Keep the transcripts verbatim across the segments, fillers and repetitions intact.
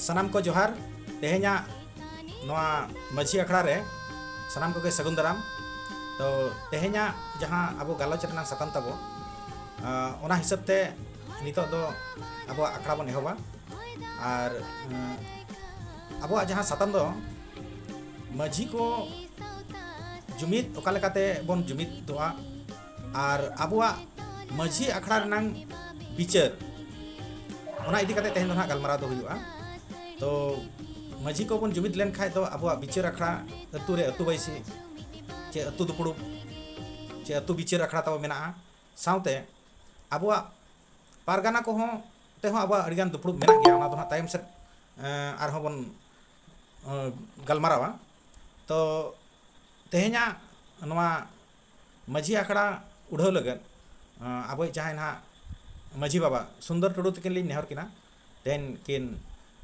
ᱥᱟᱱᱟᱢ ᱠᱚ ᱡᱚᱦᱟᱨ᱾ ᱛᱮᱦᱮᱧᱟᱜ ᱱᱚᱣᱟ ᱢᱟᱹᱡᱷᱤ ᱟᱠᱷᱲᱟ ᱨᱮ ᱥᱟᱱᱟᱢ ᱠᱚᱜᱮ ᱥᱟᱹᱜᱩᱱ ᱫᱟᱨᱟᱢ᱾ ᱛᱚ, ᱛᱮᱦᱮᱧᱟᱜ ᱡᱟᱦᱟᱸ ᱟᱵᱚ ᱜᱟᱞᱚᱪ ᱨᱮᱱᱟᱜ ᱥᱟᱛᱟᱢ ᱛᱟᱵᱚ, ᱟᱸ, ᱚᱱᱟ ᱦᱤᱥᱟᱹᱵ ᱛᱮ ᱱᱤᱛᱚᱜ ᱫᱚ ᱟᱵᱚᱣᱟᱜ ᱟᱠᱷᱲᱟ ᱵᱚᱱ ᱮᱦᱚᱵᱟ᱾ ᱟᱨ, ᱟᱸ, ᱟᱵᱚᱣᱟᱜ ᱡᱟᱦᱟᱸ ᱥᱟᱛᱟᱢ ᱫᱚ ᱢᱟᱹᱡᱷᱤ ᱠᱚ ᱡᱩᱢᱤᱫ ᱚᱠᱟ ᱞᱮᱠᱟᱛᱮ ᱵᱚᱱ ᱡᱩᱢᱤᱫᱚᱜᱼᱟ, ᱟᱨ ᱟᱵᱚᱣᱟᱜ ᱢᱟᱹᱡᱷᱤ ᱟᱠᱷᱲᱟ ᱨᱮᱱᱟᱝ ᱵᱤᱪᱟᱹᱨ, ᱚᱱᱟ ᱤᱫᱤ ᱠᱟᱛᱮ ᱛᱮᱦᱮᱧ ᱫᱚ ᱱᱟᱦᱟᱜ ᱜᱟᱞᱢᱟᱨᱟᱣ ᱫᱚ ᱦᱩᱭᱩᱜᱼᱟ᱾ ᱛᱚ, ᱢᱟᱹᱡᱷᱤ ᱠᱚᱵᱚᱱ ᱡᱩᱢᱤᱫ ᱞᱮᱱᱠᱷᱟᱡ ᱫᱚ ᱟᱵᱚᱣᱟᱜ ᱵᱤᱪᱟᱹᱨ ᱟᱠᱷᱲᱟ, ᱟᱹᱛᱩ ᱨᱮ ᱟᱹᱛᱩ ᱵᱟᱹᱭᱥᱤ, ᱪᱮ ᱟᱹᱛᱩ ᱫᱩᱯᱲᱩᱵ, ᱪᱮ ᱟᱹᱛᱩ ᱵᱤᱪᱟᱹᱨ ᱟᱠᱷᱲᱟ ᱛᱟᱵᱚ ᱢᱮᱱᱟᱜᱼᱟ᱾ ᱥᱟᱶᱛᱮ ᱟᱵᱚᱣᱟᱜ ᱯᱟᱨᱜᱟᱱᱟ ᱠᱚᱦᱚᱸ ᱛᱮᱦᱚᱸ ᱟᱵᱚᱣᱟᱜ ᱟᱹᱰᱤᱜᱟᱱ ᱫᱩᱯᱲᱩᱵ ᱢᱮᱱᱟᱜ ᱜᱮᱭᱟ, ᱚᱱᱟ ᱫᱚ ᱱᱟᱦᱟᱜ ᱛᱟᱭᱚᱢ ᱥᱮᱫ, ᱮᱸ, ᱟᱨᱦᱚᱸ ᱵᱚᱱ, ᱮᱸ, ᱜᱟᱞᱢᱟᱨᱟᱣᱟ᱾ ᱛᱚ, ᱛᱮᱦᱮᱧᱟᱜ ᱱᱚᱣᱟ ᱢᱟᱹᱡᱷᱤ ᱟᱠᱷᱲᱟ ᱩᱰᱷᱟᱹᱣ ᱞᱟᱹᱜᱤᱫ, ᱮᱸ, ᱟᱵᱚᱭᱤᱡ ᱡᱟᱦᱟᱸᱭ ᱱᱟᱦᱟᱜ ᱢᱟᱹᱡᱷᱤ ᱵᱟᱵᱟ ᱥᱩᱱᱫᱚᱨ ᱴᱩᱰᱩ ᱛᱟᱹᱠᱤᱱ ᱞᱤᱧ ᱱᱮᱦᱚᱨ ᱠᱤᱱᱟ, ᱛᱮᱦᱮᱧ ᱠᱤᱱ,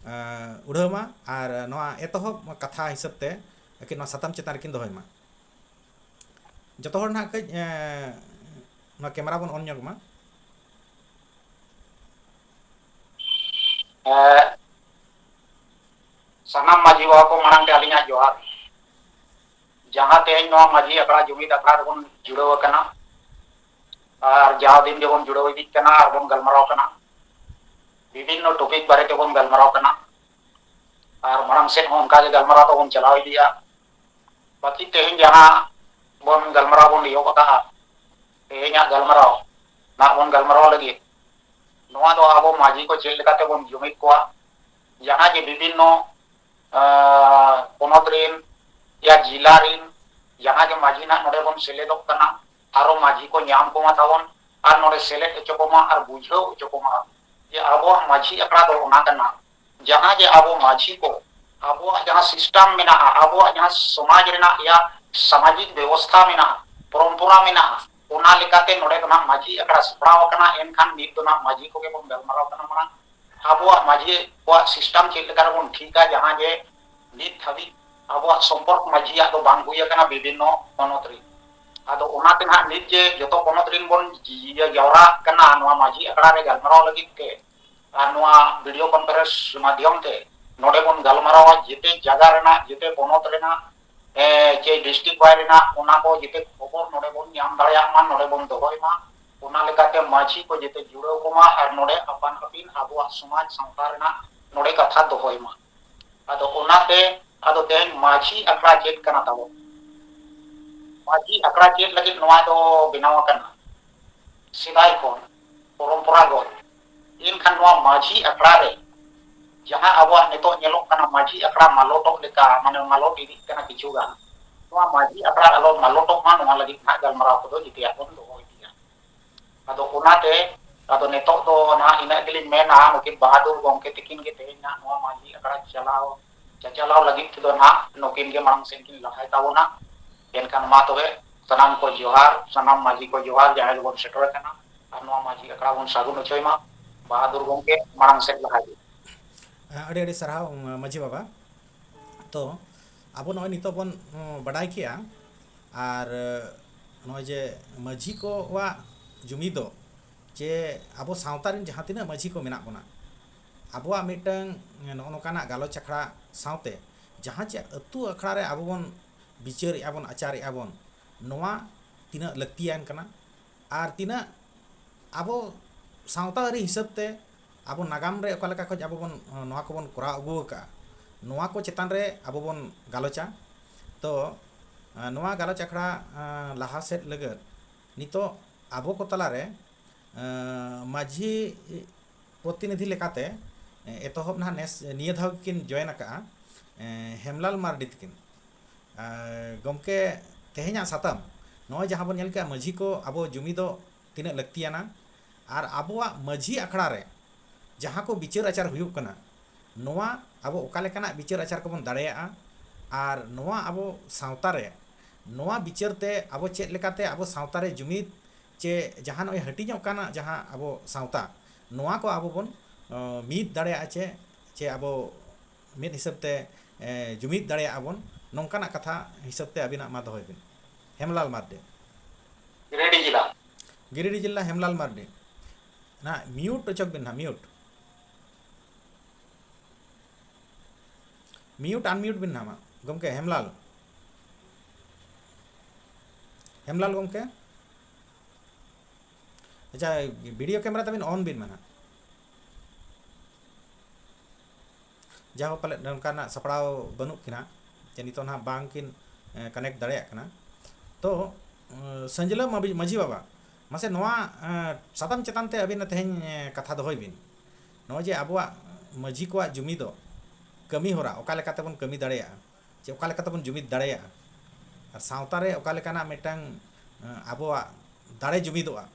ᱮᱸ, ᱩᱰᱷᱟᱹᱣ ᱢᱟ ᱟᱨ ᱱᱚᱣᱟ ᱮᱛᱚᱦᱚᱵ ᱠᱟᱛᱷᱟ ᱦᱤᱥᱟᱹᱵ ᱛᱮ ᱟᱹᱠᱤᱱ ᱱᱚᱣᱟ ᱥᱟᱛᱟᱢ ᱪᱮᱛᱟᱱ ᱨᱮᱠᱤᱱ ᱫᱚᱦᱚᱭ ᱢᱟ᱾ ᱡᱚᱛᱚ ᱦᱚᱲ ᱱᱟᱦᱟᱜ ᱠᱟᱹᱡ, ᱮᱸ, ᱱᱚᱣᱟ camera ᱵᱚᱱ on ᱧᱚᱜ ᱢᱟ᱾ ᱮᱸ, ᱥᱟᱱᱟᱢ ᱢᱟᱹᱡᱷᱤ ᱵᱟᱵᱟ ᱠᱚ ᱢᱟᱲᱟᱝ ᱛᱮ ᱟᱹᱞᱤᱧᱟᱜ ᱡᱚᱦᱟᱨ᱾ ᱡᱟᱦᱟᱸ ᱛᱮᱦᱮᱧ ᱱᱚᱣᱟ ᱢᱟᱹᱡᱷᱤ ᱟᱠᱷᱲᱟ ᱡᱩᱢᱤᱫ ᱟᱠᱷᱲᱟ ᱨᱮᱵᱚᱱ ᱡᱩᱲᱟᱹᱣ ᱟᱠᱟᱱᱟ, ᱟᱨ ᱡᱟᱣ ᱫᱤᱱ ᱜᱮᱵᱚᱱ ᱡᱩᱲᱟᱹᱣ ᱤᱫᱤᱜ ᱠᱟᱱᱟ ᱟᱨ ᱵᱚᱱ ᱜᱟᱞᱢᱟᱨᱟᱣ ᱠᱟᱱᱟ, ᱵᱤᱵᱷᱤᱱᱱᱚ topic ᱵᱟᱨᱮ ᱛᱮᱵᱚᱱ ᱜᱟᱞᱢᱟᱨᱟᱣ ᱠᱟᱱᱟ, ᱟᱨ ᱢᱟᱲᱟᱝ ᱥᱮᱫ ᱦᱚᱸ ᱚᱱᱠᱟ ᱜᱮ ᱜᱟᱞᱢᱟᱨᱟᱣ ᱛᱟᱵᱚᱱ ᱪᱟᱞᱟᱣ ᱤᱫᱤᱜᱼᱟ᱾ ᱵᱟᱹᱠᱤ ᱛᱮᱦᱮᱧ ᱡᱟᱦᱟᱸ ᱵᱚᱱ ᱜᱟᱞᱢᱟᱨᱟᱣ ᱵᱚᱱ ᱮᱦᱚᱵ ᱟᱠᱟᱫᱼᱟ, ᱛᱮᱦᱮᱧᱟᱜ ᱜᱟᱞᱢᱟᱨᱟᱣ ᱱᱟᱜ ᱵᱚᱱ ᱜᱟᱞᱢᱟᱨᱟᱣ ᱞᱟᱹᱜᱤᱫ, ᱱᱚᱣᱟ ᱫᱚ ᱟᱵᱚ ᱢᱟᱹᱡᱷᱤ ᱠᱚ ᱪᱮᱫ ᱞᱮᱠᱟᱛᱮ ᱵᱚᱱ ᱡᱩᱢᱤᱫ ᱠᱚᱣᱟ, ᱡᱟᱦᱟᱸ ᱡᱮ ᱵᱤᱵᱷᱤᱱᱱᱚ, ᱟᱸ, ᱯᱚᱱᱚᱛ ᱨᱤᱱ ᱭᱟ ᱡᱤᱞᱟ ᱨᱤᱱ ᱡᱟᱦᱟᱸ ᱜᱮ ᱢᱟᱹᱡᱷᱤ ᱱᱟᱜ ᱱᱚᱰᱮ ᱵᱚᱱ ᱥᱮᱞᱮᱫᱚᱜ ᱠᱟᱱᱟ, ᱟᱨᱚ ᱢᱟᱹᱡᱷᱤ ᱠᱚ ᱧᱟᱢ ᱠᱚᱢᱟ ᱛᱟᱵᱚᱱ, ᱟᱨ ᱱᱚᱰᱮ ᱥᱮᱞᱮᱫ ᱦᱚᱪᱚ ᱠᱚᱢᱟ ᱟᱨ ᱵᱩᱡᱷᱟᱹᱣ ᱦᱚᱪᱚ ᱠᱚᱢᱟ ᱡᱮ ᱟᱵᱚᱣᱟᱜ ᱢᱟᱹᱡᱷᱤ ᱟᱠᱷᱲᱟ ᱫᱚ ᱚᱱᱟ ᱠᱟᱱᱟ, ᱡᱟᱦᱟᱸ ᱡᱮ ᱟᱵᱚ ᱢᱟᱹᱡᱷᱤ ᱠᱚ ᱟᱵᱚᱣᱟᱜ ᱡᱟᱦᱟᱸ system ᱢᱮᱱᱟᱜᱼᱟ, ᱟᱵᱚᱣᱟᱜ ᱡᱟᱦᱟᱸ ᱥᱚᱢᱟᱡᱽ ᱨᱮᱱᱟᱜ ᱭᱟ ᱥᱟᱢᱟᱡᱤᱠ ᱵᱮᱵᱚᱥᱛᱷᱟ ᱢᱮᱱᱟᱜᱼᱟ, ᱯᱚᱨᱚᱢᱯᱚᱨᱟ ᱢᱮᱱᱟᱜᱼᱟ, ᱚᱱᱟ ᱞᱮᱠᱟᱛᱮ ᱱᱚᱰᱮ ᱫᱚ ᱱᱟᱜ ᱢᱟᱹᱡᱷᱤ ᱟᱠᱷᱲᱟ ᱥᱟᱯᱲᱟᱣ ᱟᱠᱟᱱᱟ᱾ ᱮᱱᱠᱷᱟᱱ ᱱᱤᱛ ᱫᱚ ᱱᱟᱜ ᱢᱟᱹᱡᱷᱤ ᱠᱚᱜᱮ ᱵᱚᱱ ᱜᱟᱞᱢᱟᱨᱟᱣ ᱠᱟᱱᱟ ᱢᱟᱲᱟᱝ᱾ ᱟᱵᱚᱣᱟᱜ ᱢᱟᱹᱡᱷᱤ ᱠᱚᱣᱟᱜ system ᱪᱮᱫ ᱞᱮᱠᱟ ᱨᱮᱵᱚᱱ ᱴᱷᱤᱠᱟ, ᱡᱟᱦᱟᱸ ᱡᱮ ᱱᱤᱛ ᱫᱷᱟᱹᱵᱤᱡ ᱟᱵᱚᱣᱟᱜ ᱥᱚᱢᱯᱚᱨᱠ ᱢᱟᱹᱡᱷᱤᱭᱟᱜ ᱫᱚ ᱵᱟᱝ ᱦᱩᱭ ᱟᱠᱟᱱᱟ ᱵᱤᱵᱷᱤᱱᱱᱚ ᱯᱚᱱᱚᱛ ᱨᱮ᱾ ᱟᱫᱚ ᱚᱱᱟᱛᱮ ᱱᱟᱦᱟᱜ ᱱᱤᱛ ᱡᱮ ᱡᱚᱛᱚ ᱯᱚᱱᱚᱛ ᱨᱮᱱ ᱵᱚᱱ ᱤᱭᱟᱹ ᱡᱟᱣᱨᱟᱜ ᱠᱟᱱᱟ ᱱᱚᱣᱟ ᱢᱟᱹᱡᱷᱤ ᱟᱠᱷᱲᱟ ᱨᱮ ᱜᱟᱞᱢᱟᱨᱟᱣ ᱞᱟᱹᱜᱤᱫ ᱛᱮ, ᱟᱨ ᱱᱚᱣᱟ video conference ᱢᱟᱫᱽᱫᱷᱚᱢ ᱛᱮ, ᱱᱚᱰᱮ ᱵᱚᱱ ᱜᱟᱞᱢᱟᱨᱟᱣᱟ, ᱡᱮᱛᱮ ᱡᱟᱭᱜᱟ ᱨᱮᱱᱟᱜ, ᱡᱮᱛᱮ ᱯᱚᱱᱚᱛ ᱨᱮᱱᱟᱜ, ᱮ, ᱪᱮ district wise ᱨᱮᱱᱟᱜ, ᱚᱱᱟ ᱠᱚ ᱡᱮᱛᱮ ᱠᱷᱚᱵᱚᱨ ᱱᱚᱰᱮ ᱵᱚᱱ ᱧᱟᱢ ᱫᱟᱲᱮᱭᱟᱜ ᱢᱟ, ᱱᱚᱰᱮ ᱵᱚᱱ ᱫᱚᱦᱚᱭ ᱢᱟ᱾ ᱚᱱᱟ ᱞᱮᱠᱟᱛᱮ ᱢᱟᱹᱡᱷᱤ ᱠᱚ ᱡᱮᱛᱮ ᱡᱩᱲᱟᱹᱣ ᱠᱚᱢᱟ ᱟᱨ ᱱᱚᱰᱮ ᱟᱯᱟᱱ ᱟᱹᱯᱤᱱ ᱟᱵᱚᱣᱟᱜ ᱥᱚᱢᱟᱡᱽ ᱥᱟᱶᱛᱟ ᱨᱮᱱᱟᱜ ᱱᱚᱰᱮ ᱠᱟᱛᱷᱟ ᱫᱚᱦᱚᱭ ᱢᱟ᱾ ᱟᱫᱚ ᱚᱱᱟᱛᱮ ᱟᱫᱚ ᱛᱮᱦᱮᱧ ᱢᱟᱹᱡᱷᱤ ᱟᱠᱷᱲᱟ ᱪᱮᱫ ᱠᱟᱱᱟ ᱛᱟᱵᱚᱱ? ᱢᱟᱹᱡᱷᱤ ᱟᱠᱷᱲᱟ ᱪᱮᱫ ᱞᱟᱹᱜᱤᱫ ᱱᱚᱣᱟ ᱫᱚ ᱵᱮᱱᱟᱣ ᱟᱠᱟᱱᱟ? ᱥᱮᱫᱟᱭ ᱠᱷᱚᱱ ᱯᱚᱨᱚᱢᱯᱚᱨᱟᱜᱚᱛ᱾ ᱮᱱᱠᱷᱟᱱ ᱱᱚᱣᱟ ᱢᱟᱹᱡᱷᱤ ᱟᱠᱷᱲᱟ ᱨᱮ ᱡᱟᱦᱟᱸ ᱟᱵᱚᱣᱟᱜ ᱱᱤᱛᱚᱜ ᱧᱮᱞᱚᱜ ᱠᱟᱱᱟ, ᱢᱟᱹᱡᱷᱤ ᱟᱠᱷᱲᱟ ᱢᱟᱞᱚᱴᱚᱜ ᱞᱮᱠᱟ, ᱢᱟᱱᱮ ᱢᱟᱞᱚᱴ ᱤᱫᱤᱜ ᱠᱟᱱᱟ ᱠᱤᱪᱷᱩ ᱜᱟᱱ, ᱱᱚᱣᱟ ᱢᱟᱹᱡᱷᱤ ᱟᱠᱷᱲᱟ ᱟᱞᱚ ᱢᱟᱞᱚᱴᱚᱜ ᱢᱟ, ᱱᱚᱣᱟ ᱞᱟᱹᱜᱤᱫ ᱱᱟᱦᱟᱜ ᱜᱟᱞᱢᱟᱨᱟᱣ ᱠᱚᱫᱚ ᱡᱮᱛᱮᱭᱟᱜ ᱵᱚᱱ ᱫᱚᱦᱚ ᱤᱫᱤᱭᱟ᱾ ᱟᱫᱚ ᱚᱱᱟᱛᱮ ᱟᱫᱚ ᱱᱤᱛᱚᱜ ᱫᱚ ᱱᱟᱦᱟᱜ ᱤᱱᱟᱹᱜ ᱜᱮᱞᱤᱧ ᱢᱮᱱᱟ, ᱱᱩᱠᱤᱱ ᱵᱟᱦᱟᱫᱩᱨ ᱜᱚᱢᱠᱮ ᱛᱤᱠᱤᱱ ᱜᱮ ᱛᱮᱦᱮᱧ ᱱᱟᱦᱟᱜ ᱱᱚᱣᱟ ᱢᱟᱹᱡᱷᱤ ᱟᱠᱷᱲᱟ ᱪᱟᱞᱟᱣ, ᱪᱟᱪᱟᱞᱟᱣ ᱞᱟᱹᱜᱤᱫ ᱛᱮᱫᱚ ᱱᱟᱦᱟᱜ ᱱᱩᱠᱤᱱ ᱜᱮ ᱢᱟᱲᱟᱝ ᱥᱮᱫ ᱠᱤᱱ ᱞᱟᱦᱟᱭ ᱛᱟᱵᱚᱱᱟ᱾ ᱮᱱᱠᱷᱟᱱ ᱢᱟ ᱛᱚᱵᱮ ᱥᱟᱱᱟᱢ ᱠᱚ ᱡᱚᱦᱟᱨ, ᱥᱟᱱᱟᱢ ᱢᱟᱹᱡᱷᱤ ᱠᱚ ᱡᱚᱦᱟᱨ, ᱡᱟᱦᱟᱸᱭ ᱜᱮᱵᱚᱱ ᱥᱮᱴᱮᱨ ᱟᱠᱟᱱᱟ, ᱟᱨ ᱱᱚᱣᱟ ᱢᱟᱹᱡᱷᱤ ᱟᱠᱷᱲᱟ ᱵᱚᱱ ᱥᱟᱹᱜᱩᱱ ᱦᱚᱪᱚᱭ ᱢᱟ᱾ ᱵᱟᱦᱟᱫᱩᱨ ᱜᱚᱢᱠᱮ ᱢᱟᱲᱟᱝ ᱥᱮᱫ ᱞᱟᱦᱟ ᱤᱫᱤ᱾ ᱟᱹᱰᱤ ᱟᱹᱰᱤ ᱥᱟᱨᱦᱟᱣ, ᱢᱟᱹᱡᱷᱤ ᱵᱟᱵᱟ᱾ ᱛᱚ ᱟᱵᱚ ᱱᱚᱜᱼᱚᱭ ᱱᱤᱛᱚᱜ ᱵᱚᱱ, ᱩᱸ, ᱵᱟᱰᱟᱭ ᱠᱮᱜᱼᱟ, ᱟᱨ ᱱᱚᱜᱼᱚᱭ ᱡᱮ ᱢᱟᱹᱡᱷᱤ ᱠᱚᱣᱟᱜ ᱡᱩᱢᱤᱫᱚᱜ, ᱪᱮ ᱟᱵᱚ ᱥᱟᱶᱛᱟ ᱨᱮᱱ ᱡᱟᱦᱟᱸ ᱛᱤᱱᱟᱹᱜ ᱢᱟᱹᱡᱷᱤ ᱠᱚ ᱢᱮᱱᱟᱜ ᱵᱚᱱᱟ, ᱟᱵᱚᱣᱟᱜ ᱢᱤᱫᱴᱟᱝ ᱱᱚᱜᱼᱚ ᱱᱚᱝᱠᱟᱱᱟᱜ ᱜᱟᱞᱚᱪ ᱟᱠᱷᱲᱟ ᱥᱟᱶᱛᱮ ᱡᱟᱦᱟᱸ ᱪᱮ ᱟᱹᱛᱩ ᱟᱠᱷᱲᱟ ᱨᱮ ᱟᱵᱚ ᱵᱚᱱ ᱵᱤᱪᱟᱹᱨᱮᱜᱼᱟ ᱵᱚᱱ, ᱟᱪᱟᱨᱮᱜᱼᱟ ᱵᱚᱱ, ᱱᱚᱣᱟ ᱛᱤᱱᱟᱹᱜ ᱞᱟᱹᱠᱛᱤᱭᱟᱱ ᱠᱟᱱᱟ ᱟᱨ ᱛᱤᱱᱟᱹᱜ ᱟᱵᱚ ᱥᱟᱶᱛᱟ ᱟᱹᱨᱤ ᱦᱤᱥᱟᱹᱵ ᱛᱮ ᱟᱵᱚ ᱱᱟᱜᱟᱢ ᱨᱮ ᱚᱠᱟ ᱞᱮᱠᱟ ᱠᱷᱚᱱ ᱟᱵᱚ ᱵᱚᱱ, ᱱᱚᱣᱟ ᱠᱚᱵᱚᱱ ᱠᱚᱨᱟᱣ ᱟᱹᱜᱩ ᱟᱠᱟᱫᱼᱟ, ᱱᱚᱣᱟ ᱠᱚ ᱪᱮᱛᱟᱱ ᱨᱮ ᱟᱵᱚ ᱵᱚᱱ ᱜᱟᱞᱚᱪᱟ᱾ ᱛᱚ, ᱱᱚᱣᱟ ᱜᱟᱞᱚᱪ ᱟᱠᱷᱲᱟ ᱞᱟᱦᱟ ᱥᱮᱫ ᱞᱟᱹᱜᱤᱫ ᱱᱤᱛᱚᱜ ᱟᱵᱚ ᱠᱚ ᱛᱟᱞᱟᱨᱮ ᱢᱟᱹᱡᱷᱤ ᱯᱨᱚᱛᱤᱱᱤᱫᱷᱤ ᱞᱮᱠᱟᱛᱮ ᱮᱛᱚᱦᱚᱵ ᱱᱟᱦᱟᱜ ᱱᱮᱥ, ᱱᱤᱭᱟᱹ ᱫᱷᱟᱣ ᱜᱮᱠᱤᱱ join ᱟᱠᱟᱫᱼᱟ, ᱦᱮᱢᱞᱟᱞ ᱢᱟᱨᱰᱤ ᱛᱟᱹᱠᱤᱱ᱾ ᱜᱚᱢᱠᱮ, ᱛᱮᱦᱮᱧᱟᱜ ᱥᱟᱛᱟᱢ ᱱᱚᱜᱼᱚᱭ ᱡᱟᱦᱟᱸ ᱵᱚᱱ ᱧᱮᱞ ᱠᱮᱜᱼᱟ, ᱢᱟᱹᱡᱷᱤ ᱠᱚ ᱟᱵᱚ ᱡᱩᱢᱤᱫᱚᱜ ᱛᱤᱱᱟᱹᱜ ᱞᱟᱹᱠᱛᱤᱭᱟᱱᱟ, ᱟᱨ ᱟᱵᱚᱣᱟᱜ ᱢᱟᱹᱡᱷᱤ ᱟᱠᱷᱲᱟ ᱨᱮ ᱡᱟᱦᱟᱸ ᱠᱚ ᱵᱤᱪᱟᱹᱨ ᱟᱪᱟᱨ ᱦᱩᱭᱩᱜ ᱠᱟᱱᱟ, ᱱᱚᱣᱟ ᱟᱵᱚ ᱚᱠᱟ ᱞᱮᱠᱟᱱᱟᱜ ᱵᱤᱪᱟᱹᱨ ᱟᱪᱟᱨ ᱠᱚᱵᱚᱱ ᱫᱟᱲᱮᱭᱟᱜᱼᱟ, ᱟᱨ ᱱᱚᱣᱟ ᱟᱵᱚ ᱥᱟᱶᱛᱟ ᱨᱮ, ᱱᱚᱣᱟ ᱵᱤᱪᱟᱹᱨ ᱛᱮ ᱟᱵᱚ ᱪᱮᱫ ᱞᱮᱠᱟᱛᱮ ᱟᱵᱚ ᱥᱟᱶᱛᱟ ᱨᱮ ᱡᱩᱢᱤᱫ, ᱪᱮ ᱡᱟᱦᱟᱸ ᱱᱚᱜᱼᱚᱭ ᱦᱟᱹᱴᱤᱧᱚᱜ ᱠᱟᱱᱟ ᱡᱟᱦᱟᱸ ᱟᱵᱚ ᱥᱟᱶᱛᱟ, ᱱᱚᱣᱟ ᱠᱚ ᱟᱵᱚ ᱵᱚᱱ, ᱚ, ᱢᱤᱫ ᱫᱟᱲᱮᱭᱟᱜᱼᱟ, ᱪᱮ, ᱪᱮ ᱟᱵᱚ ᱢᱤᱫ ᱦᱤᱥᱟᱹᱵ ᱛᱮ, ᱮ, ᱡᱩᱢᱤᱫ ᱫᱟᱲᱮᱭᱟᱜᱼᱟ ᱵᱚᱱ, ᱱᱚᱝᱠᱟᱱᱟᱜ ᱠᱟᱛᱷᱟ ᱦᱤᱥᱟᱹᱵ ᱛᱮ ᱟᱹᱵᱤᱱᱟᱜ ᱢᱟ ᱫᱚᱦᱚᱭ ᱵᱤᱱ᱾ ᱦᱮᱢᱞᱟᱞ ᱢᱟᱨᱰᱤ᱾ ᱜᱤᱨᱤᱰᱤ ᱡᱮᱞᱟ᱾ ᱜᱤᱨᱤᱰᱤ ᱡᱮᱞᱟ, ᱦᱮᱢᱞᱟᱞ ᱢᱟᱨᱰᱤ᱾ ᱱᱟᱦᱟᱜ mute ᱚᱪᱚᱠ ᱵᱤᱱ ᱱᱟᱦᱟᱜ, mute᱾ ᱢᱤᱭᱩᱴ ᱟᱱᱢᱤᱭᱩᱴ ᱵᱤᱱ ᱱᱟᱦᱟᱜ ᱢᱟ, ᱜᱚᱢᱠᱮ ᱦᱮᱢᱞᱟᱞ᱾ ᱦᱮᱢᱞᱟᱞ ᱜᱚᱢᱠᱮ, ᱟᱪᱪᱷᱟ, ᱵᱷᱤᱰᱤᱭᱳ ᱠᱮᱢᱮᱨᱟ ᱛᱟᱵᱤᱱ ᱚᱱ ᱵᱤᱱ ᱢᱟ ᱱᱟᱦᱟᱜ᱾ ᱡᱟᱦᱳ, ᱯᱟᱞᱮᱫ ᱱᱚᱝᱠᱟᱱᱟᱜ ᱥᱟᱯᱲᱟᱣ ᱵᱟᱹᱱᱩᱜ ᱠᱤᱱᱟ ᱡᱮ ᱱᱤᱛᱚᱜ ᱱᱟᱦᱟᱜ ᱵᱟᱝ ᱠᱤᱱ, ᱮ, ᱠᱟᱱᱮᱠᱴ ᱫᱟᱲᱮᱭᱟᱜ ᱠᱟᱱᱟ᱾ ᱛᱚ, ᱮ, ᱥᱟᱹᱧᱡᱞᱟᱹ ᱢᱟᱹᱵᱤ-, ᱢᱟᱹᱡᱷᱤ ᱵᱟᱵᱟ, ᱢᱟᱥᱮ ᱱᱚᱣᱟ, ᱮ, ᱥᱟᱛᱟᱢ ᱪᱮᱛᱟᱱ ᱛᱮ ᱟᱹᱵᱤᱱ ᱛᱮᱦᱮᱧ, ᱮ, ᱠᱟᱛᱷᱟ ᱫᱚᱦᱚᱭ ᱵᱤᱱ᱾ ᱱᱚᱜᱼᱚᱭ ᱡᱮ ᱟᱵᱚᱣᱟᱜ ᱢᱟᱹᱡᱷᱤ ᱠᱚᱣᱟᱜ ᱡᱩᱢᱤ ᱫᱚ, ᱠᱟᱹᱢᱤ ᱦᱚᱨᱟ ᱚᱠᱟ ᱞᱮᱠᱟ ᱛᱮᱵᱚᱱ ᱠᱟᱹᱢᱤ ᱫᱟᱲᱮᱭᱟᱜᱼᱟ, ᱪᱮ ᱚᱠᱟ ᱞᱮᱠᱟ ᱛᱮᱵᱚᱱ ᱡᱩᱢᱤᱫ ᱫᱟᱲᱮᱭᱟᱜᱼᱟ, ᱟᱨ ᱥᱟᱶᱛᱟ ᱨᱮ ᱚᱠᱟ ᱞᱮᱠᱟᱱᱟᱜ ᱢᱤᱫᱴᱟᱝ, ᱮ, ᱟᱵᱚᱣᱟᱜ ᱫᱟᱲᱮ ᱡᱩᱢᱤᱫᱚᱜᱼᱟ,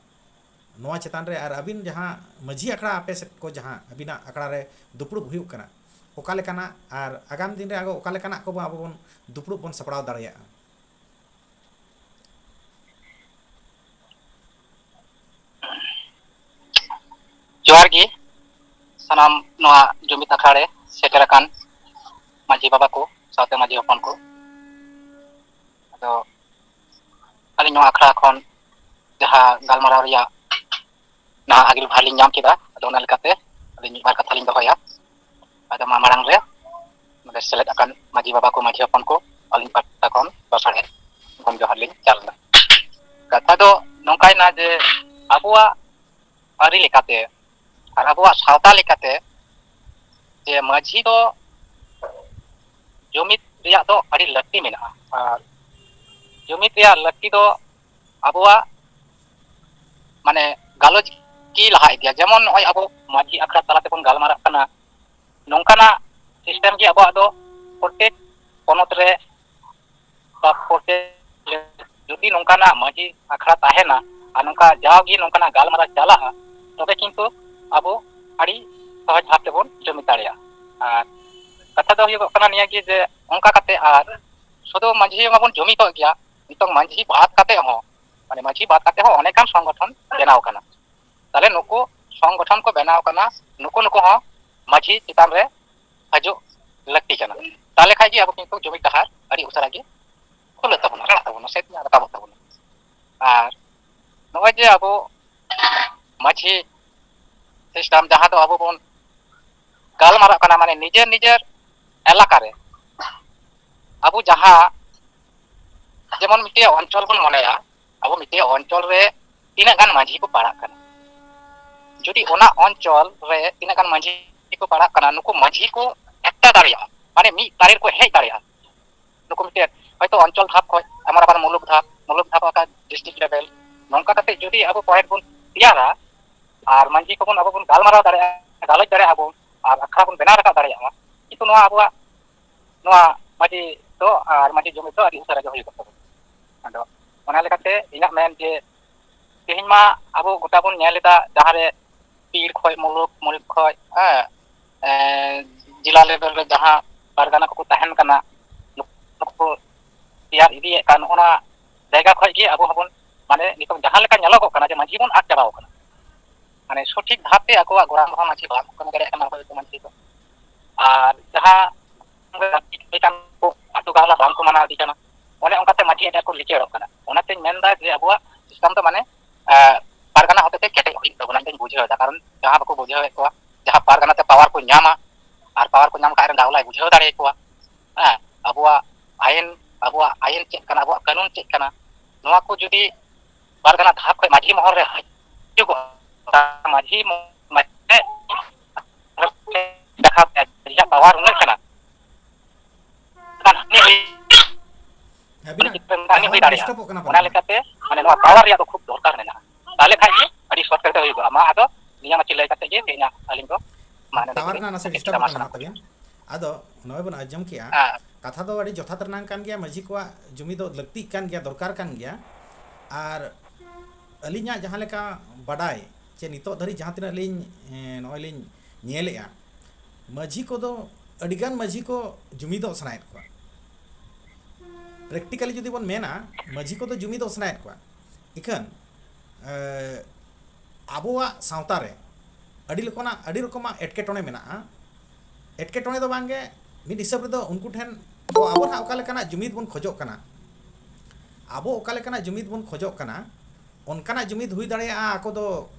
ᱱᱚᱣᱟ ᱪᱮᱛᱟᱱ ᱨᱮ ᱟᱨ ᱟᱹᱵᱤᱱ ᱡᱟᱦᱟᱸ ᱢᱟᱹᱡᱷᱤ ᱟᱠᱷᱲᱟ ᱟᱯᱮ ᱥᱮᱫ ᱠᱚ ᱡᱟᱦᱟᱸ ᱟᱹᱵᱤᱱᱟᱜ ᱟᱠᱷᱲᱟ ᱨᱮ ᱫᱩᱯᱲᱩᱵ ᱦᱩᱭᱩᱜ ᱠᱟᱱᱟ, ᱚᱠᱟ ᱞᱮᱠᱟᱱᱟᱜ ᱟᱨ ᱟᱜᱟᱢ ᱫᱤᱱ ᱨᱮ ᱟᱵᱚ ᱚᱠᱟ ᱞᱮᱠᱟᱱᱟᱜ ᱠᱚᱵᱚ ᱟᱵᱚ ᱵᱚᱱ ᱫᱩᱯᱲᱩᱵ ᱵᱚᱱ ᱥᱟᱯᱲᱟᱣ ᱫᱟᱲᱮᱭᱟᱜᱼᱟ? ᱡᱚᱦᱟᱨ ᱜᱮ ᱥᱟᱱᱟᱢ ᱱᱚᱣᱟ ᱡᱩᱢᱤᱫ ᱟᱠᱷᱲᱟ ᱨᱮ ᱥᱮᱴᱮᱨ ᱟᱠᱟᱱ ᱢᱟᱹᱡᱷᱤ ᱵᱟᱵᱟ ᱠᱚ ᱥᱟᱶᱛᱮ ᱢᱟᱹᱡᱷᱤ ᱦᱚᱯᱚᱱ ᱠᱚ᱾ ᱟᱫᱚ ᱟᱹᱞᱤᱧ ᱱᱚᱣᱟ ᱟᱠᱷᱲᱟ ᱠᱷᱚᱱ ᱡᱟᱦᱟᱸ ᱜᱟᱞᱢᱟᱨᱟᱣ ᱨᱮᱭᱟᱜ ᱱᱟᱦᱟᱜ ᱟᱹᱜᱤᱞ ᱵᱷᱟᱨ ᱞᱤᱧ ᱧᱟᱢ ᱠᱮᱫᱟ, ᱟᱫᱚ ᱚᱱᱟ ᱞᱮᱠᱟᱛᱮ ᱟᱹᱞᱤᱧ ᱢᱤᱫ ᱵᱟᱨ ᱠᱟᱛᱷᱟ ᱞᱤᱧ ᱫᱚᱦᱚᱭᱟ᱾ ᱟᱫᱚ ᱢᱟ ᱢᱟᱲᱟᱝ ᱨᱮ ᱱᱚᱰᱮ ᱥᱮᱞᱮᱫ ᱟᱠᱟᱱ ᱢᱟᱹᱡᱷᱤ ᱵᱟᱵᱟ ᱠᱚ, ᱢᱟᱹᱡᱷᱤ ᱦᱚᱯᱚᱱ ᱠᱚ, ᱟᱹᱞᱤᱧ ᱯᱟᱦᱴᱟ ᱠᱷᱚᱱ ᱞᱟᱥᱟᱲᱦᱮᱫ ᱜᱚᱢ ᱡᱚᱦᱟᱨ ᱞᱤᱧ ᱪᱟᱞ ᱮᱫᱟ᱾ ᱠᱟᱛᱷᱟ ᱫᱚ ᱱᱚᱝᱠᱟᱭᱮᱱᱟ ᱡᱮ ᱟᱵᱚᱣᱟᱜ ᱟᱹᱨᱤ ᱞᱮᱠᱟᱛᱮ ᱟᱨ ᱟᱵᱚᱣᱟᱜ ᱥᱟᱶᱛᱟ ᱞᱮᱠᱟᱛᱮ ᱡᱮ ᱢᱟᱹᱡᱷᱤ ᱫᱚ ᱡᱩᱢᱤᱫ ᱨᱮᱭᱟᱜ ᱫᱚ ᱟᱹᱰᱤ ᱞᱟᱹᱠᱛᱤ ᱢᱮᱱᱟᱜᱼᱟ᱾ ᱟᱨ ᱡᱩᱢᱤᱫ ᱨᱮᱭᱟᱜ ᱞᱟᱹᱠᱛᱤ ᱫᱚ ᱟᱵᱚᱣᱟᱜ, ᱢᱟᱱᱮ, ᱜᱟᱞᱚᱪ ᱜᱮ ᱞᱟᱦᱟ ᱤᱫᱤᱭᱟ᱾ ᱡᱮᱢᱚᱱ ᱱᱚᱜᱼᱚᱭ ᱟᱵᱚ ᱢᱟᱹᱡᱷᱤ ᱟᱠᱷᱲᱟ ᱛᱟᱞᱟ ᱛᱮᱵᱚᱱ ᱜᱟᱞᱢᱟᱨᱟᱜ ᱠᱟᱱᱟ, ᱱᱚᱝᱠᱟᱱᱟᱜ ᱥᱤᱥᱴᱮᱢ ᱜᱮ ᱟᱵᱚᱣᱟᱜ ᱫᱚ ᱯᱨᱚᱛᱮᱠ ᱯᱚᱱᱚᱛ ᱨᱮ ᱵᱟ ᱯᱨᱚᱛᱮᱠ, ᱡᱩᱫᱤ ᱱᱚᱝᱠᱟᱱᱟᱜ ᱢᱟᱹᱡᱷᱤ ᱟᱠᱷᱲᱟ ᱛᱟᱦᱮᱱᱟ ᱟᱨ ᱱᱚᱝᱠᱟ ᱡᱟᱣᱜᱮ ᱱᱚᱝᱠᱟᱱᱟᱜ ᱜᱟᱞᱢᱟᱨᱟᱣ ᱪᱟᱞᱟᱜᱼᱟ, ᱛᱚᱵᱮ ᱠᱤᱱᱛᱩ ᱟᱵᱚ ᱟᱹᱰᱤ ᱥᱚᱦᱚᱡ ᱵᱷᱟᱵ ᱛᱮᱵᱚᱱ ᱡᱩᱢᱤᱫ ᱫᱟᱲᱮᱭᱟᱜᱼᱟ᱾ ᱟᱨ ᱠᱟᱛᱷᱟ ᱫᱚ ᱦᱩᱭᱩᱜᱚᱜ ᱠᱟᱱᱟ ᱱᱤᱭᱟᱹ ᱜᱮ ᱡᱮ ᱚᱱᱠᱟ ᱠᱟᱛᱮ ᱟᱨ ᱥᱩᱫᱷᱩ ᱢᱟᱹᱡᱷᱤ ᱢᱟᱵᱚᱱ ᱡᱩᱢᱤᱫᱚᱜ ᱜᱮᱭᱟ, ᱱᱤᱛᱚᱝ ᱢᱟᱹᱡᱷᱤ ᱵᱟᱫ ᱠᱟᱛᱮ ᱦᱚᱸ, ᱢᱟᱱᱮ, ᱢᱟᱹᱡᱷᱤ ᱵᱟᱫ ᱠᱟᱛᱮ ᱦᱚᱸ ᱚᱱᱮᱠᱟᱱ ᱥᱚᱝᱜᱚᱴᱷᱚᱱ ᱵᱮᱱᱟᱣ ᱠᱟᱱᱟ᱾ ᱛᱟᱦᱞᱮ ᱱᱩᱠᱩ ᱥᱚᱝᱜᱚᱴᱷᱚᱱ ᱠᱚ ᱵᱮᱱᱟᱣ ᱠᱟᱱᱟ, ᱱᱩᱠᱩ ᱱᱩᱠᱩ ᱦᱚᱸ ᱢᱟᱹᱡᱷᱤ ᱪᱮᱛᱟᱱ ᱨᱮ ᱦᱤᱡᱩᱜ ᱞᱟᱹᱠᱛᱤ ᱠᱟᱱᱟ᱾ ᱛᱟᱦᱞᱮ ᱠᱷᱟᱡ ᱜᱮ ᱟᱵᱚ ᱠᱤᱱᱛᱩ ᱡᱩᱢᱤᱫ ᱰᱟᱦᱟᱨ ᱟᱹᱰᱤ ᱩᱥᱟᱹᱨᱟ ᱜᱮ ᱠᱷᱩᱞᱟᱹᱜ ᱛᱟᱵᱚᱱᱟ, ᱨᱟᱲᱟᱜ ᱛᱟᱵᱚᱱᱟ, ᱥᱮ ᱨᱟᱠᱟᱵᱚᱜ ᱛᱟᱵᱚᱱᱟ᱾ ᱟᱨ ᱱᱚᱜᱼᱚᱭ ᱡᱮ ᱟᱵᱚ ᱢᱟᱹᱡᱷᱤ ᱥᱤᱥᱴᱮᱢ, ᱡᱟᱦᱟᱸ ᱫᱚ ᱟᱵᱚ ᱵᱚᱱ ᱜᱟᱞᱢᱟᱨᱟᱜ ᱠᱟᱱᱟ, ᱢᱟᱱᱮ, ᱱᱤᱡᱮᱨ ᱱᱤᱡᱮᱨ ᱮᱞᱟᱠᱟ ᱨᱮ ᱟᱵᱚ ᱡᱟᱦᱟᱸ, ᱡᱮᱢᱚᱱ ᱢᱤᱫᱴᱮᱡ ᱚᱧᱪᱚᱞ ᱵᱚᱱ ᱢᱚᱱᱮᱭᱟ, ᱟᱵᱚ ᱢᱤᱫᱴᱮᱡ ᱚᱧᱪᱚᱞ ᱨᱮ ᱛᱤᱱᱟᱹᱜ ᱜᱟᱱ ᱢᱟᱹᱡᱷᱤ ᱠᱚ ᱯᱟᱲᱟᱜ ᱠᱟᱱᱟ᱾ ᱡᱩᱫᱤ ᱚᱱᱟ ᱚᱧᱪᱚᱞ ᱨᱮ ᱛᱤᱱᱟᱹᱜ ᱜᱟᱱ ᱢᱟᱹᱡᱷᱤ ᱠᱚ ᱯᱟᱲᱟᱜ ᱠᱟᱱᱟ, ᱱᱩᱠᱩ ᱢᱟᱹᱡᱷᱤ ᱠᱚ ᱮᱠᱴᱟ ᱫᱟᱲᱮᱭᱟᱜᱼᱟ, ᱢᱟᱱᱮ ᱢᱤᱫ ᱛᱟᱨᱮ ᱨᱮᱠᱚ ᱦᱮᱡ ᱫᱟᱲᱮᱭᱟᱜᱼᱟ᱾ ᱱᱩᱠᱩ ᱢᱤᱫᱴᱮᱡ ᱦᱚᱭᱛᱳ ᱚᱧᱪᱚᱞ ᱫᱷᱟᱯ ᱠᱷᱚᱡ, ᱟᱢᱟᱨ ᱟᱵᱟᱨ ᱢᱩᱞᱩᱠ ᱫᱷᱟᱯ, ᱢᱩᱞᱩᱠ ᱫᱷᱟᱯ ᱟᱠᱟ district level, ᱱᱚᱝᱠᱟ ᱠᱟᱛᱮ ᱡᱩᱫᱤ ᱟᱵᱚ point ᱵᱚᱱ ᱛᱮᱭᱟᱨᱟ ᱟᱨ ᱢᱟᱹᱡᱷᱤ ᱠᱚᱵᱚᱱ, ᱟᱵᱚ ᱵᱚᱱ ᱜᱟᱞᱢᱟᱨᱟᱣ ᱫᱟᱲᱮᱭᱟᱜᱼᱟ, ᱜᱟᱞᱚᱪ ᱫᱟᱲᱮᱭᱟᱜᱼᱟ ᱵᱚᱱ, ᱟᱨ ᱟᱠᱷᱲᱟ ᱵᱚᱱ ᱵᱮᱱᱟᱣ ᱨᱟᱠᱟᱵ ᱫᱟᱲᱮᱭᱟᱜᱼᱟ, ᱠᱤᱱᱛᱩ ᱱᱚᱣᱟ ᱟᱵᱚᱣᱟᱜ ᱱᱚᱣᱟ ᱢᱟᱹᱡᱷᱤ ᱫᱚ ᱟᱨ ᱢᱟᱹᱡᱷᱤ ᱡᱩᱢᱤᱫ ᱫᱚ ᱟᱹᱰᱤ ᱩᱥᱟᱹᱨᱟ ᱜᱮ ᱦᱩᱭᱩᱜᱚᱜ ᱛᱟᱵᱚᱱᱟ᱾ ᱟᱫᱚ ᱚᱱᱟ ᱞᱮᱠᱟᱛᱮ ᱤᱧᱟᱹᱜ ᱢᱮᱱ ᱡᱮ ᱛᱮᱦᱮᱧ ᱢᱟ ᱟᱵᱚ ᱜᱚᱴᱟ ᱵᱚᱱ ᱧᱮᱞ ᱮᱫᱟ, ᱡᱟᱦᱟᱸ ᱨᱮ ᱯᱤᱲ ᱠᱷᱚᱡ, ᱢᱩᱞᱩᱠ, ᱢᱩᱞᱩᱠ ᱠᱷᱚᱡ, ᱦᱮᱸ, ᱮᱸ, ᱡᱮᱞᱟ level ᱨᱮ ᱡᱟᱦᱟᱸ ᱯᱟᱨᱜᱟᱱᱟ ᱠᱚᱠᱚ ᱛᱟᱦᱮᱱ ᱠᱟᱱᱟ, ᱱᱩᱠᱩ ᱠᱚ ᱛᱮᱭᱟᱨ ᱤᱫᱤᱭᱮᱫ ᱠᱟᱱ, ᱚᱱᱟ ᱡᱟᱭᱜᱟ ᱠᱷᱚᱡ ᱜᱮ ᱟᱵᱚ ᱦᱚᱸᱵᱚᱱ, ᱢᱟᱱᱮ, ᱱᱤᱛᱚᱜ ᱡᱟᱦᱟᱸ ᱞᱮᱠᱟ ᱧᱮᱞᱚᱜᱚᱜ ᱠᱟᱱᱟ ᱡᱮ ᱢᱟᱹᱡᱷᱤ ᱵᱚᱱ ᱟᱫ ᱪᱟᱵᱟᱣ ᱠᱟᱱᱟ, ᱢᱟᱱᱮ, ᱥᱚᱴᱷᱤᱠ ᱵᱷᱟᱵᱽ ᱛᱮ ᱟᱠᱚᱣᱟᱜ ᱜᱚᱲᱟ ᱨᱮᱦᱚᱸ ᱢᱟᱹᱡᱷᱤ ᱵᱟᱝ ᱠᱚ ᱠᱟᱹᱢᱤ ᱫᱟᱲᱮᱭᱟᱜ ᱠᱟᱱᱟ, ᱚᱠᱚᱭ ᱠᱚ ᱢᱟᱹᱡᱷᱤ ᱠᱚ᱾ ᱟᱨ ᱡᱟᱦᱟᱸ ᱟᱹᱛᱩ ᱜᱟᱶᱞᱟ ᱵᱟᱝ ᱠᱚ ᱢᱟᱱᱟᱣ ᱤᱫᱤ ᱠᱟᱱᱟ, ᱚᱱᱮ ᱚᱱᱠᱟᱛᱮ ᱢᱟᱹᱡᱷᱤ ᱮᱴᱟᱜ ᱠᱚ ᱞᱤᱪᱟᱹᱲᱚᱜ ᱠᱟᱱᱟ᱾ ᱚᱱᱟᱛᱮᱧ ᱢᱮᱱᱫᱟ ᱡᱮ ᱟᱵᱚᱣᱟᱜ system ᱫᱚ, ᱢᱟᱱᱮ, ᱟᱸ, ᱯᱟᱨᱜᱟᱱᱟ ᱦᱚᱛᱮᱛᱮ ᱠᱮᱴᱮᱡ ᱦᱩᱭᱩᱜ ᱛᱟᱵᱚᱱᱟ, ᱤᱧ ᱵᱩᱡᱷᱟᱹᱣ ᱮᱫᱟ᱾ ᱠᱟᱨᱚᱱ ᱡᱟᱦᱟᱸ ᱵᱟᱠᱚ ᱵᱩᱡᱷᱟᱹᱣᱮᱫ ᱠᱚᱣᱟ, ᱡᱟᱦᱟᱸ ᱯᱟᱨᱜᱟᱱᱟ ᱛᱮ power ᱠᱚ ᱧᱟᱢᱟ, ᱟᱨ power ᱠᱚ ᱧᱟᱢ ᱠᱷᱟᱡ ᱨᱮᱱ ᱜᱟᱶᱞᱟᱭ ᱵᱩᱡᱷᱟᱹᱣ ᱫᱟᱲᱮᱭᱟᱠᱚᱣᱟ᱾ ᱦᱮᱸ, ᱟᱵᱚᱣᱟᱜ ᱟᱭᱤᱱ, ᱟᱵᱚᱣᱟᱜ ᱟᱭᱤᱱ ᱪᱮᱫ ᱠᱟᱱᱟ, ᱟᱵᱚᱣᱟᱜ ᱠᱟᱹᱱᱩᱱ ᱪᱮᱫ ᱠᱟᱱᱟ, ᱱᱚᱣᱟ ᱠᱚ ᱡᱩᱫᱤ ᱯᱟᱨᱜᱟᱱᱟ ᱫᱷᱟᱯ ᱠᱷᱚᱱ ᱢᱟᱹᱡᱷᱤ ᱢᱚᱦᱚᱞ ᱨᱮ ᱦᱤᱡᱩᱜᱚᱜ, ᱢᱟᱹᱡᱷᱤ ᱢᱚ-, ᱢᱟᱹᱡᱷᱤ ᱫᱮᱠᱷᱟᱣ ᱨᱮᱭᱟᱜ power ᱩᱱᱟᱹᱜ ᱠᱟᱱᱟ, ᱠᱷᱟᱱ ᱦᱟᱹᱱᱤ ᱦᱩᱭ, ᱩᱱᱤ ᱟᱹᱵᱤᱱᱟᱜ ᱪᱮᱛᱟᱱ ᱨᱮ ᱦᱟᱹᱱᱤ ᱦᱩᱭ tower ᱫᱟᱲᱮᱭᱟᱜᱼᱟ᱾ Disturb ᱚᱜ ᱠᱟᱱᱟ ᱚᱱᱟ ᱯᱟᱞᱮᱱ᱾ ᱞᱮᱠᱟᱛᱮ, ᱢᱟᱱᱮ, ᱱᱚᱣᱟ power ᱨᱮᱭᱟᱜ ᱫᱚ ᱠᱷᱩᱵ ᱫᱚᱨᱠᱟᱨ ᱢᱮᱱᱟᱜᱼᱟ᱾ ᱛᱟᱦᱞᱮ ᱠᱷᱟᱡ ᱜᱮ ᱟᱹᱰᱤ shortcut ᱛᱮ ᱦᱩᱭᱩᱜᱼᱟ᱾ ᱢᱟ ᱟᱫᱚ ᱱᱤᱭᱟᱹ ᱢᱟᱪᱷᱟ ᱞᱟᱹᱭ ᱠᱟᱛᱮ ᱜᱮ ᱤᱧᱟᱹᱜ, ᱟᱹᱞᱤᱧ ᱫᱚ, ᱢᱟ, ᱱᱚᱰᱮ tower ᱜᱮᱞᱤᱧ ᱨᱮᱱᱟᱜ ᱱᱟᱥᱮ ᱢᱩᱪᱟᱹᱫ disturb ᱠᱮᱫᱟ᱾ ᱚᱜ ᱢᱟ ᱠᱟᱱᱟ ᱥᱟᱱᱟᱢ ᱛᱟᱵᱮᱱ᱾ ᱠᱚᱜᱮ᱾ ᱟᱫᱚ ᱱᱚᱜᱼᱚᱭ ᱵᱚᱱ ᱟᱸᱡᱚᱢ ᱠᱮᱜᱼᱟ, ᱦᱮᱸ᱾ ᱠᱟᱛᱷᱟ ᱫᱚ ᱟᱹᱰᱤ ᱡᱚᱛᱷᱟᱛ ᱨᱮᱱᱟᱜ ᱠᱟᱱ ᱜᱮᱭᱟ, ᱢᱟᱹᱡᱷᱤ ᱠᱚᱣᱟᱜ ᱡᱩᱢᱤᱫᱚᱜ ᱞᱟᱹᱠᱛᱤᱜ ᱠᱟᱱ ᱜᱮᱭᱟ, ᱫᱚᱨᱠᱟᱨ ᱠᱟᱱ ᱜᱮᱭᱟ᱾ ᱟᱨ ᱟᱹᱞᱤᱧᱟᱜ ᱡᱟᱦᱟᱸ ᱞᱮᱠᱟ ᱵᱟᱰᱟᱭ, ᱪᱮ ᱱᱤᱛᱚᱜ ᱫᱷᱟᱹᱨᱤᱡ ᱡᱟᱦᱟᱸ ᱛᱤᱱᱟᱹᱜ ᱞᱤᱧ, ᱮᱸ, ᱱᱚᱜᱼᱚᱭ ᱞᱤᱧ ᱧᱮᱞᱮᱜᱼᱟ, ᱢᱟᱹᱡᱷᱤ ᱠᱚᱫᱚ, ᱟᱹᱰᱤᱜᱟᱱ ᱢᱟᱹᱡᱷᱤ ᱠᱚ ᱡᱩᱢᱤᱫᱚᱜ ᱥᱟᱱᱟᱭᱮᱫ ᱠᱚᱣᱟ᱾ Practically ᱡᱩᱫᱤ ᱵᱚᱱ ᱢᱮᱱᱟ, ᱢᱟᱹᱡᱷᱤ ᱠᱚᱫᱚ ᱡᱩᱢᱤᱫᱚᱜ ᱥᱟᱱᱟᱭᱮᱫ ᱠᱚᱣᱟ᱾ ᱤᱠᱷᱟᱹᱱ, ᱮ, ᱟᱵᱚᱣᱟᱜ ᱥᱟᱶᱛᱟ ᱨᱮ ᱟᱹᱰᱤ ᱞᱮᱠᱟᱱᱟᱜ, ᱟᱹᱰᱤ ᱨᱚᱠᱚᱢᱟᱜ ᱮᱴᱠᱮᱴᱚᱬᱮ ᱢᱮᱱᱟᱜᱼᱟ᱾ ᱮᱴᱠᱮᱴᱚᱬᱮ ᱫᱚ ᱵᱟᱝᱜᱮ, ᱢᱤᱫ ᱦᱤᱥᱟᱹᱵ ᱨᱮᱫᱚ ᱩᱱᱠᱩ ᱴᱷᱮᱱ ᱫᱚ ᱟᱵᱚ ᱱᱟᱦᱟᱜ ᱚᱠᱟ ᱞᱮᱠᱟᱱᱟᱜ ᱡᱩᱢᱤᱫ ᱵᱚᱱ ᱠᱷᱚᱡᱚᱜ ᱠᱟᱱᱟ, ᱟᱵᱚ ᱚᱠᱟ ᱞᱮᱠᱟᱱᱟᱜ ᱡᱩᱢᱤᱫ ᱵᱚᱱ ᱠᱷᱚᱡᱚᱜ ᱠᱟᱱᱟ, ᱚᱱᱠᱟᱱᱟᱜ ᱡᱩᱢᱤᱫ ᱦᱩᱭ ᱫᱟᱲᱮᱭᱟᱜᱼᱟ, ᱟᱠᱚ ᱫᱚ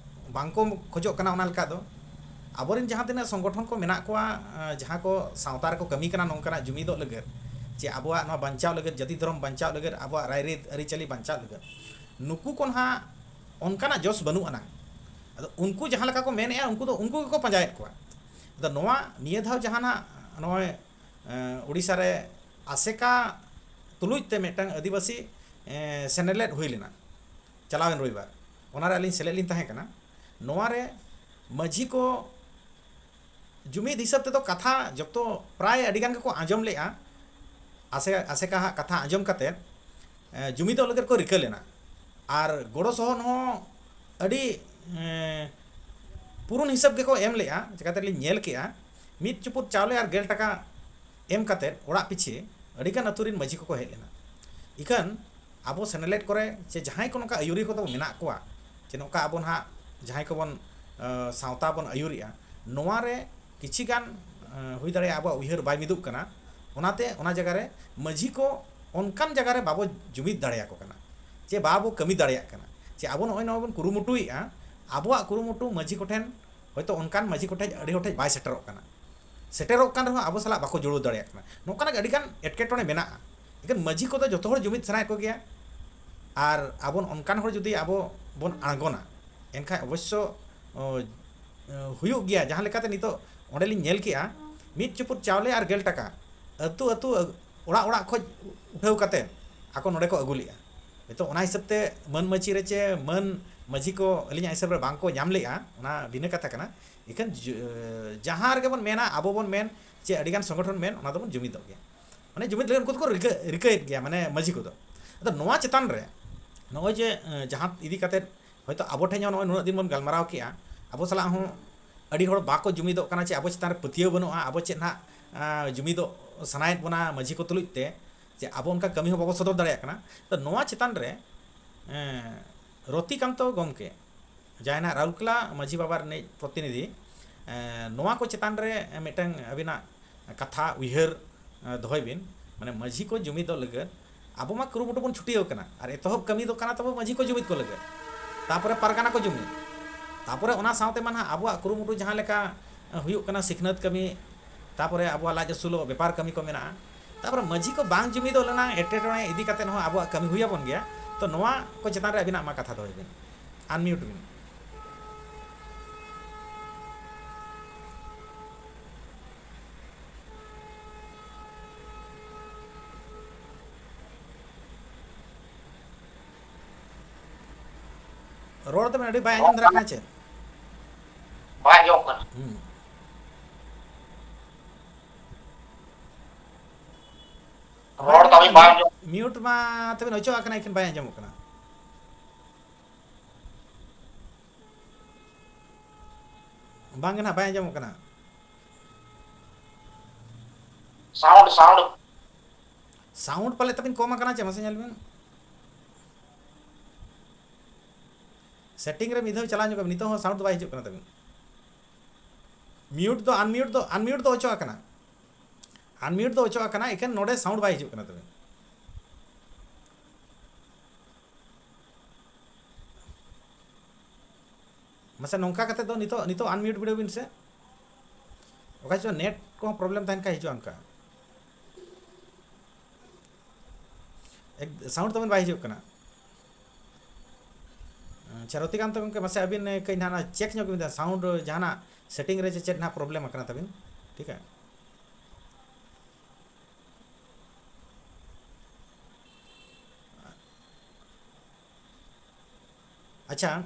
ᱵᱟᱝᱠᱚ ᱠᱷᱚᱡᱚᱜ ᱠᱟᱱᱟ ᱚᱱᱟ ᱞᱮᱠᱟ ᱫᱚ᱾ ᱟᱵᱚᱨᱮᱱ ᱡᱟᱦᱟᱸ ᱛᱤᱱᱟᱹᱜ ᱥᱚᱝᱜᱚᱴᱷᱚᱱ ᱠᱚ ᱢᱮᱱᱟᱜ ᱠᱚᱣᱟ, ᱡᱟᱦᱟᱸ ᱠᱚ ᱥᱟᱶᱛᱟ ᱨᱮᱠᱚ ᱠᱟᱹᱢᱤ ᱠᱟᱱᱟ ᱱᱚᱝᱠᱟᱱᱟᱜ ᱡᱩᱢᱤᱫᱚᱜ ᱞᱟᱹᱜᱤᱫ, ᱪᱮ ᱟᱵᱚᱣᱟᱜ ᱱᱚᱣᱟ ᱵᱟᱧᱪᱟᱣ ᱞᱟᱹᱜᱤᱫ, ᱡᱟᱹᱛᱤ ᱫᱷᱚᱨᱚᱢ ᱵᱟᱧᱪᱟᱣ ᱞᱟᱹᱜᱤᱫ, ᱟᱵᱚᱣᱟᱜ ᱨᱟᱭᱨᱤᱛ ᱟᱹᱨᱤᱪᱟᱹᱞᱤ ᱵᱟᱧᱪᱟᱣ ᱞᱟᱹᱜᱤᱫ, ᱱᱩᱠᱩ ᱠᱚ ᱱᱟᱦᱟᱜ ᱚᱱᱠᱟᱱᱟᱜ ᱡᱚᱥ ᱵᱟᱹᱱᱩᱜ ᱟᱱᱟᱝ᱾ ᱟᱫᱚ ᱩᱱᱠᱩ ᱡᱟᱦᱟᱸ ᱞᱮᱠᱟ ᱠᱚ ᱢᱮᱱᱮᱫᱼᱟ, ᱩᱱᱠᱩ ᱫᱚ ᱩᱱᱠᱩ ᱜᱮᱠᱚ ᱯᱟᱸᱡᱟᱭᱮᱫ ᱠᱚᱣᱟ᱾ ᱟᱫᱚ ᱱᱚᱣᱟ ᱱᱤᱭᱟᱹ ᱫᱷᱟᱣ ᱡᱟᱦᱟᱸ ᱱᱟᱜ ᱱᱚᱜᱼᱚᱭ ᱩᱲᱤᱥᱥᱟ ᱨᱮ ᱟᱥᱮᱠᱟ ᱛᱩᱞᱩᱡ ᱛᱮ ᱢᱤᱫᱴᱟᱝ ᱟᱹᱫᱤᱵᱟᱹᱥᱤ ᱥᱮᱱᱮᱞᱮᱫ ᱦᱩᱭ ᱞᱮᱱᱟ ᱪᱟᱞᱟᱣᱮᱱ ᱨᱚᱵᱤᱵᱟᱨ᱾ ᱚᱱᱟᱨᱮ ᱟᱹᱞᱤᱧ ᱥᱮᱞᱮᱫ ᱞᱤᱧ ᱛᱟᱦᱮᱸ ᱠᱟᱱᱟ᱾ ᱱᱚᱣᱟᱨᱮ ᱢᱟᱹᱡᱷᱤ ᱠᱚ ᱡᱩᱢᱤᱫ ᱦᱤᱥᱟᱹᱵ ᱛᱮᱫᱚ ᱠᱟᱛᱷᱟ ᱡᱚᱛᱚ ᱯᱨᱟᱭ ᱟᱹᱰᱤ ᱜᱟᱱ ᱜᱮᱠᱚ ᱟᱸᱡᱚᱢ ᱞᱮᱫᱼᱟ᱾ ᱟᱥᱮ ᱟᱥᱮᱠᱟ ᱦᱟᱜ ᱠᱟᱛᱷᱟ ᱟᱸᱡᱚᱢ ᱠᱟᱛᱮ ᱡᱩᱢᱤᱫᱚᱜ ᱞᱟᱹᱜᱤᱫ ᱠᱚ ᱨᱤᱠᱟᱹ ᱞᱮᱱᱟ᱾ ᱟᱨ ᱜᱚᱲᱚ ᱥᱚᱦᱚᱫ ᱦᱚᱸ ᱟᱹᱰᱤ ᱯᱩᱨᱩᱱ ᱦᱤᱥᱟᱹᱵ ᱜᱮᱠᱚ ᱮᱢ ᱞᱮᱫᱼᱟ᱾ ᱪᱤᱠᱟᱹᱛᱮ ᱞᱤᱧ ᱧᱮᱞ ᱠᱮᱜᱼᱟ, ᱢᱤᱫ ᱪᱩᱯᱩᱫ ᱪᱟᱣᱞᱮ ᱟᱨ ᱜᱮᱞ ᱴᱟᱠᱟ ᱮᱢ ᱠᱟᱛᱮ ᱚᱲᱟᱜ ᱯᱤᱪᱷᱤ ᱟᱹᱰᱤᱜᱟᱱ ᱟᱹᱛᱩ ᱨᱮᱱ ᱢᱟᱹᱡᱷᱤ ᱠᱚᱠᱚ ᱦᱮᱡ ᱞᱮᱱᱟ᱾ ᱤᱠᱷᱟᱹᱱ ᱟᱵᱚ ᱥᱮᱱᱮᱞᱮᱫ ᱠᱚᱨᱮ ᱪᱮ ᱡᱟᱦᱟᱸᱭ ᱠᱚ ᱱᱚᱝᱠᱟ ᱟᱹᱭᱩᱨᱤᱭᱟᱹ ᱠᱚᱫᱚ ᱢᱮᱱᱟᱜ ᱠᱚᱣᱟ, ᱪᱮ ᱱᱚᱝᱠᱟ ᱟᱵᱚ ᱱᱟᱦᱟᱜ ᱡᱟᱦᱟᱸᱭ ᱠᱚᱵᱚᱱ ᱥᱟᱶᱛᱟ ᱵᱚᱱ ᱟᱹᱭᱩᱨᱮᱜᱼᱟ, ᱱᱚᱣᱟ ᱨᱮ ᱠᱤᱪᱷᱤ ᱜᱟᱱ ᱦᱩᱭ ᱫᱟᱲᱮᱭᱟᱜᱼᱟ ᱟᱵᱚᱣᱟᱜ ᱩᱭᱦᱟᱹᱨ ᱵᱟᱭ ᱢᱤᱫᱚᱜ ᱠᱟᱱᱟ᱾ ᱚᱱᱟᱛᱮ ᱚᱱᱟ ᱡᱟᱭᱜᱟ ᱨᱮ ᱢᱟᱹᱡᱷᱤ ᱠᱚ ᱚᱱᱠᱟᱱ ᱡᱟᱭᱜᱟ ᱨᱮ ᱵᱟᱵᱚ ᱡᱩᱢᱤᱫ ᱫᱟᱲᱮᱭᱟᱠᱚ ᱠᱟᱱᱟ, ᱪᱮ ᱵᱟᱵᱚ ᱠᱟᱹᱢᱤ ᱫᱟᱲᱮᱭᱟᱜ ᱠᱟᱱᱟ᱾ ᱪᱮ ᱟᱵᱚ ᱱᱚᱜᱼᱚᱭ ᱱᱚᱣᱟ ᱵᱚᱱ ᱠᱩᱨᱩᱢᱩᱴᱩᱭᱮᱫᱼᱟ, ᱟᱵᱚᱣᱟᱜ ᱠᱩᱨᱩᱢᱩᱴᱩ ᱢᱟᱹᱡᱷᱤ ᱠᱚᱴᱷᱮᱱ ᱦᱚᱭᱛᱳ ᱚᱱᱠᱟᱱ ᱢᱟᱹᱡᱷᱤ ᱠᱚᱴᱷᱮᱱ ᱟᱹᱰᱤ ᱦᱚᱲ ᱴᱷᱮᱱ ᱵᱟᱭ ᱥᱮᱴᱮᱨᱚᱜ ᱠᱟᱱᱟ, ᱥᱮᱴᱮᱨᱚᱜ ᱠᱟᱱ ᱨᱮᱦᱚᱸ ᱟᱵᱚ ᱥᱟᱞᱟᱜ ᱵᱟᱠᱚ ᱡᱩᱲᱟᱹᱣ ᱫᱟᱲᱮᱭᱟᱜ ᱠᱟᱱᱟ᱾ ᱱᱚᱝᱠᱟᱱᱟᱜ ᱜᱮ ᱟᱹᱰᱤᱜᱟᱱ ᱮᱴᱠᱮᱴᱚᱬᱮ ᱢᱮᱱᱟᱜᱼᱟ᱾ ᱮᱱᱠᱷᱟᱱ ᱢᱟᱹᱡᱷᱤ ᱠᱚᱫᱚ ᱡᱚᱛᱚ ᱦᱚᱲ ᱡᱩᱢᱤᱫ ᱥᱟᱱᱟᱭᱮᱫ ᱠᱚᱜᱮᱭᱟ, ᱟᱨ ᱟᱵᱚ ᱚᱱᱠᱟᱱ ᱦᱚᱲ ᱡᱩᱫᱤ ᱟᱵᱚ ᱵᱚᱱ ᱟᱬᱜᱚᱱᱟ, ᱮᱱᱠᱷᱟᱱ ᱚᱵᱚᱥᱥᱚ ᱦᱩᱭᱩᱜ ᱜᱮᱭᱟ᱾ ᱡᱟᱦᱟᱸ ᱞᱮᱠᱟᱛᱮ ᱱᱤᱛᱚᱜ ᱚᱸᱰᱮᱞᱤᱧ ᱧᱮᱞ ᱠᱮᱜᱼᱟ, ᱢᱤᱫ ᱪᱩᱯᱩᱫ ᱪᱟᱣᱞᱮ ᱟᱨ ᱜᱮᱞ ᱴᱟᱠᱟ ᱟᱹᱛᱩ ᱟᱹᱛᱩ ᱚᱲᱟᱜ ᱚᱲᱟᱜ ᱠᱷᱚᱱ ᱩᱴᱷᱟᱹᱣ ᱠᱟᱛᱮ ᱟᱠᱚ ᱱᱚᱰᱮ ᱠᱚ ᱟᱹᱜᱩ ᱞᱮᱜᱼᱟ᱾ ᱱᱤᱛᱚᱜ ᱚᱱᱟ ᱦᱤᱥᱟᱹᱵ ᱛᱮ ᱢᱟᱹᱱ ᱢᱟᱹᱪᱷᱤ ᱨᱮ ᱪᱮ ᱢᱟᱹᱱ ᱢᱟᱹᱡᱷᱤ ᱠᱚ ᱟᱹᱞᱤᱧᱟᱜ ᱦᱤᱥᱟᱹᱵ ᱨᱮ ᱵᱟᱝ ᱠᱚ ᱧᱟᱢ ᱞᱮᱜᱼᱟ, ᱚᱱᱟ ᱵᱷᱤᱱᱟᱹ ᱠᱟᱛᱷᱟ ᱠᱟᱱᱟ᱾ ᱤᱠᱷᱟᱹᱱ ᱡᱟᱦᱟᱸ ᱨᱮᱜᱮ ᱵᱚᱱ ᱢᱮᱱᱟ, ᱟᱵᱚ ᱵᱚᱱ ᱢᱮᱱ ᱪᱮ ᱟᱹᱰᱤᱜᱟᱱ ᱥᱚᱝᱜᱚᱴᱷᱚᱱ ᱢᱮᱱ, ᱚᱱᱟ ᱫᱚᱵᱚᱱ ᱡᱩᱢᱤᱫᱚᱜ ᱜᱮᱭᱟ᱾ ᱢᱟᱱᱮ ᱡᱩᱢᱤᱫ ᱞᱟᱹᱜᱤᱫ ᱩᱱᱠᱩ ᱫᱚᱠᱚ ᱨᱤᱠᱟᱹ ᱨᱤᱠᱟᱹᱭᱮᱫ ᱜᱮᱭᱟ, ᱢᱟᱱᱮ ᱢᱟᱹᱡᱷᱤ ᱠᱚᱫᱚ᱾ ᱟᱫᱚ ᱱᱚᱣᱟ ᱪᱮᱛᱟᱱ ᱨᱮ ᱱᱚᱜᱼᱚᱭ ᱡᱮ ᱡᱟᱦᱟᱸ ᱤᱫᱤ ᱠᱟᱛᱮᱫ ᱦᱚᱭᱛᱳ ᱟᱵᱚ ᱴᱷᱮᱱ ᱦᱚᱸ ᱱᱚᱜᱼᱚᱭ ᱱᱩᱱᱟᱹᱜ ᱫᱤᱱ ᱵᱚᱱ ᱜᱟᱞᱢᱟᱨᱟᱣ ᱠᱮᱜᱼᱟ, ᱟᱵᱚ ᱥᱟᱞᱟᱜ ᱦᱚᱸ ᱟᱹᱰᱤ ᱦᱚᱲ ᱵᱟᱠᱚ ᱡᱩᱢᱤᱫᱚᱜ ᱠᱟᱱᱟ, ᱪᱮ ᱟᱵᱚ ᱪᱮᱛᱟᱱ ᱨᱮ ᱯᱟᱹᱛᱭᱟᱹᱣ ᱵᱟᱹᱱᱩᱜᱼᱟ, ᱟᱵᱚ ᱪᱮᱫ ᱱᱟᱦᱟᱜ ᱡᱩᱢᱤᱫᱚᱜ ᱥᱟᱱᱟᱭᱮᱫ ᱵᱚᱱᱟ ᱢᱟᱹᱡᱷᱤ ᱠᱚ ᱛᱩᱞᱩᱡ ᱛᱮ, ᱡᱮ ᱟᱵᱚ ᱚᱱᱠᱟ ᱠᱟᱹᱢᱤ ᱦᱚᱸ ᱵᱟᱵᱚ ᱥᱚᱫᱚᱨ ᱫᱟᱲᱮᱭᱟᱜ ᱠᱟᱱᱟ᱾ ᱛᱚ ᱱᱚᱣᱟ ᱪᱮᱛᱟᱱ ᱨᱮ ᱨᱚᱛᱤᱠᱟᱱᱛᱚ ᱜᱚᱢᱠᱮ, ᱡᱟᱦᱟᱸᱭ ᱱᱟᱦᱟᱜ ᱨᱟᱩᱨᱠᱮᱞᱟ ᱢᱟᱹᱡᱷᱤ ᱵᱟᱵᱟ ᱨᱤᱱᱤᱡ ᱯᱨᱚᱛᱤᱱᱤᱫᱷᱤ, ᱱᱚᱣᱟ ᱠᱚ ᱪᱮᱛᱟᱱ ᱨᱮ ᱢᱤᱫᱴᱟᱝ ᱟᱹᱵᱤᱱᱟᱜ ᱠᱟᱛᱷᱟ ᱩᱭᱦᱟᱹᱨ ᱫᱚᱦᱚᱭ ᱵᱤᱱ᱾ ᱢᱟᱱᱮ ᱢᱟᱹᱡᱷᱤ ᱠᱚ ᱡᱩᱢᱤᱫᱚᱜ ᱞᱟᱹᱜᱤᱫ ᱟᱵᱚ ᱢᱟ ᱠᱩᱨᱩᱢᱩᱴᱩ ᱵᱚᱱ ᱪᱷᱩᱴᱟᱹᱣ ᱠᱟᱱᱟ, ᱟᱨ ᱮᱛᱚᱦᱚᱵ ᱠᱟᱹᱢᱤ ᱫᱚ ᱠᱟᱱᱟ ᱛᱟᱵᱚ ᱢᱟᱹᱡᱷᱤ ᱠᱚ ᱡᱩᱢᱤᱫ ᱠᱚ ᱞᱟᱹᱜᱤᱫ, ᱛᱟᱯᱚᱨᱮ ᱯᱟᱨᱜᱟᱱᱟ ᱠᱚ ᱡᱩᱢᱤᱫ, ᱛᱟᱯᱚᱨᱮ ᱚᱱᱟ ᱥᱟᱶᱛᱮ ᱢᱟ ᱱᱟᱦᱟᱜ ᱟᱵᱚᱣᱟᱜ ᱠᱩᱨᱩᱢᱩᱴᱩ ᱡᱟᱦᱟᱸ ᱞᱮᱠᱟ ᱦᱩᱭᱩᱜ ᱠᱟᱱᱟ, ᱥᱤᱠᱷᱱᱟᱹᱛ ᱠᱟᱹᱢᱤ, ᱛᱟᱯᱚᱨᱮ ᱟᱵᱚᱣᱟᱜ ᱞᱟᱡ ᱟᱹᱥᱩᱞᱚᱜ ᱵᱮᱯᱟᱨ ᱠᱟᱹᱢᱤ ᱠᱚ ᱢᱮᱱᱟᱜᱼᱟ, ᱛᱟᱯᱚᱨᱮ ᱢᱟᱹᱡᱷᱤ ᱠᱚ ᱵᱟᱝ ᱡᱩᱢᱤᱫᱚᱜ ᱨᱮᱱᱟᱜ ᱮᱴᱠᱮᱴᱚᱬᱮ ᱤᱫᱤ ᱠᱟᱛᱮ ᱦᱚᱸ ᱟᱵᱚᱣᱟᱜ ᱠᱟᱹᱢᱤ ᱦᱩᱭ ᱟᱵᱚᱱ ᱜᱮᱭᱟ᱾ ᱛᱚ ᱱᱚᱣᱟ ᱠᱚ ᱪᱮᱛᱟᱱ ᱨᱮ ᱟᱹᱵᱤᱱᱟᱜ ᱢᱟ ᱠᱟᱛᱷᱟ ᱫᱚᱦᱚᱭ ᱵᱤᱱ, unmute ᱵᱤᱱ᱾ ᱨᱚᱲ ᱛᱟᱵᱮᱱ ᱟᱹᱰᱤ ᱵᱟᱭ ᱟᱸᱡᱚᱢ ᱫᱷᱟᱨᱟ ᱠᱟᱱᱟ ᱪᱮ? ᱵᱟᱭ ᱟᱸᱡᱚᱢᱚᱜ ᱠᱟᱱᱟ᱾ ᱦᱩᱸ᱾ ᱨᱚᱲ ᱛᱟᱵᱮᱱ ᱵᱟᱭ ᱟᱸᱡᱚᱢ᱾ Mute ᱢᱟ ᱛᱟᱵᱮᱱ ᱚᱪᱚᱜ ᱟᱠᱟᱱᱟ, ᱮᱱᱠᱷᱟᱱ ᱵᱟᱭ ᱟᱸᱡᱚᱢᱚᱜ ᱠᱟᱱᱟ᱾ ᱵᱟᱝ ᱜᱮ ᱱᱟᱦᱟᱜ, ᱵᱟᱭ ᱟᱸᱡᱚᱢᱚᱜ ᱠᱟᱱᱟ᱾ Sound, sound. Sound ᱯᱟᱞᱮ ᱛᱟᱵᱤᱱ ᱠᱚᱢ ᱟᱠᱟᱱᱟ ᱪᱮ, ᱢᱟᱥᱮ ᱧᱮᱞ ᱵᱤᱱ᱾ Setting ᱨᱮ ᱢᱤᱫ ᱫᱷᱟᱣ ᱪᱟᱞᱟᱣ ᱧᱚᱜ ᱠᱟᱱᱟ, ᱱᱤᱛᱚᱜ ᱦᱚᱸ sound ᱫᱚ ᱵᱟᱭ ᱦᱤᱡᱩᱜ ᱠᱟᱱᱟ ᱛᱟᱵᱤᱱ᱾ Mute ᱫᱚ, unmute ᱫᱚ, unmute ᱫᱚ ᱚᱪᱚᱜ ᱟᱠᱟᱱᱟ, unmute ᱫᱚ ᱚᱪᱚᱜ ᱟᱠᱟᱱᱟ, ᱮᱠᱷᱮᱱ ᱱᱚᱰᱮ sound ᱵᱟᱭ ᱦᱤᱡᱩᱜ ᱠᱟᱱᱟ ᱛᱟᱵᱤᱱ᱾ ᱢᱟᱥᱮ ᱱᱚᱝᱠᱟ ᱠᱟᱛᱮ ᱫᱚ ᱱᱤᱛᱚᱜ, ᱱᱤᱛᱚᱜ unmute ᱵᱤᱰᱟᱹᱣ ᱵᱤᱱ ᱥᱮ᱾ ᱚᱠᱟ ᱪᱚ net ᱠᱚᱦᱚᱸ problem ᱛᱟᱦᱮᱱ ᱠᱷᱟᱡ ᱦᱤᱡᱩᱜᱼᱟ ᱚᱱᱠᱟ᱾ ᱮᱠ-, sound ᱛᱟᱵᱮᱱ ᱵᱟᱭ ᱦᱤᱡᱩᱜ ᱠᱟᱱᱟ᱾ ᱟᱪᱪᱷᱟ, ᱨᱚᱛᱤᱠᱟᱱᱛᱚ ᱜᱚᱢᱠᱮ, ᱢᱟᱥᱮ ᱟᱹᱵᱤᱱ, ᱮ, ᱠᱟᱹᱡ ᱱᱟᱦᱟᱜ ᱚᱱᱟ check ᱧᱚᱜ ᱵᱤᱱ, sound ᱡᱟᱦᱟᱱᱟᱜ setting ᱨᱮ ᱪᱮ ᱪᱮᱫ ᱱᱟᱦᱟᱜ problem ᱟᱠᱟᱱᱟ ᱛᱟᱵᱤᱱ, ᱴᱷᱤᱠᱟ? ᱟᱪᱪᱷᱟ,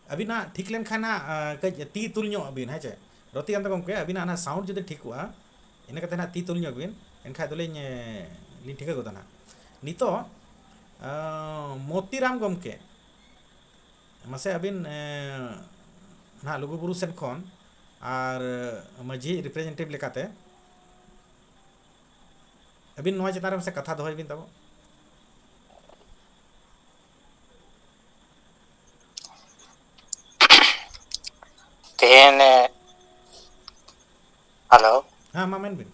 ᱟᱹᱵᱤᱱᱟᱜ ᱴᱷᱤᱠ ᱞᱮᱱᱠᱷᱟᱱ ᱦᱟᱸᱜ, ᱟᱸ, ᱠᱟᱹᱡ ᱛᱤ ᱛᱩᱞ ᱧᱚᱜ ᱵᱤᱱ, ᱦᱮᱸ ᱪᱮ? ᱨᱚᱛᱤᱠᱟᱱᱛᱚ ᱜᱚᱢᱠᱮ, ᱟᱹᱵᱤᱱᱟᱜ ᱚᱱᱟ sound ᱡᱩᱫᱤ ᱴᱷᱤᱠᱚᱜᱼᱟ, ᱤᱱᱟᱹ ᱠᱟᱛᱮ ᱦᱟᱸᱜ ᱛᱤ ᱛᱩᱞ ᱧᱚᱜ ᱵᱤᱱ, ᱮᱱᱠᱷᱟᱡ ᱫᱚᱞᱤᱧ, ᱮᱸ, ᱞᱤᱧ ᱴᱷᱤᱠᱟᱹ ᱜᱚᱫᱟ ᱦᱟᱸᱜ᱾ ᱱᱤᱛᱚᱜ, ᱟᱸ, ᱢᱚᱛᱤᱨᱟᱢ ᱜᱚᱢᱠᱮ, ᱢᱟᱥᱮ ᱟᱹᱵᱤᱱ, ᱮᱸ, ᱱᱟᱦᱟᱜ ᱞᱩᱜᱩᱵᱩᱨᱩ ᱥᱮᱫ ᱠᱷᱚᱱ ᱟᱨ ᱢᱟᱹᱡᱷᱤ representative ᱞᱮᱠᱟᱛᱮ ᱟᱹᱵᱤᱱ ᱱᱚᱣᱟ ᱪᱮᱛᱟᱱ ᱨᱮ ᱢᱟᱥᱮ ᱠᱟᱛᱷᱟ ᱫᱚᱦᱚᱭ ᱵᱤᱱ ᱛᱟᱵᱚ᱾ ᱛᱮᱦᱮᱧ, ᱮ, hello᱾ ᱦᱮᱸ, ᱢᱟ ᱢᱮᱱ ᱵᱤᱱ᱾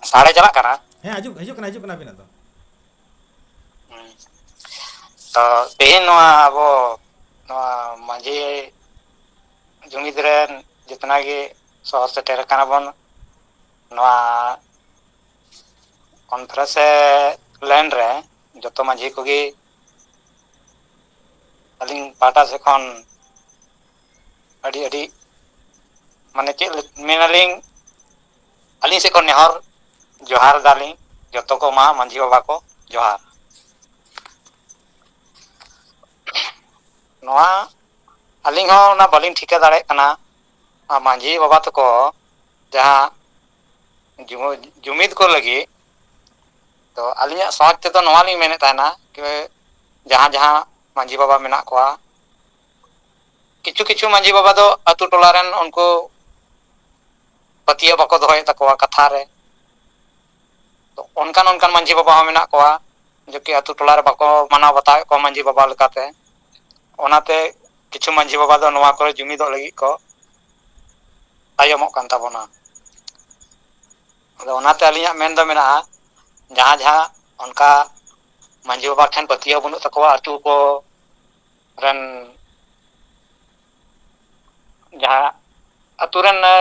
ᱥᱟᱰᱮ ᱪᱟᱞᱟᱜ ᱠᱟᱱᱟ? ᱦᱮᱸ, ᱦᱤᱡᱩᱜ, ᱦᱤᱡᱩᱜ ᱠᱟᱱᱟ, ᱦᱤᱡᱩᱜ ᱠᱟᱱᱟ ᱟᱹᱵᱤᱱᱟᱜ ᱫᱚ᱾ ᱦᱩᱸ᱾ ᱛᱚ, ᱛᱮᱦᱮᱧ ᱱᱚᱣᱟ ᱟᱵᱚ ᱱᱚᱣᱟ ᱢᱟᱹᱡᱷᱤ ᱡᱩᱢᱤᱫ ᱨᱮᱱ ᱡᱚᱛᱚᱱᱟᱜ ᱜᱮ ᱥᱚᱦᱚᱨ ᱥᱮᱴᱮᱨ ᱟᱠᱟᱱᱟ ᱵᱚᱱ᱾ ᱱᱚᱣᱟ ᱠᱚᱱᱯᱷᱟᱨᱮᱱᱥ ᱞᱟᱭᱤᱱ ᱨᱮ ᱡᱚᱛᱚ ᱢᱟᱹᱡᱷᱤ ᱠᱚᱜᱮ ᱟᱹᱞᱤᱧ ᱯᱟᱦᱴᱟ ᱥᱮᱫ ᱠᱷᱚᱱ ᱟᱹᱰᱤ ᱟᱹᱰᱤ, ᱢᱟᱱᱮ, ᱪᱮᱫ ᱢᱮᱱᱟᱞᱤᱧ, ᱟᱹᱞᱤᱧ ᱥᱮᱫ ᱠᱷᱚᱱ ᱱᱮᱦᱚᱨ ᱡᱚᱦᱟᱨ ᱫᱟᱞᱤᱧ ᱡᱚᱛᱚ ᱠᱚ ᱢᱟ ᱢᱟᱹᱡᱷᱤ ᱵᱟᱵᱟ ᱠᱚ ᱡᱚᱦᱟᱨ᱾ ᱱᱚᱣᱟ ᱟᱹᱞᱤᱧ ᱦᱚᱸ ᱚᱱᱟ ᱵᱟᱹᱞᱤᱧ ᱴᱷᱤᱠᱟᱹ ᱫᱟᱲᱮᱭᱟᱜ ᱠᱟᱱᱟ᱾ ᱟᱨ ᱢᱟᱹᱡᱷᱤ ᱵᱟᱵᱟ ᱛᱟᱠᱚ ᱡᱟᱦᱟᱸ ᱡᱩᱢᱤ-, ᱡᱩᱢᱤᱫ ᱠᱚ ᱞᱟᱹᱜᱤᱫ, ᱛᱚ ᱟᱹᱞᱤᱧᱟᱜ ᱥᱚᱦᱚᱡ ᱛᱮᱫᱚ ᱱᱚᱣᱟ ᱞᱤᱧ ᱢᱮᱱᱮᱫ ᱛᱟᱦᱮᱱᱟ ᱡᱮ ᱡᱟᱦᱟᱸ ᱡᱟᱦᱟᱸ ᱢᱟᱹᱡᱷᱤ ᱵᱟᱵᱟ ᱢᱮᱱᱟᱜ ᱠᱚᱣᱟ, ᱠᱤᱪᱷᱩ ᱠᱤᱪᱷᱩ ᱢᱟᱹᱡᱷᱤ ᱵᱟᱵᱟ ᱫᱚ ᱟᱹᱛᱩ ᱴᱚᱞᱟ ᱨᱮᱱ ᱩᱱᱠᱩ ᱯᱟᱹᱛᱭᱟᱹᱣ ᱵᱟᱠᱚ ᱫᱚᱦᱚᱭᱮᱫ ᱛᱟᱠᱚᱣᱟ ᱠᱟᱛᱷᱟ ᱨᱮ᱾ ᱛᱚ ᱚᱱᱠᱟᱱ ᱚᱱᱠᱟᱱ ᱢᱟᱹᱡᱷᱤ ᱵᱟᱵᱟ ᱦᱚᱸ ᱢᱮᱱᱟᱜ ᱠᱚᱣᱟ, ᱡᱮ ᱠᱤ ᱟᱹᱛᱩ ᱴᱚᱞᱟ ᱨᱮ ᱵᱟᱠᱚ ᱢᱟᱱᱟᱣ ᱵᱟᱛᱟᱣᱮᱫ ᱠᱚᱣᱟ ᱢᱟᱹᱡᱷᱤ ᱵᱟᱵᱟ ᱞᱮᱠᱟᱛᱮ᱾ ᱚᱱᱟᱛᱮ ᱠᱤᱪᱷᱩ ᱢᱟᱹᱡᱷᱤ ᱵᱟᱵᱟ ᱫᱚ ᱱᱚᱣᱟ ᱠᱚᱨᱮ ᱡᱩᱢᱤᱫᱚᱜ ᱞᱟᱹᱜᱤᱫ ᱠᱚ ᱛᱟᱭᱚᱢᱚᱜ ᱠᱟᱱ ᱛᱟᱵᱚᱱᱟ᱾ ᱟᱫᱚ ᱚᱱᱟᱛᱮ ᱟᱹᱞᱤᱧᱟᱜ ᱢᱮᱱ ᱫᱚ ᱢᱮᱱᱟᱜᱼᱟ, ᱡᱟᱦᱟᱸ ᱡᱟᱦᱟᱸ ᱚᱱᱠᱟ ᱢᱟᱹᱡᱷᱤ ᱵᱟᱵᱟ ᱴᱷᱮᱱ ᱯᱟᱹᱛᱭᱟᱹᱣ ᱵᱟᱹᱱᱩᱜ ᱛᱟᱠᱚᱣᱟ, ᱟᱹᱛᱩ ᱠᱚ ᱨᱮᱱ ᱡᱟᱦᱟᱸ ᱟᱹᱛᱩ ᱨᱮᱱ, ᱮ,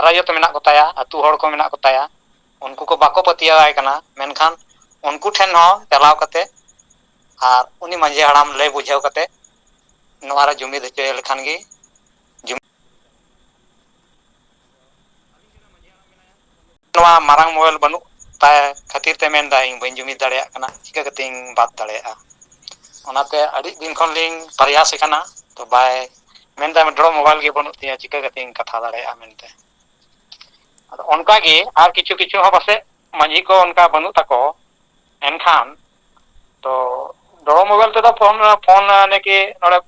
ᱨᱟᱭᱚᱛ ᱢᱮᱱᱟᱜ ᱠᱚᱛᱟᱭᱟ, ᱟᱹᱛᱩ ᱦᱚᱲ ᱠᱚ ᱢᱮᱱᱟᱜ ᱠᱚᱛᱟᱭᱟ, ᱩᱱᱠᱩ ᱠᱚ ᱵᱟᱠᱚ ᱯᱟᱹᱛᱭᱟᱹᱣᱟᱭ ᱠᱟᱱᱟ᱾ ᱢᱮᱱᱠᱷᱟᱱ ᱩᱱᱠᱩ ᱴᱷᱮᱱ ᱦᱚᱸ ᱪᱟᱞᱟᱣ ᱠᱟᱛᱮ ᱟᱨ ᱩᱱᱤ ᱢᱟᱹᱡᱷᱤ ᱦᱟᱲᱟᱢ ᱞᱟᱹᱭ ᱵᱩᱡᱷᱟᱹᱣ ᱠᱟᱛᱮ ᱱᱚᱣᱟ ᱨᱮ ᱡᱩᱢᱤᱫ ᱦᱚᱪᱚᱭᱮ ᱞᱮᱠᱷᱟᱱ ᱜᱮ ᱡᱩᱢᱤᱫ᱾ ᱱᱚᱣᱟ ᱢᱟᱨᱟᱝ ᱢᱳᱵᱟᱭᱤᱞ ᱵᱟᱹᱱᱩᱜ ᱛᱟᱭ ᱠᱷᱟᱹᱛᱤᱨ ᱛᱮ ᱢᱮᱱᱫᱟ, "ᱤᱧ ᱵᱟᱹᱧ ᱡᱩᱢᱤᱫ ᱫᱟᱲᱮᱭᱟᱜ ᱠᱟᱱᱟ, ᱪᱤᱠᱟᱹ ᱠᱟᱛᱮᱧ ᱵᱟᱫ ᱫᱟᱲᱮᱭᱟᱜᱼᱟ?" ᱚᱱᱟᱛᱮ ᱟᱹᱰᱤ ᱫᱤᱱ ᱠᱷᱚᱱ ᱞᱤᱧ ᱯᱨᱚᱭᱟᱥ ᱮ ᱠᱟᱱᱟ, ᱛᱚ ᱵᱟᱭ ᱢᱮᱱᱫᱟ, "ᱰᱨᱚ ᱢᱳᱵᱟᱭᱤᱞ ᱜᱮ ᱵᱟᱹᱱᱩᱜ ᱛᱤᱧᱟ, ᱪᱤᱠᱟᱹ ᱠᱟᱛᱮᱧ ᱠᱟᱛᱷᱟ ᱫᱟᱲᱮᱭᱟᱜᱼᱟ?" ᱢᱮᱱᱛᱮ᱾ ᱟᱫᱚ ᱚᱱᱠᱟᱜᱮ ᱟᱨ ᱠᱤᱪᱷᱩ ᱠᱤᱪᱷᱩ ᱦᱚᱸ ᱯᱟᱥᱮᱡ ᱢᱟᱹᱡᱷᱤ ᱠᱚ ᱚᱱᱠᱟ ᱵᱟᱹᱱᱩᱜ ᱛᱟᱠᱚ, ᱮᱱᱠᱷᱟᱱ ᱛᱚ ᱰᱨᱚ ᱢᱳᱵᱟᱭᱤᱞ ᱛᱮᱫᱚ ᱯᱷᱳᱱ, ᱯᱷᱳᱱ ᱱᱟᱠᱤ ᱱᱚᱰᱮ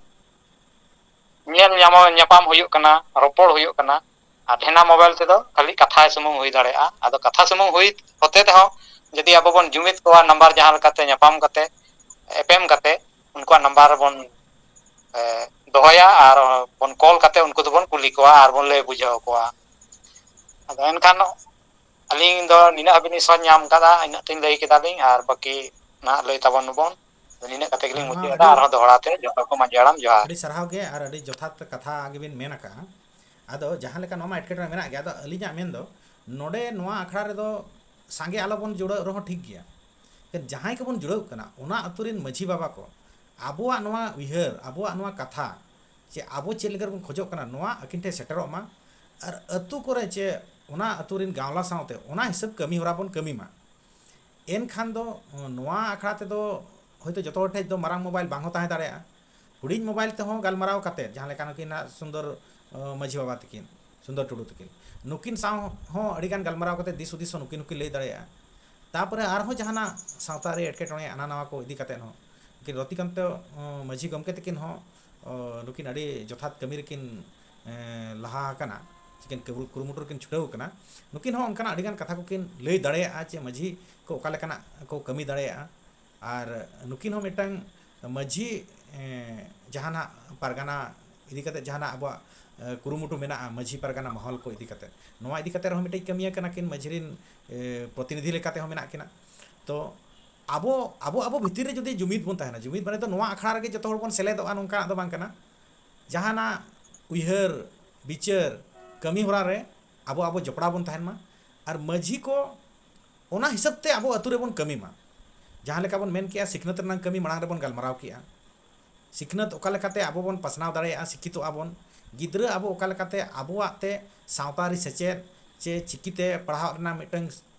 ᱧᱮᱞ ᱧᱟᱢᱚᱜ, ᱧᱟᱯᱟᱢ ᱦᱩᱭᱩᱜ ᱠᱟᱱᱟ, ᱨᱚᱯᱚᱲ ᱦᱩᱭᱩᱜ ᱠᱟᱱᱟ᱾ ᱟᱨ ᱛᱟᱦᱮᱱᱟ ᱢᱳᱵᱟᱭᱤᱞ ᱛᱮᱫᱚ ᱠᱷᱟᱹᱞᱤ ᱠᱟᱛᱷᱟ ᱥᱩᱢᱩᱝ ᱦᱩᱭ ᱫᱟᱲᱮᱭᱟᱜᱼᱟ᱾ ᱟᱫᱚ ᱠᱟᱛᱷᱟ ᱥᱩᱢᱩᱝ ᱦᱩᱭ ᱦᱚᱛᱮ ᱛᱮᱦᱚᱸ ᱡᱩᱫᱤ ᱟᱵᱚ ᱵᱚᱱ ᱡᱩᱢᱤᱫ ᱠᱚᱣᱟ, ᱱᱟᱢᱵᱟᱨ ᱡᱟᱦᱟᱸ ᱞᱮᱠᱟᱛᱮ ᱧᱟᱯᱟᱢ ᱠᱟᱛᱮ, ᱮᱯᱮᱢ ᱠᱟᱛᱮ, ᱩᱱᱠᱩᱣᱟᱜ ᱱᱟᱢᱵᱟᱨ ᱵᱚᱱ, ᱮ, ᱫᱚᱦᱚᱭᱟ ᱟᱨ ᱵᱚᱱ ᱠᱚᱞ ᱠᱟᱛᱮ ᱩᱱᱠᱩ ᱫᱚᱵᱚᱱ ᱠᱩᱞᱤ ᱠᱚᱣᱟ ᱟᱨ ᱵᱚᱱ ᱞᱟᱹᱭ ᱵᱩᱡᱷᱟᱹᱣ ᱟᱠᱚᱣᱟ᱾ ᱟᱫᱚ ᱮᱱᱠᱷᱟᱱ ᱟᱹᱞᱤᱧ ᱫᱚ ᱱᱤᱱᱟᱹᱜ ᱦᱟᱹᱵᱤᱡ ᱞᱤᱧ ᱥᱚᱦᱚᱫ ᱧᱟᱢ ᱠᱟᱫᱟ, ᱤᱱᱟᱹᱜ ᱛᱤᱧ ᱞᱟᱹᱭ ᱠᱮᱫᱟᱞᱤᱧ, ᱟᱨ ᱵᱟᱹᱠᱤ ᱱᱟᱦᱟᱜ ᱞᱟᱹᱭ ᱛᱟᱵᱚᱱ ᱵᱚᱱ᱾ ᱱᱤᱱᱟᱹᱜ ᱠᱟᱛᱮ ᱜᱮᱞᱤᱧ ᱦᱮᱸ, ᱢᱟ ᱢᱩᱪᱟᱹᱫ ᱮᱫᱟ᱾ ᱟᱹᱰᱤ ᱟᱨᱦᱚᱸ ᱫᱚᱦᱲᱟ ᱛᱮ ᱡᱚᱛᱚ ᱠᱚ ᱢᱟᱹᱡᱷᱤ ᱦᱟᱲᱟᱢ ᱡᱚᱦᱟᱨ᱾ ᱟᱹᱰᱤ ᱥᱟᱨᱦᱟᱣ ᱜᱮ ᱟᱨ ᱟᱹᱰᱤ ᱡᱚᱛᱷᱟᱛ ᱠᱟᱛᱷᱟ ᱜᱮᱵᱤᱱ ᱢᱮᱱ ᱟᱠᱟᱫᱼᱟ᱾ ᱟᱫᱚ ᱡᱟᱦᱟᱸ ᱞᱮᱠᱟ ᱱᱚᱣᱟ ᱢᱟ ᱮᱴᱠᱮᱴᱚᱬᱮ ᱢᱮᱱᱟᱜ ᱜᱮᱭᱟ, ᱟᱫᱚ ᱟᱹᱞᱤᱧᱟᱜ ᱢᱮᱱ ᱫᱚ ᱱᱚᱰᱮ ᱱᱚᱣᱟ ᱟᱠᱷᱲᱟ ᱨᱮᱫᱚ ᱥᱟᱸᱜᱮ ᱟᱞᱚᱵᱚᱱ ᱡᱩᱲᱟᱹᱜ ᱨᱮᱦᱚᱸ ᱴᱷᱤᱠ ᱜᱮᱭᱟ, ᱡᱟᱦᱟᱸᱭ ᱠᱚᱵᱚᱱ ᱡᱩᱲᱟᱹᱜ ᱠᱟᱱᱟ ᱚᱱᱟ ᱟᱹᱛᱩ ᱨᱮᱱ ᱢᱟᱹᱡᱷᱤ ᱵᱟᱵᱟ ᱠᱚ ᱟᱵᱚᱣᱟᱜ ᱱᱚᱣᱟ ᱩᱭᱦᱟᱹᱨ, ᱟᱵᱚᱣᱟᱜ ᱱᱚᱣᱟ ᱠᱟᱛᱷᱟ, ᱪᱮ ᱟᱵᱚ ᱪᱮᱫ ᱞᱮᱠᱟ ᱨᱮᱵᱚᱱ ᱠᱷᱚᱡᱚᱜ ᱠᱟᱱᱟ ᱱᱚᱣᱟ ᱟᱹᱠᱤᱱ ᱴᱷᱮᱱ ᱥᱮᱴᱮᱨᱚᱜ ᱢᱟ᱾ ᱟᱨ ᱟᱹᱛᱩ ᱠᱚᱨᱮ ᱪᱮ ᱚᱱᱟ ᱟᱹᱛᱩ ᱨᱮᱱ ᱜᱟᱶᱞᱟ ᱥᱟᱶᱛᱮ ᱚᱱᱟ ᱦᱤᱥᱟᱹᱵ ᱠᱟᱹᱢᱤ ᱦᱚᱨᱟ ᱵᱚᱱ ᱠᱟᱹᱢᱤ ᱢᱟ᱾ ᱮᱱᱠᱷᱟᱱ ᱫᱚ ᱱᱚᱣᱟ ᱟᱠᱷᱲᱟ ᱛᱮᱫᱚ ᱦᱚᱭᱛᱳ ᱡᱚᱛᱚ ᱦᱚᱲ ᱴᱷᱮᱱ ᱫᱚ ᱢᱟᱨᱟᱝ ᱢᱳᱵᱟᱭᱤᱞ ᱵᱟᱝ ᱦᱚᱸ ᱛᱟᱦᱮᱸ ᱫᱟᱲᱮᱭᱟᱜᱼᱟ᱾ ᱦᱩᱰᱤᱧ ᱢᱳᱵᱟᱭᱤᱞ ᱛᱮᱦᱚᱸ ᱜᱟᱞᱢᱟᱨᱟᱣ ᱠᱟᱛᱮ, ᱡᱟᱦᱟᱸ ᱞᱮᱠᱟ ᱱᱩᱠᱤᱱ ᱦᱟᱸᱜ ᱥᱩᱱᱫᱚᱨ, ᱟᱸ, ᱢᱟᱹᱡᱷᱤ ᱵᱟᱵᱟ ᱛᱟᱹᱠᱤᱱ, ᱥᱩᱱᱫᱚᱨ ᱴᱩᱰᱩ ᱛᱟᱹᱠᱤᱱ, ᱱᱩᱠᱤᱱ ᱥᱟᱶ ᱦᱚᱸ ᱟᱹᱰᱤᱜᱟᱱ ᱜᱟᱞᱢᱟᱨᱟᱣ ᱠᱟᱛᱮ ᱫᱤᱥ ᱦᱩᱫᱤᱥ ᱦᱚᱸ ᱱᱩᱠᱤᱱ ᱦᱚᱸᱠᱤᱱ ᱞᱟᱹᱭ ᱫᱟᱲᱮᱭᱟᱜᱼᱟ᱾ ᱛᱟᱯᱚᱨᱮ ᱟᱨᱦᱚᱸ ᱡᱟᱦᱟᱱᱟᱜ ᱥᱟᱶᱛᱟ ᱨᱮ ᱮᱴᱠᱮᱴᱚᱬᱮ ᱦᱟᱱᱟ ᱱᱟᱣᱟ ᱠᱚ ᱤᱫᱤ ᱠᱟᱛᱮ ᱦᱚᱸ ᱱᱩᱠᱤᱱ ᱨᱚᱛᱤᱠᱟᱱᱛᱚ, ᱟᱸ, ᱢᱟᱹᱡᱷᱤ ᱜᱚᱢᱠᱮ ᱛᱟᱹᱠᱤᱱ ᱦᱚᱸ, ᱟᱸ, ᱱᱩᱠᱤᱱ ᱟᱹᱰᱤ ᱡᱚᱛᱷᱟᱛ ᱠᱟᱹᱢᱤ ᱨᱮᱠᱤᱱ, ᱮᱸ, ᱞᱟᱦᱟ ᱟᱠᱟᱱᱟ, ᱥᱮᱠᱤᱱ ᱠᱩᱨᱩ-, ᱠᱩᱨᱩᱢᱩᱴᱩ ᱨᱮᱠᱤᱱ ᱪᱷᱩᱴᱟᱹᱣ ᱟᱠᱟᱱᱟ᱾ ᱱᱩᱠᱤᱱ ᱦᱚᱸ ᱚᱱᱠᱟᱱᱟᱜ ᱟᱹᱰᱤᱜᱟᱱ ᱠᱟᱛᱷᱟ ᱠᱚᱠᱤᱱ ᱞᱟᱹᱭ ᱫᱟᱲᱮᱭᱟᱜᱼᱟ ᱪᱮ ᱢᱟᱹᱡᱷᱤ ᱠᱚ ᱚᱠᱟ ᱞᱮᱠᱟᱱᱟᱜ ᱠᱚ ᱠᱟᱹᱢᱤ ᱫᱟᱲᱮᱭᱟᱜᱼᱟ᱾ ᱟᱨ ᱱᱩᱠᱤᱱ ᱦᱚᱸ ᱢᱤᱫᱴᱟᱝ ᱢᱟᱹᱡᱷᱤ, ᱮᱸ, ᱡᱟᱦᱟᱱᱟᱜ ᱯᱟᱨᱜᱟᱱᱟ ᱤᱫᱤ ᱠᱟᱛᱮ ᱡᱟᱦᱟᱱᱟᱜ ᱟᱵᱚᱣᱟᱜ, ᱮᱸ, ᱠᱩᱨᱩᱢᱩᱴᱩ ᱢᱮᱱᱟᱜᱼᱟ ᱢᱟᱹᱡᱷᱤ ᱯᱟᱨᱜᱟᱱᱟ ᱢᱚᱦᱚᱞ ᱠᱚ ᱤᱫᱤ ᱠᱟᱛᱮ, ᱱᱚᱣᱟ ᱤᱫᱤ ᱠᱟᱛᱮ ᱨᱮᱦᱚᱸ ᱢᱤᱫᱴᱮᱡ ᱠᱟᱹᱢᱤᱭᱟ ᱠᱟᱱᱟ ᱠᱤᱱ ᱢᱟᱹᱡᱷᱤ ᱨᱤᱱ, ᱮ, ᱯᱨᱚᱛᱤᱱᱤᱫᱷᱤ ᱞᱮᱠᱟ ᱛᱮᱦᱚᱸ ᱢᱮᱱᱟᱜ ᱠᱤᱱᱟ᱾ ᱛᱚ ᱟᱵᱚ, ᱟᱵᱚ, ᱟᱵᱚ ᱵᱷᱤᱛᱤᱨ ᱨᱮ ᱡᱩᱫᱤ ᱡᱩᱢᱤᱫ ᱵᱚᱱ ᱛᱟᱦᱮᱱᱟ, ᱡᱩᱢᱤᱫ ᱢᱟᱱᱮ ᱫᱚ ᱱᱚᱣᱟ ᱟᱠᱷᱲᱟ ᱨᱮᱜᱮ ᱡᱚᱛᱚ ᱦᱚᱲ ᱵᱚᱱ ᱥᱮᱞᱮᱫᱚᱜᱼᱟ, ᱱᱚᱝᱠᱟᱱᱟᱜ ᱫᱚ ᱵᱟᱝ ᱠᱟᱱᱟ᱾ ᱡᱟᱦᱟᱱᱟᱜ ᱩᱭᱦᱟᱹᱨ, ᱵᱤᱪᱟᱹᱨ, ᱠᱟᱹᱢᱤ ᱦᱚᱨᱟ ᱨᱮ ᱟᱵᱚ, ᱟᱵᱚ ᱡᱚᱯᱲᱟᱣ ᱵᱚᱱ ᱛᱟᱦᱮᱱ ᱢᱟ᱾ ᱟᱨ ᱢᱟᱹᱡᱷᱤ ᱠᱚ ᱚᱱᱟ ᱦᱤᱥᱟᱹᱵ ᱛᱮ ᱟᱵᱚ ᱟᱹᱛᱩ ᱨᱮᱵᱚᱱ ᱠᱟᱹᱢᱤ ᱢᱟ᱾ ᱡᱟᱦᱟᱸ ᱞᱮᱠᱟ ᱵᱚᱱ ᱢᱮᱱ ᱠᱮᱜᱼᱟ, ᱥᱤᱠᱷᱱᱟᱹᱛ ᱨᱮᱱᱟᱜ ᱠᱟᱹᱢᱤ ᱢᱟᱲᱟᱝ ᱨᱮᱵᱚᱱ ᱜᱟᱞᱢᱟᱨᱟᱣ ᱠᱮᱜᱼᱟ᱾ ᱥᱤᱠᱷᱱᱟᱹᱛ ᱚᱠᱟ ᱞᱮᱠᱟᱛᱮ ᱟᱵᱚ ᱵᱚᱱ ᱯᱟᱥᱱᱟᱣ ᱫᱟᱲᱮᱭᱟᱜᱼᱟ, ᱥᱤᱠᱠᱷᱤᱛᱚᱜ ᱟᱵᱚᱱ, ᱜᱤᱫᱽᱨᱟᱹ ᱟᱵᱚ ᱚᱠᱟ ᱞᱮᱠᱟᱛᱮ ᱟᱵᱚᱣᱟᱜ ᱛᱮ ᱥᱟᱶᱛᱟ ᱟᱹᱨᱤ ᱥᱮᱪᱮᱫ ᱪᱮ ᱪᱤᱠᱤᱛᱮ ᱯᱟᱲᱦᱟᱣ ᱨᱮᱱᱟᱜ ᱢᱤᱫᱴᱟᱝ,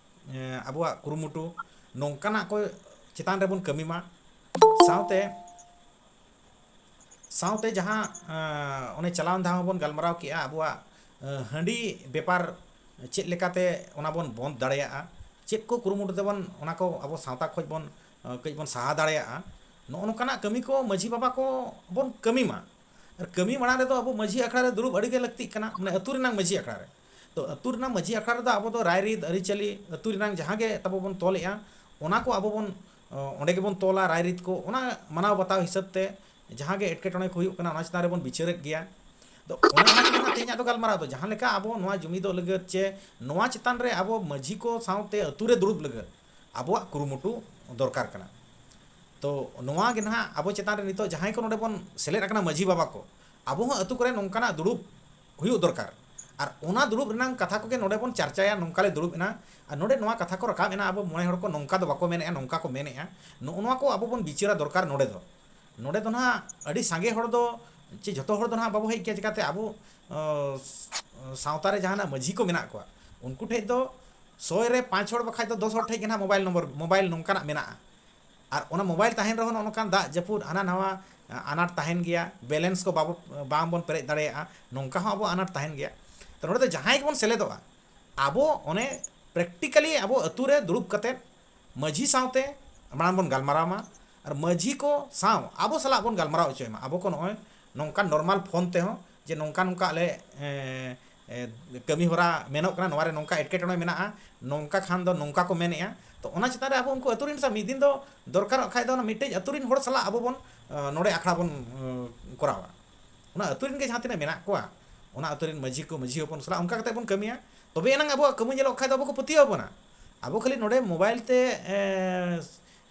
ᱮᱸ, ᱟᱵᱚᱣᱟᱜ ᱠᱩᱨᱩᱢᱩᱴᱩ, ᱱᱚᱝᱠᱟᱱᱟᱜ ᱠᱚ ᱪᱮᱛᱟᱱ ᱨᱮᱵᱚᱱ ᱠᱟᱹᱢᱤ ᱢᱟ᱾ ᱥᱟᱶᱛᱮ, ᱥᱟᱶᱛᱮ ᱡᱟᱦᱟᱸ, ᱮᱸ, ᱚᱱᱮ ᱪᱟᱞᱟᱣᱮᱱ ᱫᱷᱟᱣ ᱦᱚᱸᱵᱚᱱ ᱜᱟᱞᱢᱟᱨᱟᱣ ᱠᱮᱜᱼᱟ, ᱟᱵᱚᱣᱟᱜ, ᱮᱸ, ᱦᱟᱺᱰᱤ ᱵᱮᱯᱟᱨ ᱪᱮᱫ ᱞᱮᱠᱟᱛᱮ ᱚᱱᱟ ᱵᱚᱱ ᱵᱚᱱᱫ ᱫᱟᱲᱮᱭᱟᱜᱼᱟ, ᱪᱮᱫ ᱠᱚ ᱠᱩᱨᱩᱢᱩᱴᱩ ᱛᱮᱵᱚᱱ ᱚᱱᱟ ᱠᱚ ᱟᱵᱚ ᱥᱟᱶᱛᱟ ᱠᱷᱚᱡ ᱵᱚᱱ, ᱮᱸ, ᱠᱟᱹᱡ ᱵᱚᱱ ᱥᱟᱦᱟ ᱫᱟᱲᱮᱭᱟᱜᱼᱟ, ᱱᱚᱜᱼᱚ ᱱᱚᱝᱠᱟᱱᱟᱜ ᱠᱟᱹᱢᱤ ᱠᱚ ᱢᱟᱹᱡᱷᱤ ᱵᱟᱵᱟ ᱠᱚ ᱵᱚᱱ ᱠᱟᱹᱢᱤ ᱢᱟ᱾ ᱟᱨ ᱠᱟᱹᱢᱤ ᱢᱟᱲᱟᱝ ᱨᱮᱫᱚ ᱟᱵᱚ ᱢᱟᱹᱡᱷᱤ ᱟᱠᱷᱲᱟ ᱨᱮ ᱫᱩᱲᱩᱵ ᱟᱹᱰᱤ ᱜᱮ ᱞᱟᱹᱠᱛᱤᱜ ᱠᱟᱱᱟ, ᱢᱟᱱᱮ ᱟᱹᱛᱩ ᱨᱮᱱᱟᱜ ᱢᱟᱹᱡᱷᱤ ᱟᱠᱷᱲᱟ ᱨᱮ᱾ ᱛᱚ ᱟᱹᱛᱩ ᱨᱮᱱᱟᱜ ᱢᱟᱹᱡᱷᱤ ᱟᱠᱷᱲᱟ ᱨᱮᱫᱚ ᱟᱵᱚ ᱫᱚ ᱨᱟᱭᱨᱤᱛ, ᱟᱹᱨᱤᱪᱟᱹᱞᱤ, ᱟᱹᱛᱩ ᱨᱮᱱᱟᱜ ᱡᱟᱦᱟᱸ ᱜᱮ ᱛᱟᱵᱚ ᱵᱚᱱ ᱛᱚᱞᱮᱜᱼᱟ, ᱚᱱᱟ ᱠᱚ ᱟᱵᱚ ᱵᱚᱱ, ᱚ, ᱚᱸᱰᱮ ᱜᱮᱵᱚᱱ ᱛᱚᱞᱟ ᱨᱟᱭᱨᱤᱛ ᱠᱚ, ᱚᱱᱟ ᱢᱟᱱᱟᱣ ᱵᱟᱛᱟᱣ ᱦᱤᱥᱟᱹᱵ ᱛᱮ ᱡᱟᱦᱟᱸ ᱜᱮ ᱮᱴᱠᱮᱴᱚᱬᱮ ᱠᱚ ᱦᱩᱭᱩᱜ ᱠᱟᱱᱟ, ᱚᱱᱟ ᱪᱮᱛᱟᱱ ᱨᱮᱵᱚᱱ ᱵᱤᱪᱟᱹᱨᱮᱫ ᱜᱮᱭᱟ᱾ ᱟᱫᱚ ᱚᱱᱮ ᱚᱱᱟ ᱠᱚᱜᱮ ᱦᱟᱸᱜ ᱛᱮᱦᱮᱧᱟᱜ ᱫᱚ ᱜᱟᱞᱢᱟᱨᱟᱣ ᱫᱚ, ᱡᱟᱦᱟᱸ ᱞᱮᱠᱟ ᱟᱵᱚ ᱱᱚᱣᱟ ᱡᱩᱢᱤᱫᱚᱜ ᱞᱟᱹᱜᱤᱫ ᱪᱮ ᱱᱚᱣᱟ ᱪᱮᱛᱟᱱ ᱨᱮ ᱟᱵᱚ ᱢᱟᱹᱡᱷᱤ ᱠᱚ ᱥᱟᱶᱛᱮ ᱟᱹᱛᱩ ᱨᱮ ᱫᱩᱲᱩᱵ ᱞᱟᱹᱜᱤᱫ ᱟᱵᱚᱣᱟᱜ ᱠᱩᱨᱩᱢᱩᱴᱩ ᱫᱚᱨᱠᱟᱨ ᱠᱟᱱᱟ᱾ ᱛᱚ ᱱᱚᱣᱟ ᱜᱮ ᱱᱟᱦᱟᱜ ᱟᱵᱚ ᱪᱮᱛᱟᱱ ᱨᱮ ᱱᱤᱛᱚᱜ ᱡᱟᱦᱟᱸᱭ ᱠᱚ ᱱᱚᱰᱮ ᱵᱚᱱ ᱥᱮᱞᱮᱫ ᱟᱠᱟᱱᱟ ᱢᱟᱹᱡᱷᱤ ᱵᱟᱵᱟ ᱠᱚ, ᱟᱵᱚ ᱦᱚᱸ ᱟᱹᱛᱩ ᱠᱚᱨᱮ ᱱᱚᱝᱠᱟᱱᱟᱜ ᱫᱩᱲᱩᱵ ᱦᱩᱭᱩᱜ ᱫᱚᱨᱠᱟᱨ᱾ ᱟᱨ ᱚᱱᱟ ᱫᱩᱲᱩᱵ ᱨᱮᱱᱟᱜ ᱠᱟᱛᱷᱟ ᱠᱚᱜᱮ ᱱᱚᱰᱮ ᱵᱚᱱ ᱪᱟᱨᱪᱟᱭᱟ, ᱱᱚᱝᱠᱟ ᱞᱮ ᱫᱩᱲᱩᱵ ᱮᱱᱟ, ᱟᱨ ᱱᱚᱰᱮ ᱱᱚᱣᱟ ᱠᱟᱛᱷᱟ ᱠᱚ ᱨᱟᱠᱟᱵ ᱮᱱᱟ, ᱟᱵᱚ ᱢᱚᱬᱮ ᱦᱚᱲ ᱠᱚ ᱱᱚᱝᱠᱟ ᱫᱚ ᱵᱟᱠᱚ ᱢᱮᱱᱮᱜᱼᱟ, ᱱᱚᱝᱠᱟ ᱠᱚ ᱢᱮᱱᱮᱜᱼᱟ, ᱱᱚᱜᱼᱚ ᱱᱚᱣᱟ ᱠᱚ ᱟᱵᱚ ᱵᱚᱱ ᱵᱤᱪᱟᱹᱨᱟ ᱫᱚᱨᱠᱟᱨ ᱱᱚᱰᱮ ᱫᱚ᱾ ᱱᱚᱰᱮ ᱫᱚ ᱱᱟᱦᱟᱜ ᱟᱹᱰᱤ ᱥᱟᱸᱜᱮ ᱦᱚᱲ ᱫᱚ, ᱪᱮ ᱡᱷᱚᱛᱚ ᱦᱚᱲ ᱫᱚ ᱱᱟᱦᱟᱜ ᱵᱟᱵᱚ ᱦᱮᱡ ᱠᱮᱭᱟ᱾ ᱪᱮᱠᱟᱛᱮ ᱟᱵᱚ ᱟᱸ, ᱥᱟᱶᱛᱟ ᱨᱮ ᱡᱟᱦᱟᱱᱟᱜ ᱢᱟᱹᱡᱷᱤ ᱠᱚ ᱢᱮᱱᱟᱜ ᱠᱚᱣᱟ, ᱩᱱᱠᱩ ᱴᱷᱮᱡ ᱫᱚ ᱥᱚᱭ ᱨᱮ ᱯᱟᱸᱪ ᱦᱚᱲ ᱵᱟᱠᱷᱟᱡ ᱫᱚ ᱫᱚᱥ ᱦᱚᱲ ᱴᱷᱮᱡ ᱜᱮ ᱱᱟᱦᱟᱜ ᱢᱳᱵᱟᱭᱤᱞ ᱱᱚᱢᱵᱚᱨ, ᱢᱳᱵᱟᱭᱤᱞ ᱱᱚᱝᱠᱟᱱᱟᱜ ᱢᱮᱱᱟᱜᱼᱟ᱾ ᱟᱨ ᱚᱱᱟ ᱢᱳᱵᱟᱭᱤᱞ ᱛᱟᱦᱮᱱ ᱨᱮᱦᱚᱸ ᱱᱚᱜᱼᱚ ᱱᱚᱝᱠᱟᱱ ᱫᱟᱜ ᱡᱟᱹᱯᱩᱫ ᱦᱟᱱᱟ ᱱᱟᱣᱟ ᱟᱱᱟᱴ ᱛᱟᱦᱮᱱ ᱜᱮᱭᱟ, ᱵᱮᱞᱮᱱᱥ ᱠᱚ ᱵᱟᱵᱚ, ᱵᱟᱝᱵᱚᱱ ᱯᱮᱨᱮᱡ ᱫᱟᱲᱮᱭᱟᱜᱼᱟ, ᱱᱚᱝᱠᱟ ᱦᱚᱸ ᱟᱵᱚ ᱟᱱᱟᱴ ᱛᱟᱦᱮᱱ ᱜᱮᱭᱟ᱾ ᱛᱚ ᱱᱚᱰᱮ ᱫᱚ ᱡᱟᱦᱟᱸᱭ ᱜᱮᱵᱚᱱ ᱥᱮᱞᱮᱫᱚᱜᱼᱟ, ᱟᱵᱚ ᱚᱱᱮ ᱯᱨᱮᱠᱴᱤᱠᱟᱞᱤ ᱟᱵᱚ ᱟᱹᱛᱩ ᱨᱮ ᱫᱩᱲᱩᱵ ᱠᱟᱛᱮᱫ ᱢᱟᱹᱡᱷᱤ ᱥᱟᱶᱛᱮ ᱢᱟᱲᱟᱝ ᱵᱚᱱ ᱜᱟᱞᱢᱟᱨᱟᱣ ᱢᱟ, ᱟᱨ ᱢᱟᱹᱡᱷᱤ ᱠᱚ ᱥᱟᱶ ᱟᱵᱚ ᱥᱟᱞᱟᱜ ᱵᱚᱱ ᱜᱟᱞᱢᱟᱨᱟᱣ ᱦᱚᱪᱚᱭ ᱢᱟ᱾ ᱟᱵᱚ ᱠᱚ ᱱᱚᱜᱼᱚᱭ ᱱᱚᱝᱠᱟᱱ ᱱᱚᱨᱢᱟᱞ ᱯᱷᱳᱱ ᱛᱮᱦᱚᱸ ᱡᱮ ᱱᱚᱝᱠᱟ ᱱᱚᱝᱠᱟ ᱟᱞᱮ, ᱮ, ᱮ, ᱠᱟᱹᱢᱤ ᱦᱚᱨᱟ ᱢᱮᱱᱚᱜ ᱠᱟᱱᱟ, ᱱᱚᱣᱟ ᱨᱮ ᱱᱚᱝᱠᱟ ᱮᱴᱠᱮᱴᱚᱬᱮ ᱢᱮᱱᱟᱜᱼᱟ, ᱱᱚᱝᱠᱟ ᱠᱷᱟᱱ ᱫᱚ ᱱᱚᱝᱠᱟ ᱠᱚ ᱢᱮᱱᱮᱜᱼᱟ᱾ ᱛᱚ ᱚᱱᱟ ᱪᱮᱛᱟᱱ ᱨᱮ ᱟᱵᱚ ᱩᱱᱠᱩ ᱟᱹᱛᱩ ᱨᱮᱱ ᱥᱟᱶ ᱢᱤᱫ ᱫᱤᱱ ᱫᱚ ᱫᱚᱨᱠᱟᱨᱚᱜ ᱠᱷᱟᱡ ᱫᱚ ᱚᱱᱟ ᱢᱤᱫᱴᱮᱡ ᱟᱹᱛᱩ ᱨᱮᱱ ᱦᱚᱲ ᱥᱟᱞᱟᱜ ᱟᱵᱚ ᱵᱚᱱ, ᱮ, ᱱᱚᱰᱮ ᱟᱠᱷᱲᱟ ᱵᱚᱱ, ᱮ, ᱠᱚᱨᱟᱣᱟ᱾ ᱚᱱᱟ ᱟᱹᱛᱩ ᱨᱮᱱ ᱜᱮ ᱡᱟᱦᱟᱸ ᱛᱤᱱᱟᱹᱜ ᱢᱮᱱᱟᱜ ᱠᱚᱣᱟ, ᱚᱱᱟ ᱟᱹᱛᱩ ᱨᱮᱱ ᱢᱟᱹᱡᱷᱤ ᱠᱚ, ᱢᱟᱹᱡᱷᱤ ᱦᱚᱯᱚᱱ ᱥᱟᱞᱟᱜ ᱚᱱᱠᱟ ᱠᱟᱛᱮ ᱵᱚᱱ ᱠᱟᱹᱢᱤᱭᱟ, ᱛᱚᱵᱮ ᱮᱱᱟᱝ ᱟᱵᱚᱣᱟᱜ ᱠᱟᱹᱢᱤ ᱧᱮᱞᱚᱜ ᱠᱷᱟᱡ ᱫᱚ ᱟᱵᱚ ᱠᱚ ᱯᱟᱹᱛᱭᱟᱹᱣ ᱟᱵᱚᱱᱟ᱾ ᱟᱵᱚ ᱠᱷᱟᱹᱞᱤ ᱱᱚᱰᱮ ᱢᱳᱵᱟᱭᱤᱞ ᱛᱮ, ᱮ,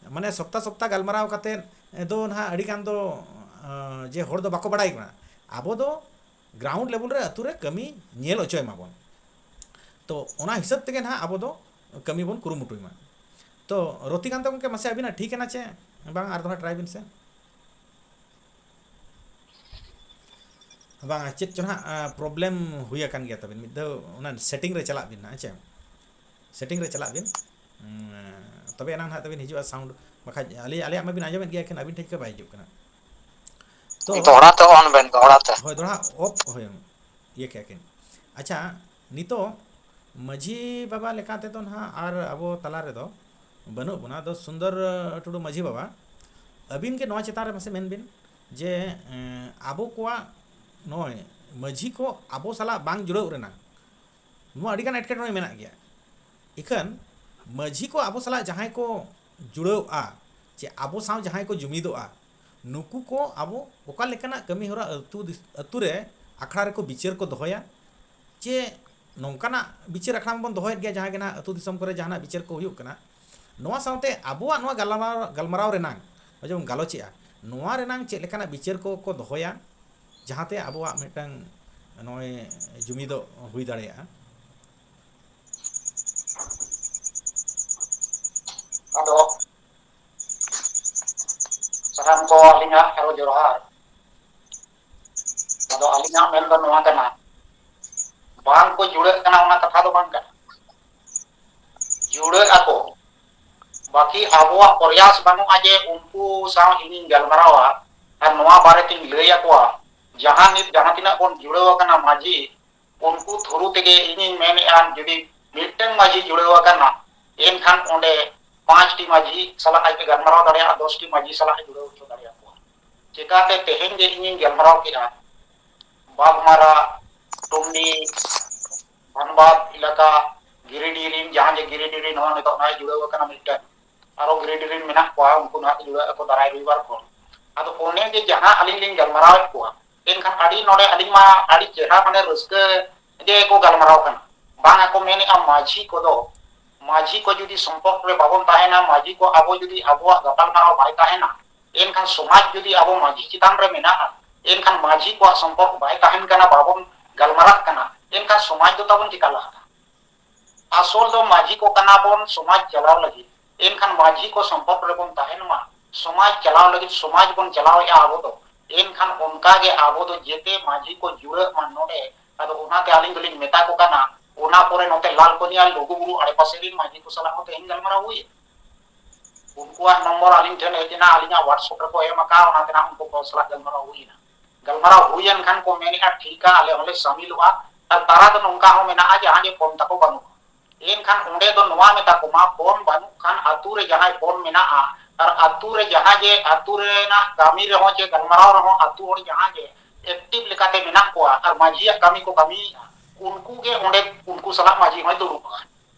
ᱢᱟᱱᱮ ᱥᱚᱯᱛᱟ ᱥᱚᱯᱛᱟ ᱜᱟᱞᱢᱟᱨᱟᱣ ᱠᱟᱛᱮ ᱫᱚ ᱱᱟᱦᱟᱜ ᱟᱹᱰᱤ ᱜᱟᱱ ᱫᱚ, ᱮ, ᱡᱮ ᱦᱚᱲ ᱫᱚ ᱵᱟᱠᱚ ᱵᱟᱲᱟᱭ ᱠᱟᱱᱟ᱾ ᱟᱵᱚ ᱫᱚ ᱜᱨᱟᱣᱩᱱᱰ ᱞᱮᱵᱮᱞ ᱨᱮ ᱟᱹᱛᱩ ᱨᱮ ᱠᱟᱹᱢᱤ ᱧᱮᱞ ᱦᱚᱪᱚᱭ ᱢᱟᱵᱚᱱ᱾ ᱛᱚ ᱚᱱᱟ ᱦᱤᱥᱟᱹᱵ ᱛᱮᱜᱮ ᱱᱟᱦᱟᱜ ᱟᱵᱚ ᱫᱚ ᱠᱟᱹᱢᱤ ᱵᱚᱱ ᱠᱩᱨᱩᱢᱩᱴᱩᱭ ᱢᱟ᱾ ᱛᱚ ᱨᱚᱛᱤᱠᱟᱱᱛᱚ ᱜᱚᱢᱠᱮ, ᱢᱟᱥᱮ ᱟᱹᱵᱤᱱᱟᱜ ᱴᱷᱤᱠ ᱮᱱᱟ ᱪᱮ ᱵᱟᱝ? ᱟᱨ ᱫᱚᱦᱲᱟ ᱴᱨᱟᱭ ᱵᱤᱱ ᱥᱮ᱾ ᱵᱟᱝ, ᱪᱮᱫ ᱪᱚ ᱱᱟᱦᱟᱜ, ᱟ, ᱯᱨᱚᱵᱞᱮᱢ ᱦᱩᱭ ᱟᱠᱟᱱ ᱜᱮᱭᱟ ᱛᱟᱵᱤᱱ᱾ ᱢᱤᱫ ᱫᱷᱟᱣ ᱚᱱᱟ ᱥᱮᱴᱤᱝ ᱨᱮ ᱪᱟᱞᱟᱜ ᱵᱤᱱ ᱱᱟᱦᱟᱜ, ᱦᱮᱸ ᱪᱮ? ᱥᱮᱴᱤᱝ ᱨᱮ ᱪᱟᱞᱟᱜ ᱵᱤᱱ᱾ ᱩᱸ, ᱛᱚᱵᱮ ᱮᱱᱟᱝ ᱱᱟᱦᱟᱜ ᱛᱟᱵᱤᱱ ᱦᱤᱡᱩᱜᱼᱟ ᱥᱟᱣᱩᱱᱰ, ᱵᱟᱠᱷᱟᱡ ᱟᱞᱮ, ᱟᱞᱮᱭᱟᱜ ᱢᱟᱵᱤᱱ ᱟᱸᱡᱚᱢᱮᱫ ᱜᱮᱭᱟ, ᱮᱠᱷᱮᱱ ᱟᱹᱵᱤᱱ ᱴᱷᱮᱡ ᱜᱮ ᱵᱟᱭ ᱦᱤᱡᱩᱜ ᱠᱟᱱᱟ᱾ ᱛᱚ ᱫᱚᱦᱲᱟ ᱛᱮ on ᱵᱮᱱ, ᱫᱚᱦᱲᱟ ᱛᱮ᱾ ᱦᱳᱭ, ᱫᱚᱦᱲᱟ ᱚᱯᱷ, ᱦᱳᱭ, ᱤᱭᱟᱹ ᱠᱮᱜᱼᱟ ᱠᱤᱱ᱾ ᱟᱪᱪᱷᱟ, ᱱᱤᱛᱚᱜ ᱢᱟᱹᱡᱷᱤ ᱵᱟᱵᱟ ᱞᱮᱠᱟ ᱛᱮᱫᱚ ᱱᱟᱦᱟᱜ ᱟᱨ ᱟᱵᱚ ᱛᱟᱞᱟ ᱨᱮᱫᱚ ᱵᱟᱹᱱᱩᱜ ᱵᱚᱱᱟ᱾ ᱟᱫᱚ ᱥᱩᱱᱫᱚᱨ, ᱟ, ᱴᱩᱰᱩ ᱢᱟᱹᱡᱷᱤ ᱵᱟᱵᱟ, ᱟᱹᱵᱤᱱ ᱜᱮ ᱱᱚᱣᱟ ᱪᱮᱛᱟᱱ ᱨᱮ ᱢᱟᱥᱮ ᱢᱮᱱ ᱵᱤᱱ ᱡᱮ, ᱮᱸ, ᱟᱵᱚ ᱠᱚᱣᱟᱜ ᱱᱚᱜᱼᱚᱭ ᱢᱟᱹᱡᱷᱤ ᱠᱚ ᱟᱵᱚ ᱥᱟᱞᱟᱜ ᱵᱟᱝ ᱡᱩᱲᱟᱹᱣ ᱨᱮᱱᱟᱜ ᱱᱚᱣᱟ ᱟᱹᱰᱤᱜᱟᱱ ᱮᱴᱠᱮᱴᱚᱬᱮ ᱢᱮᱱᱟᱜ ᱜᱮᱭᱟ᱾ ᱤᱠᱷᱟᱹᱱ ᱢᱟᱹᱡᱷᱤ ᱠᱚ ᱟᱵᱚ ᱥᱟᱞᱟᱜ ᱡᱟᱦᱟᱸᱭ ᱠᱚ ᱡᱩᱲᱟᱹᱣᱼᱟ, ᱪᱮ ᱟᱵᱚ ᱥᱟᱶ ᱡᱟᱦᱟᱸᱭ ᱠᱚ ᱡᱩᱢᱤᱫᱚᱜᱼᱟ, ᱱᱩᱠᱩ ᱠᱚ ᱟᱵᱚ ᱚᱠᱟ ᱞᱮᱠᱟᱱᱟᱜ ᱠᱟᱹᱢᱤ ᱦᱚᱨᱟ ᱟᱹᱛᱩ ᱫᱤᱥ-, ᱟᱹᱛᱩ ᱨᱮ ᱟᱠᱷᱲᱟ ᱨᱮᱠᱚ ᱵᱤᱪᱟᱹᱨ ᱠᱚ ᱫᱚᱦᱚᱭᱟ, ᱪᱮ ᱱᱚᱝᱠᱟᱱᱟᱜ ᱵᱤᱪᱟᱹᱨ ᱟᱠᱷᱲᱟ ᱢᱟᱵᱚᱱ ᱫᱚᱦᱚᱭᱮᱫ ᱜᱮᱭᱟ, ᱡᱟᱦᱟᱸ ᱜᱮ ᱱᱟᱦᱟᱜ ᱟᱹᱛᱩ ᱫᱤᱥᱚᱢ ᱠᱚᱨᱮ ᱡᱟᱦᱟᱱᱟᱜ ᱵᱤᱪᱟᱹᱨ ᱠᱚ ᱦᱩᱭᱩᱜ ᱠᱟᱱᱟ, ᱱᱚᱣᱟ ᱥᱟᱶᱛᱮ ᱟᱵᱚᱣᱟᱜ ᱱᱚᱣᱟ ᱜᱟᱞᱢᱟᱨᱟᱣ, ᱜᱟᱞᱢᱟᱨᱟᱣ ᱨᱮᱱᱟᱝ ᱡᱮᱢᱚᱱ ᱜᱟᱞᱚᱪᱮᱜᱼᱟ, ᱱᱚᱣᱟ ᱨᱮᱱᱟᱝ ᱪᱮᱫ ᱞᱮᱠᱟᱱᱟᱜ ᱵᱤᱪᱟᱹᱨ ᱠᱚ ᱠᱚ ᱫᱚᱦᱚᱭᱟ, ᱡᱟᱦᱟᱸᱛᱮ ᱟᱵᱚᱣᱟᱜ ᱢᱤᱫᱴᱟᱝ ᱱᱚᱜᱼᱚᱭ ᱡᱩᱢᱤᱫᱚᱜ ᱦᱩᱭ ᱫᱟᱲᱮᱭᱟᱜᱼᱟ? ᱟᱫᱚ ᱥᱟᱱᱟᱢ ᱠᱚ ᱟᱹᱞᱤᱧᱟᱜ ᱟᱨᱚ ᱡᱚᱦᱟᱨ᱾ ᱟᱫᱚ ᱟᱹᱞᱤᱧᱟᱜ ᱢᱮᱱ ᱫᱚ ᱱᱚᱣᱟ ᱠᱟᱱᱟ, ᱵᱟᱝ ᱠᱚ ᱡᱩᱲᱟᱹᱜ ᱠᱟᱱᱟ ᱚᱱᱟ ᱠᱟᱛᱷᱟ ᱫᱚ ᱵᱟᱝ ᱠᱟᱱᱟ, ᱡᱩᱲᱟᱹᱜ ᱟᱠᱚ᱾ ᱵᱟᱹᱠᱤ ᱟᱵᱚᱣᱟᱜ ᱯᱨᱚᱭᱟᱥ ᱵᱟᱹᱱᱩᱜᱼᱟ ᱡᱮ ᱩᱱᱠᱩ ᱥᱟᱶ ᱤᱧᱤᱧ ᱜᱟᱞᱢᱟᱨᱟᱣᱟ ᱟᱨ ᱱᱚᱣᱟ ᱵᱟᱨᱮ ᱛᱤᱧ ᱞᱟᱹᱭ ᱟᱠᱚᱣᱟ᱾ ᱡᱟᱦᱟᱸ ᱱᱤᱛ ᱡᱟᱦᱟᱸ ᱛᱤᱱᱟᱹᱜ ᱵᱚᱱ ᱡᱩᱲᱟᱹᱣ ᱟᱠᱟᱱᱟ ᱢᱟᱹᱡᱷᱤ, ᱩᱱᱠᱩ ᱛᱷᱨᱩ ᱛᱮᱜᱮ ᱤᱧᱤᱧ ᱢᱮᱱᱮᱫᱼᱟ, ᱡᱩᱫᱤ ᱢᱤᱫᱴᱟᱝ ᱢᱟᱹᱡᱷᱤ ᱡᱩᱲᱟᱹᱣ ᱟᱠᱟᱱᱟ, ᱮᱱᱠᱷᱟᱱ ᱚᱸᱰᱮ ᱯᱟᱸᱪᱴᱤ ᱢᱟᱹᱡᱷᱤ ᱥᱟᱞᱟᱜ ᱟᱡ ᱮ ᱜᱟᱞᱢᱟᱨᱟᱣ ᱫᱟᱲᱮᱭᱟᱜᱼᱟ, ᱫᱚᱥᱴᱤ ᱢᱟᱹᱡᱷᱤ ᱥᱟᱞᱟᱜ ᱮ ᱡᱩᱲᱟᱹᱣ ᱦᱚᱪᱚ ᱫᱟᱲᱮᱭᱟᱠᱚᱣᱟ᱾ ᱪᱮᱠᱟᱛᱮ ᱛᱮᱦᱮᱧ ᱡᱮ ᱤᱧᱤᱧ ᱜᱟᱞᱢᱟᱨᱟᱣ ᱠᱮᱫᱼᱟ, ᱵᱟᱜᱽᱢᱟᱨᱟ, ᱴᱩᱢᱰᱤ, ᱫᱷᱟᱱᱵᱟᱫᱽ ᱮᱞᱟᱠᱟ, ᱜᱤᱨᱤᱰᱤ ᱨᱤᱱ, ᱡᱟᱦᱟᱸ ᱡᱮ ᱜᱤᱨᱤᱰᱤ ᱨᱤᱱ ᱦᱚᱸ ᱱᱤᱛᱚᱜ ᱱᱚᱜᱼᱚᱭ ᱡᱩᱲᱟᱹᱣ ᱟᱠᱟᱱᱟ ᱢᱤᱫᱴᱟᱝ, ᱟᱨᱚ ᱜᱤᱨᱤᱰᱤ ᱨᱤᱱ ᱢᱮᱱᱟᱜ ᱠᱚᱣᱟ, ᱩᱱᱠᱩ ᱱᱟᱦᱟᱜ ᱡᱩᱲᱟᱹᱜ ᱟᱠᱚ ᱫᱟᱨᱟᱭ ᱨᱚᱵᱤᱵᱟᱨ ᱠᱷᱚᱱ᱾ ᱟᱫᱚ ᱚᱱᱮ ᱡᱮ ᱡᱟᱦᱟᱸ ᱟᱹᱞᱤᱧ ᱞᱤᱧ ᱜᱟᱞᱢᱟᱨᱟᱣᱮᱫ ᱠᱚᱣᱟ, ᱮᱱᱠᱷᱟᱱ ᱟᱹᱰᱤ ᱱᱚᱰᱮ ᱟᱹᱞᱤᱧ ᱢᱟ ᱟᱹᱰᱤ ᱪᱮᱦᱨᱟ ᱢᱟᱱᱮ ᱨᱟᱹᱥᱠᱟᱹ ᱜᱮ ᱠᱚ ᱜᱟᱞᱢᱟᱨᱟᱣ ᱠᱟᱱᱟ᱾ ᱵᱟᱝ ᱟᱠᱚ ᱢᱮᱱᱮᱫᱼᱟ, ᱢᱟᱹᱡᱷᱤ ᱠᱚᱫᱚ, ᱢᱟᱹᱡᱷᱤ ᱠᱚ ᱡᱩᱫᱤ ᱥᱚᱢᱯᱚᱨᱠ ᱨᱮ ᱵᱟᱵᱚᱱ ᱛᱟᱦᱮᱱᱟ, ᱢᱟᱹᱡᱷᱤ ᱠᱚ ᱟᱵᱚ ᱡᱩᱫᱤ ᱟᱵᱚᱣᱟᱜ ᱜᱟᱯᱟᱞᱢᱟᱨᱟᱣ ᱵᱟᱭ ᱛᱟᱦᱮᱱᱟ, ᱮᱱᱠᱷᱟᱱ ᱥᱚᱢᱟᱡᱽ ᱡᱩᱫᱤ ᱟᱵᱚ ᱢᱟᱹᱡᱷᱤ ᱪᱮᱛᱟᱱ ᱨᱮ ᱢᱮᱱᱟᱜᱼᱟ, ᱮᱱᱠᱷᱟᱱ ᱢᱟᱹᱡᱷᱤ ᱠᱚᱣᱟᱜ ᱥᱚᱢᱯᱚᱨᱠ ᱵᱟᱭ ᱛᱟᱦᱮᱱ ᱠᱟᱱᱟ, ᱵᱟᱵᱚᱱ ᱜᱟᱞᱢᱟᱨᱟᱜ ᱠᱟᱱᱟ, ᱮᱱᱠᱷᱟᱱ ᱥᱚᱢᱟᱡᱽ ᱫᱚ ᱛᱟᱵᱚᱱ ᱪᱤᱠᱟ ᱞᱟᱦᱟᱜᱼᱟ? ᱟᱥᱚᱞ ᱫᱚ ᱢᱟᱹᱡᱷᱤ ᱠᱚ ᱠᱟᱱᱟ ᱵᱚᱱ ᱥᱚᱢᱟᱡᱽ ᱪᱟᱞᱟᱣ ᱞᱟᱹᱜᱤᱫ, ᱮᱱᱠᱷᱟᱱ ᱢᱟᱹᱡᱷᱤ ᱠᱚ ᱥᱚᱢᱯᱚᱨᱠ ᱨᱮᱵᱚᱱ ᱛᱟᱦᱮᱱ ᱢᱟ, ᱥᱚᱢᱟᱡᱽ ᱪᱟᱞᱟᱣ ᱞᱟᱹᱜᱤᱫ ᱥᱚᱢᱟᱡᱽ ᱵᱚᱱ ᱪᱟᱞᱟᱣᱮᱫᱼᱟ ᱟᱵᱚ ᱫᱚ, ᱮᱱᱠᱷᱟᱱ ᱚᱱᱠᱟ ᱜᱮ ᱟᱵᱚ ᱫᱚ ᱡᱮᱛᱮ ᱢᱟᱹᱡᱷᱤ ᱠᱚ ᱡᱩᱲᱟᱹᱜ ᱢᱟ ᱱᱚᱰᱮ᱾ ᱟᱫᱚ ᱚᱱᱟᱛᱮ ᱟᱹᱞᱤᱧ ᱫᱚᱞᱤᱧ ᱢᱮᱛᱟ ᱠᱚ ᱠᱟᱱᱟ, ᱚᱱᱟ ᱯᱚᱨᱮ ᱱᱚᱛᱮ ᱞᱟᱞᱠᱚᱱᱤᱭᱟ ᱞᱩᱜᱩᱵᱩᱨᱩ ᱟᱲᱮᱯᱟᱥᱮ ᱨᱮᱱ ᱢᱟᱹᱡᱷᱤ ᱠᱚ ᱥᱟᱞᱟᱜ ᱦᱚᱸ ᱛᱮᱦᱮᱧ ᱜᱟᱞᱢᱟᱨᱟᱣ ᱦᱩᱭ ᱮᱱᱟ᱾ ᱩᱱᱠᱩᱣᱟᱜ ᱱᱚᱢᱵᱚᱨ ᱟᱹᱞᱤᱧ ᱴᱷᱮᱱ ᱦᱮᱡ ᱮᱱᱟ, ᱟᱹᱞᱤᱧᱟᱜ WhatsApp ᱨᱮᱠᱚ ᱮᱢ ᱟᱠᱟᱫᱼᱟ, ᱚᱱᱟ ᱛᱮ ᱱᱟᱜ ᱩᱱᱠᱩ ᱠᱚ ᱥᱟᱞᱟᱜ ᱜᱟᱞᱢᱟᱨᱟᱣ ᱦᱩᱭ ᱮᱱᱟ᱾ ᱜᱟᱞᱢᱟᱨᱟᱣ ᱦᱩᱭᱮᱱ ᱠᱷᱟᱱ ᱠᱚ ᱢᱮᱱᱮᱫᱼᱟ, ᱴᱷᱤᱠᱟ, ᱟᱞᱮ ᱦᱚᱸᱞᱮ ᱥᱟᱢᱤᱞᱚᱜᱼᱟ᱾ ᱟᱨ ᱛᱟᱨᱟ ᱫᱚ ᱱᱚᱝᱠᱟ ᱦᱚᱸ ᱢᱮᱱᱟᱜᱼᱟ, ᱡᱟᱦᱟᱸ ᱡᱮ ᱯᱷᱳᱱ ᱛᱟᱠᱚ ᱵᱟᱹᱱᱩᱜᱼᱟ᱾ ᱮᱱᱠᱷᱟᱱ ᱚᱸᱰᱮ ᱫᱚ ᱱᱚᱣᱟ ᱢᱮᱛᱟ ᱠᱚᱢᱟ, ᱯᱷᱳᱱ ᱵᱟᱹᱱᱩᱜ ᱠᱷᱟᱱ ᱟᱹᱛᱩ ᱨᱮ ᱡᱟᱦᱟᱸᱭ ᱯᱷᱳᱱ ᱢᱮᱱᱟᱜᱼᱟ, ᱟᱨ ᱟᱹᱛᱩ ᱨᱮ ᱡᱟᱦᱟᱸ ᱡᱮ ᱟᱹᱛᱩ ᱨᱮᱱᱟᱜ ᱠᱟᱹᱢᱤ ᱨᱮᱦᱚᱸ ᱪᱮ ᱜᱟᱞᱢᱟᱨᱟᱣ ᱨᱮᱦᱚᱸ ᱟᱹᱛᱩ ᱦᱚᱲ ᱡᱟᱦᱟᱸ ᱡᱮ active ᱞᱮᱠᱟᱛᱮ ᱢᱮᱱᱟᱜ ᱠᱚᱣᱟ ᱟᱨ ᱢᱟᱹᱡᱷᱤᱭᱟᱜ ᱠᱟᱹᱢᱤ ᱠᱚ ᱠᱟᱹᱢᱤᱭᱮᱫᱼᱟ, ᱩᱱᱠᱩ ᱜᱮ ᱚᱸᱰᱮ ᱩᱱᱠᱩ ᱥᱟᱞᱟᱜ ᱢᱟᱹᱡᱷᱤ ᱦᱚᱸᱭ ᱫᱩᱲᱩᱵᱼᱟ᱾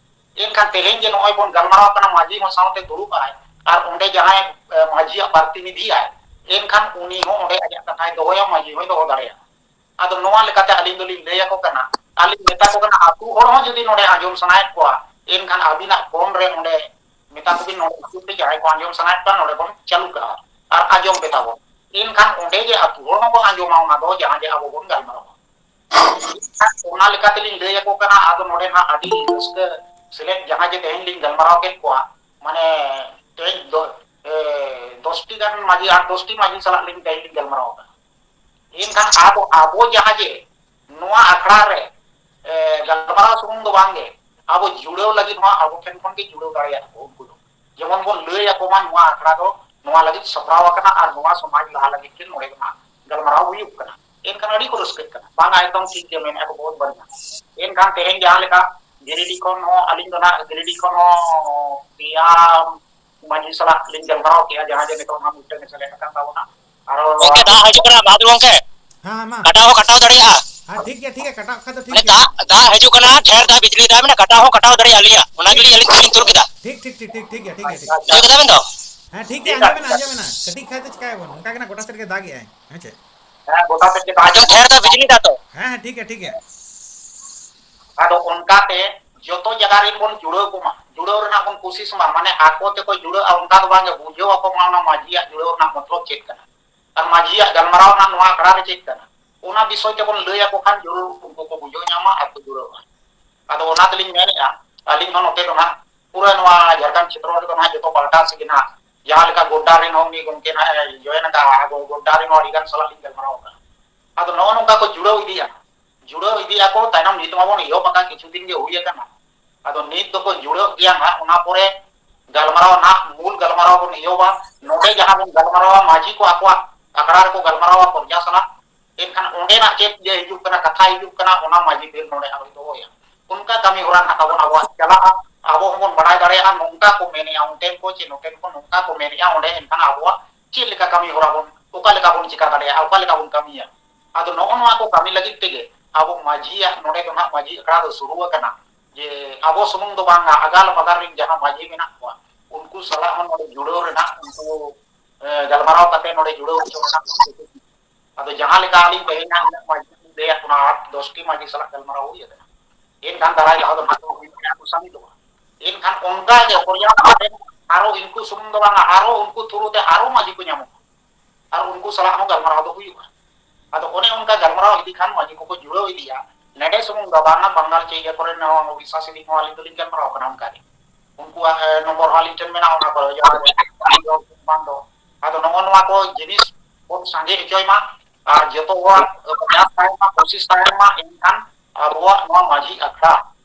ᱮᱱᱠᱷᱟᱱ ᱛᱮᱦᱮᱧ ᱡᱮ ᱱᱚᱜᱼᱚᱭ ᱵᱚᱱ ᱜᱟᱞᱢᱟᱨᱟᱣ ᱠᱟᱱᱟ, ᱢᱟᱹᱡᱷᱤ ᱦᱚᱸ ᱥᱟᱶᱛᱮ ᱫᱩᱲᱩᱵ ᱟᱭ ᱟᱨ ᱚᱸᱰᱮ ᱡᱟᱦᱟᱸᱭ, ᱮ, ᱢᱟᱹᱡᱷᱤᱭᱟᱜ ᱯᱟᱨᱛᱤᱱᱤᱫᱷᱤ ᱟᱭ, ᱮᱱᱠᱷᱟᱱ ᱩᱱᱤ ᱦᱚᱸ ᱚᱸᱰᱮ ᱟᱡᱟᱜ ᱠᱟᱛᱷᱟᱭ ᱫᱚᱦᱚᱭᱟ, ᱢᱟᱹᱡᱷᱤ ᱦᱚᱸᱭ ᱫᱚᱦᱚ ᱫᱟᱲᱮᱭᱟᱜᱼᱟ᱾ ᱟᱫᱚ ᱱᱚᱣᱟ ᱞᱮᱠᱟᱛᱮ ᱟᱹᱞᱤᱧ ᱫᱚᱞᱤᱧ ᱞᱟᱹᱭ ᱟᱠᱚ ᱠᱟᱱᱟ, ᱟᱹᱞᱤᱧ ᱢᱮᱛᱟ ᱠᱚ ᱠᱟᱱᱟ, ᱟᱹᱛᱩ ᱦᱚᱲ ᱦᱚᱸ ᱡᱩᱫᱤ ᱱᱚᱰᱮ ᱟᱸᱡᱚᱢ ᱥᱟᱱᱟᱭᱮᱫ ᱠᱚᱣᱟ, ᱮᱱᱠᱷᱟᱱ ᱟᱹᱵᱤᱱᱟᱜ ᱯᱷᱳᱱ ᱨᱮ ᱚᱸᱰᱮ ᱢᱮᱛᱟ ᱠᱚᱵᱤᱱ, ᱱᱚᱰᱮ ᱦᱤᱡᱩᱜ ᱯᱮ, ᱡᱟᱦᱟᱸᱭ ᱠᱚ ᱟᱸᱡᱚᱢ ᱥᱟᱱᱟᱭᱮᱫ ᱠᱚᱣᱟ, ᱱᱚᱰᱮ ᱵᱚᱱ ᱪᱟᱹᱞᱩ ᱠᱟᱜᱼᱟ ᱟᱨ ᱟᱸᱡᱚᱢ ᱯᱮ ᱛᱟᱵᱚᱱ᱾ ᱮᱱᱠᱷᱟᱱ ᱚᱸᱰᱮ ᱜᱮ ᱟᱹᱛᱩ ᱦᱚᱲ ᱦᱚᱸᱠᱚ ᱟᱸᱡᱚᱢᱟ ᱚᱱᱟ ᱫᱚ, ᱡᱟᱦᱟᱸ ᱡᱮ ᱟᱵᱚ ᱵᱚᱱ ᱜᱟᱞᱢᱟᱨᱟᱣᱟ᱾ ᱚᱱᱟ ᱞᱮᱠᱟ ᱛᱮᱞᱤᱧ ᱞᱟᱹᱭ ᱟᱠᱚ ᱠᱟᱱᱟ᱾ ᱟᱫᱚ ᱱᱚᱰᱮ ᱱᱟᱜ ᱟᱹᱰᱤ ᱨᱟᱹᱥᱠᱟᱹ ᱥᱮᱞᱮᱫ, ᱡᱟᱦᱟᱸ ᱡᱮ ᱛᱮᱦᱮᱧ ᱞᱤᱧ ᱜᱟᱞᱢᱟᱨᱟᱣ ᱠᱮᱫ ᱠᱚᱣᱟ, ᱢᱟᱱᱮ ᱛᱮᱦᱮᱧ ᱫᱚ, ᱮ, ᱫᱚᱥᱴᱤ ᱜᱟᱱ ᱢᱟᱹᱡᱷᱤ, ᱟᱴ ᱫᱚᱥᱴᱤ ᱢᱟᱹᱡᱷᱤ ᱥᱟᱞᱟᱜ ᱞᱤᱧ ᱛᱮᱦᱮᱧ ᱞᱤᱧ ᱜᱟᱞᱢᱟᱨᱟᱣ ᱠᱟᱱᱟ᱾ ᱮᱱᱠᱷᱟᱱ ᱟᱵᱚ, ᱟᱵᱚ ᱡᱟᱦᱟᱸ ᱡᱮ ᱱᱚᱣᱟ ᱟᱠᱷᱲᱟ ᱨᱮ, ᱮ, ᱜᱟᱞᱢᱟᱨᱟᱣ ᱥᱩᱢᱩᱝ ᱫᱚ ᱵᱟᱝ ᱜᱮ, ᱟᱵᱚ ᱡᱩᱲᱟᱹᱣ ᱞᱟᱹᱜᱤᱫ ᱦᱚᱸ ᱟᱵᱚ ᱴᱷᱮᱱ ᱠᱷᱚᱱ ᱜᱮ ᱡᱩᱲᱟᱹᱣ ᱫᱟᱲᱮᱭᱟᱜᱼᱟ ᱠᱚ ᱩᱱᱠᱩ ᱫᱚ᱾ ᱡᱮᱢᱚᱱ ᱵᱚᱱ ᱞᱟᱹᱭ ᱟᱠᱚ ᱢᱟ, ᱱᱚᱣᱟ ᱟᱠᱷᱲᱟ ᱫᱚ ᱱᱚᱣᱟ ᱞᱟᱹᱜᱤᱫ ᱥᱟᱯᱲᱟᱣ ᱟᱠᱟᱱᱟ ᱟᱨ ᱱᱚᱣᱟ ᱥᱚᱢᱟᱡᱽ ᱞᱟᱦᱟ ᱞᱟᱹᱜᱤᱫ ᱜᱮ ᱱᱚᱰᱮ ᱫᱚ ᱦᱟᱸᱜ ᱜᱟᱞᱢᱟᱨᱟᱣ ᱦᱩᱭᱩᱜ ᱠᱟᱱᱟ᱾ ᱮᱱᱠᱷᱟᱱ ᱟᱹᱰᱤ ᱠᱚ ᱨᱟᱹᱥᱠᱟᱹᱜ ᱠᱟᱱᱟ, ᱵᱟᱝᱟ ᱮᱠᱫᱚᱢ ᱴᱷᱤᱠ ᱜᱮ ᱢᱮᱱᱮᱫᱼᱟ ᱠᱚ, ᱵᱚᱦᱩᱛ ᱵᱟᱲᱤᱭᱟ᱾ ᱮᱱᱠᱷᱟᱱ ᱛᱮᱦᱮᱧ ᱡᱟᱦᱟᱸ ᱞᱮᱠᱟ ᱜᱤᱨᱤᱰᱤ ᱠᱷᱚᱱ ᱦᱚᱸ, ᱟᱹᱞᱤᱧ ᱫᱚ ᱱᱟᱦᱟᱜ ᱜᱤᱨᱤᱰᱤ ᱠᱷᱚᱱ ᱦᱚᱸ ᱯᱮᱭᱟ ᱢᱟᱹᱡᱷᱤ ᱥᱟᱞᱟᱜ ᱞᱤᱧ ᱜᱟᱞᱢᱟᱨᱟᱣ ᱠᱮᱜᱼᱟ, ᱡᱟᱦᱟᱸ ᱡᱮ ᱱᱤᱛᱚᱜ ᱱᱟᱦᱟᱜ ᱢᱤᱫᱴᱟᱝ ᱮ ᱥᱮᱞᱮᱫ ᱟᱠᱟᱱ ᱛᱟᱵᱚᱱᱟ᱾ ᱟᱨᱚ ᱜᱚᱝᱠᱮ, ᱱᱚᱣᱟ ᱫᱟᱜ ᱦᱤᱡᱩᱜ ᱠᱟᱱᱟ, ᱢᱟᱫᱷᱩ ᱜᱚᱝᱠᱮ᱾ ᱦᱮᱸ, ᱢᱟ᱾ ᱠᱟᱴᱟᱣ ᱦᱚᱸ ᱠᱟᱴᱟᱣ ᱫᱟᱲᱮᱭᱟᱜᱼᱟ᱾ ᱦᱮᱸ, ᱴᱷᱤᱠ ᱜᱮᱭᱟ, ᱴᱷᱤᱠ ᱜᱮᱭᱟ, ᱠᱟᱴᱟᱣ ᱠᱷᱟᱡ ᱫᱚ ᱴᱷᱤᱠ ᱢᱟᱱᱮ ᱜᱮᱭᱟ᱾ ᱫᱟᱜ, ᱫᱟᱜ ᱦᱤᱡᱩᱜ ᱠᱟᱱᱟ, ᱰᱷᱮᱨ ᱫᱟᱜ ᱵᱤᱡᱽᱞᱤ ᱫᱟᱜ ᱢᱮᱱᱟᱜ, ᱠᱟᱴᱟᱣ ᱦᱚᱸ ᱠᱟᱴᱟᱣ ᱫᱟᱲᱮᱭᱟᱜᱼᱟ ᱟᱹᱞᱤᱧᱟᱜ, ᱚᱱᱟ ᱜᱮᱞᱤᱧ ᱟᱹᱞᱤᱧ ᱛᱤᱨᱤᱧ ᱛᱩᱨ ᱠᱮᱫᱟ᱾ ᱴᱷᱤᱠ, ᱴᱷᱤᱠ, ᱴᱷᱤᱠ, ᱴᱷᱤᱠ, ᱴᱷᱤᱠ ᱜᱮᱭᱟ, ᱴᱷᱤᱠ ᱜᱮᱭᱟ, ᱴᱷᱤᱠ ᱜᱮᱭᱟ᱾ ᱟᱪᱪᱷᱟ, ᱟᱪᱪᱷᱟ᱾ ᱵᱩᱡᱷᱟᱹᱣ ᱠᱮᱫᱟ ᱵᱮᱱ ᱛᱚ? ᱦᱮᱸ, ᱴᱷᱤᱠ ᱜᱮᱭᱟ, ᱴᱷᱤᱠ ᱟᱸᱡᱚᱢ ᱟᱪᱷᱮ, ᱮᱱᱟ, ᱴᱷᱤᱠ ᱟᱸᱡᱚᱢ ᱟᱪᱷᱮ᱾ ᱮᱱᱟ᱾ ᱪᱮᱫᱤᱧ ᱠᱷᱟᱡ ᱫᱚ ᱪᱤᱠᱟᱹᱭᱟᱵᱚᱱ? ᱚᱱᱠᱟ ᱜᱮ ᱱᱟᱜ ᱜᱚᱴᱟ ᱥᱮᱫ ᱜᱮ ᱫᱟᱜᱮᱜᱼᱟᱭ᱾ ᱦᱮᱸ ᱪᱮ? ᱦᱮᱸ, ᱜᱚᱴᱟ ᱥᱮᱫ ᱜᱮ ᱫᱟᱜ ᱟᱪᱪᱷᱟ, ᱜᱮᱭᱟᱭ᱾ ᱰᱷᱮᱨ ᱫᱟᱜ ᱵᱤᱡᱽᱞᱤ ᱫᱟᱜ ᱛᱚ? ᱦᱮᱸ, ᱦᱮᱸ, ᱴᱷᱤᱠ ᱜᱮᱭᱟ, ᱴᱷᱤᱠ ᱜᱮᱭᱟ᱾ ᱟᱫᱚ ᱚᱱᱠᱟᱛᱮ ᱡᱚᱛᱚ ᱡᱟᱭᱜᱟ ᱨᱮ ᱵᱚᱱ ᱡᱩᱲᱟᱹᱣ ᱠᱚᱢᱟ, ᱡᱩᱲᱟᱹᱣ ᱨᱮᱱᱟᱜ ᱵᱚᱱ ᱠᱩᱥᱤᱥ ᱢᱟ᱾ ᱢᱟᱱᱮ ᱟᱠᱚ ᱛᱮᱠᱚ ᱡᱩᱲᱟᱹᱜᱼᱟ, ᱚᱱᱠᱟ ᱫᱚ ᱵᱟᱝ ᱜᱮ, ᱵᱩᱡᱷᱟᱹᱣ ᱟᱠᱚ ᱢᱟ ᱚᱱᱟ ᱢᱟᱹᱡᱷᱤᱭᱟᱜ ᱡᱩᱲᱟᱹᱣ ᱨᱮᱱᱟᱜ ᱢᱚᱛᱞᱚᱵ ᱪᱮᱫ ᱠᱟᱱᱟ᱾ ᱟᱨ ᱢᱟᱹᱡᱷᱤᱭᱟᱜ ᱜᱟᱞᱢᱟᱨᱟᱣ ᱨᱮᱱᱟᱜ ᱱᱚᱣᱟ ᱟᱠᱷᱲᱟ ᱨᱮ ᱪᱮᱫ ᱠᱟᱱᱟ, ᱚᱱᱟ ᱵᱤᱥᱚᱭ ᱛᱮᱵᱚᱱ ᱞᱟᱹᱭ ᱟᱠᱚ ᱠᱷᱟᱱ ᱡᱚᱨᱩᱨ ᱩᱱᱠᱩ ᱠᱚ ᱵᱩᱡᱷᱟᱹᱣ ᱧᱟᱢᱟ ᱟᱨ ᱠᱚ ᱡᱩᱲᱟᱹᱜᱼᱟ᱾ ᱟᱫᱚ ᱚᱱᱟ ᱛᱮᱞᱤᱧ ᱢᱮᱱᱮᱫᱼᱟ, ᱟᱹᱞᱤᱧ ᱦᱚᱸ ᱱᱚᱛᱮ ᱫᱚ ᱱᱟᱦᱟᱜ ᱯᱩᱨᱟᱹ ᱱᱚᱣᱟ ᱡᱷᱟᱲᱠᱷᱚᱸᱰ ᱠᱷᱮᱛᱨᱚ ᱨᱮᱫᱚ ᱱᱟᱦᱟᱜ ᱡᱚᱛᱚ ᱯᱟᱦᱴᱟ ᱥᱮᱫ ᱜᱮ ᱱᱟᱦᱟᱜ, ᱡᱟᱦᱟᱸ ᱞᱮᱠᱟ ᱜᱚᱰᱰᱟ ᱨᱮᱱ ᱦᱚᱸ ᱩᱱᱤ ᱜᱚᱢᱠᱮ ᱱᱟᱦᱟᱜ ᱮ join ᱟᱠᱟᱫᱼᱟ, ᱟᱵᱚ ᱜᱚᱰᱰᱟ ᱨᱮᱱ ᱦᱚᱸ ᱟᱹᱰᱤ ᱜᱟᱱ ᱥᱟᱞᱟᱜ ᱞᱤᱧ ᱜᱟᱞᱢᱟᱨᱟᱣ ᱟᱠᱟᱫᱼᱟ᱾ ᱟᱫᱚ ᱱᱚᱜᱼᱚ ᱱᱚᱝᱠᱟ ᱠᱚ ᱡᱩᱲᱟᱹᱣ ᱤᱫᱤᱭᱟ, ᱡᱩᱲᱟᱹᱣ ᱤᱫᱤᱭᱟ ᱠᱚ, ᱛᱟᱭᱱᱚᱢ ᱱᱤᱛ ᱢᱟᱵᱚᱱ ᱮᱦᱚᱵ ᱟᱠᱟᱫ, ᱠᱤᱪᱷᱩ ᱫᱤᱱ ᱜᱮ ᱦᱩᱭ ᱟᱠᱟᱱᱟ᱾ ᱟᱫᱚ ᱱᱤᱛ ᱫᱚᱠᱚ ᱡᱩᱲᱟᱹᱜ ᱜᱮᱭᱟ ᱱᱟᱦᱟᱜ, ᱚᱱᱟ ᱯᱚᱨᱮ ᱜᱟᱞᱢᱟᱨᱟᱣ ᱱᱟᱦᱟᱜ, ᱢᱩᱞ ᱜᱟᱞᱢᱟᱨᱟᱣ ᱵᱚᱱ ᱮᱦᱚᱵᱟ᱾ ᱱᱚᱰᱮ ᱡᱟᱦᱟᱸ ᱵᱚᱱ ᱜᱟᱞᱢᱟᱨᱟᱣᱟ, ᱢᱟᱹᱡᱷᱤ ᱠᱚ ᱟᱠᱚᱣᱟᱜ ᱟᱠᱷᱲᱟ ᱨᱮᱠᱚ ᱜᱟᱞᱢᱟᱨᱟᱣᱟ ᱯᱨᱚᱡᱟ ᱥᱟᱞᱟᱜ, ᱮᱱᱠᱷᱟᱱ ᱚᱸᱰᱮᱱᱟᱜ ᱪᱮᱫ ᱡᱮ ᱦᱤᱡᱩᱜ ᱠᱟᱱᱟ, ᱠᱟᱛᱷᱟ ᱦᱤᱡᱩᱜ ᱠᱟᱱᱟ, ᱚᱱᱟ ᱢᱟᱹᱡᱷᱤ ᱵᱮᱞ ᱱᱚᱰᱮ ᱟᱨᱚᱭ ᱫᱚᱦᱚᱭᱟ᱾ ᱚᱱᱠᱟ ᱠᱟᱹᱢᱤ ᱦᱚᱨᱟ ᱱᱟᱦᱟᱜ ᱛᱟᱵᱚᱱ ᱟᱵᱚᱣᱟᱜ ᱪᱟᱞᱟᱜᱼᱟ᱾ ᱟᱵᱚ ᱦᱚᱸᱵᱚᱱ ᱵᱟᱲᱟᱭ ᱫᱟᱲᱮᱭᱟᱜᱼᱟ, ᱱᱚᱝᱠᱟ ᱠᱚ ᱢᱮᱱᱮᱜᱼᱟ ᱚᱱᱛᱮᱱ ᱠᱚ, ᱪᱮ ᱱᱚᱛᱮᱱ ᱠᱚ ᱱᱚᱝᱠᱟ ᱠᱚ ᱢᱮᱱᱮᱜᱼᱟ ᱚᱸᱰᱮ, ᱮᱱᱠᱷᱟᱱ ᱟᱵᱚᱣᱟᱜ ᱪᱮᱫ ᱞᱮᱠᱟ ᱠᱟᱹᱢᱤ ᱦᱚᱨᱟ ᱵᱚᱱ, ᱚᱠᱟ ᱞᱮᱠᱟ ᱵᱚᱱ ᱪᱤᱠᱟ ᱫᱟᱲᱮᱭᱟᱜᱼᱟ, ᱚᱠᱟ ᱞᱮᱠᱟ ᱵᱚᱱ ᱠᱟᱹᱢᱤᱭᱟ᱾ ᱟᱫᱚ ᱱᱚᱜᱼᱚ ᱱᱚᱣᱟ ᱠᱚ ᱠᱟᱹᱢᱤ ᱞᱟᱹᱜᱤᱫ ᱛᱮᱜᱮ ᱟᱵᱚ ᱢᱟᱹᱡᱷᱤᱭᱟᱜ ᱱᱚᱰᱮ ᱫᱚ ᱱᱟᱦᱟᱜ ᱢᱟᱹᱡᱷᱤ ᱟᱠᱷᱲᱟ ᱫᱚ ᱥᱩᱨᱩ ᱟᱠᱟᱱᱟ᱾ ᱡᱮ ᱟᱵᱚ ᱥᱩᱢᱩᱝ ᱫᱚ ᱵᱟᱝᱟ, ᱟᱜᱟᱞ ᱵᱟᱜᱟᱞ ᱨᱮᱱ ᱡᱟᱦᱟᱸ ᱢᱟᱹᱡᱷᱤ ᱢᱮᱱᱟᱜ ᱠᱚᱣᱟ, ᱩᱱᱠᱩ ᱥᱟᱞᱟᱜ ᱦᱚᱸ ᱱᱚᱰᱮ ᱡᱩᱲᱟᱹᱣ ᱨᱮᱱᱟᱜ, ᱩᱱᱠᱩ, ᱮ, ᱜᱟᱞᱢᱟᱨᱟᱣ ᱠᱟᱛᱮ ᱱᱚᱰᱮ ᱡᱩᱲᱟᱹᱣ ᱦᱚᱪᱚ ᱨᱮᱱᱟᱜ᱾ ᱟᱫᱚ ᱡᱟᱦᱟᱸ ᱞᱮᱠᱟ ᱟᱹᱞᱤᱧ ᱛᱮᱦᱮᱧ ᱦᱟᱸᱜ ᱩᱱᱟᱹᱜ ᱢᱟᱹᱡᱷᱤ ᱞᱤᱧ ᱞᱟᱹᱭᱟᱫ ᱵᱚᱱᱟ, ᱟᱴ ᱫᱚᱥᱴᱤ ᱢᱟᱹᱡᱷᱤ ᱥᱟᱞᱟᱜ ᱜᱟᱞᱢᱟᱨᱟᱣ ᱦᱩᱭ ᱟᱠᱟᱱᱟ᱾ ᱮᱱᱠᱷᱟᱱ ᱫᱟᱨᱟᱭ ᱫᱷᱟᱣ ᱫᱚ ᱱᱟᱦᱟᱜ ᱠᱚ ᱦᱩᱭ ᱫᱟᱲᱮᱭᱟᱜᱼᱟ ᱠᱚ ᱥᱟᱹᱢᱤᱞᱚᱜᱼᱟ᱾ ᱮᱱᱠᱷᱟᱱ ᱚᱱᱠᱟ ᱜᱮ ᱯᱚᱨᱡᱟᱯᱛᱚ ᱟᱨᱚ ᱩᱱᱠᱩ ᱥᱩᱢᱩᱝ ᱫᱚ ᱵᱟᱝᱟ, ᱟᱨᱚ ᱩᱱᱠᱩ ᱛᱷᱨᱩ ᱛᱮ ᱟᱨᱚ ᱢᱟᱹᱡᱷᱤ ᱠᱚ ᱧᱟᱢᱚᱜᱼᱟ, ᱟᱨ ᱩᱱᱠᱩ ᱥᱟᱞᱟᱜ ᱦᱚᱸ ᱜᱟᱞᱢᱟᱨᱟᱣ ᱫᱚ ᱦᱩᱭᱩᱜᱼᱟ᱾ ᱟᱫᱚ ᱚᱱᱮ ᱚᱱᱠᱟ ᱜᱟᱞᱢᱟᱨᱟᱣ ᱤᱫᱤ ᱠᱷᱟᱱ ᱢᱟᱹᱡᱷᱤ ᱠᱚᱠᱚ ᱡᱩᱲᱟᱹᱣ ᱤᱫᱤᱜᱼᱟ᱾ ᱱᱮᱰᱮ ᱥᱩᱢᱩᱝ ᱫᱚ ᱵᱟᱝᱟ, ᱵᱟᱝᱜᱟᱞ ᱪᱮ ᱤᱭᱟᱹ ᱠᱚᱨᱮ ᱦᱚᱸ, ᱩᱲᱤᱥᱥᱟ ᱥᱮᱫ ᱦᱚᱸ ᱟᱹᱞᱤᱧ ᱫᱚᱞᱤᱧ ᱜᱟᱞᱢᱟᱨᱟᱣ ᱠᱟᱱᱟ ᱚᱱᱠᱟ ᱜᱮ᱾ ᱩᱱᱠᱩᱣᱟᱜ, ᱮ, ᱱᱚᱢᱵᱚᱨ ᱦᱚᱸ ᱟᱹᱞᱤᱧ ᱴᱷᱮᱱ ᱢᱮᱱᱟᱜᱼᱟ, ᱚᱱᱟ ᱠᱚᱨᱮ ᱡᱟᱦᱟᱸ ᱨᱮ ᱵᱟᱝ ᱫᱚ᱾ ᱟᱫᱚ ᱱᱚᱜᱼᱚ ᱱᱚᱣᱟ ᱠᱚ ᱡᱤᱱᱤᱥ ᱵᱚᱱ ᱥᱟᱸᱜᱮ ᱦᱚᱪᱚᱭ ᱢᱟ, ᱟᱨ ᱡᱚᱛᱚ ᱦᱚᱲᱟᱜ ᱯᱨᱚᱭᱟᱥ ᱛᱟᱦᱮᱱ ᱢᱟ, ᱠᱳᱥᱤᱥ ᱛᱟᱦᱮᱱ ᱢᱟ, ᱮᱱᱠᱷᱟᱱ ᱟᱵᱚᱣᱟᱜ ᱱᱚᱣᱟ ᱢᱟᱹᱡᱷᱤ ᱟᱠᱷᱲᱟ,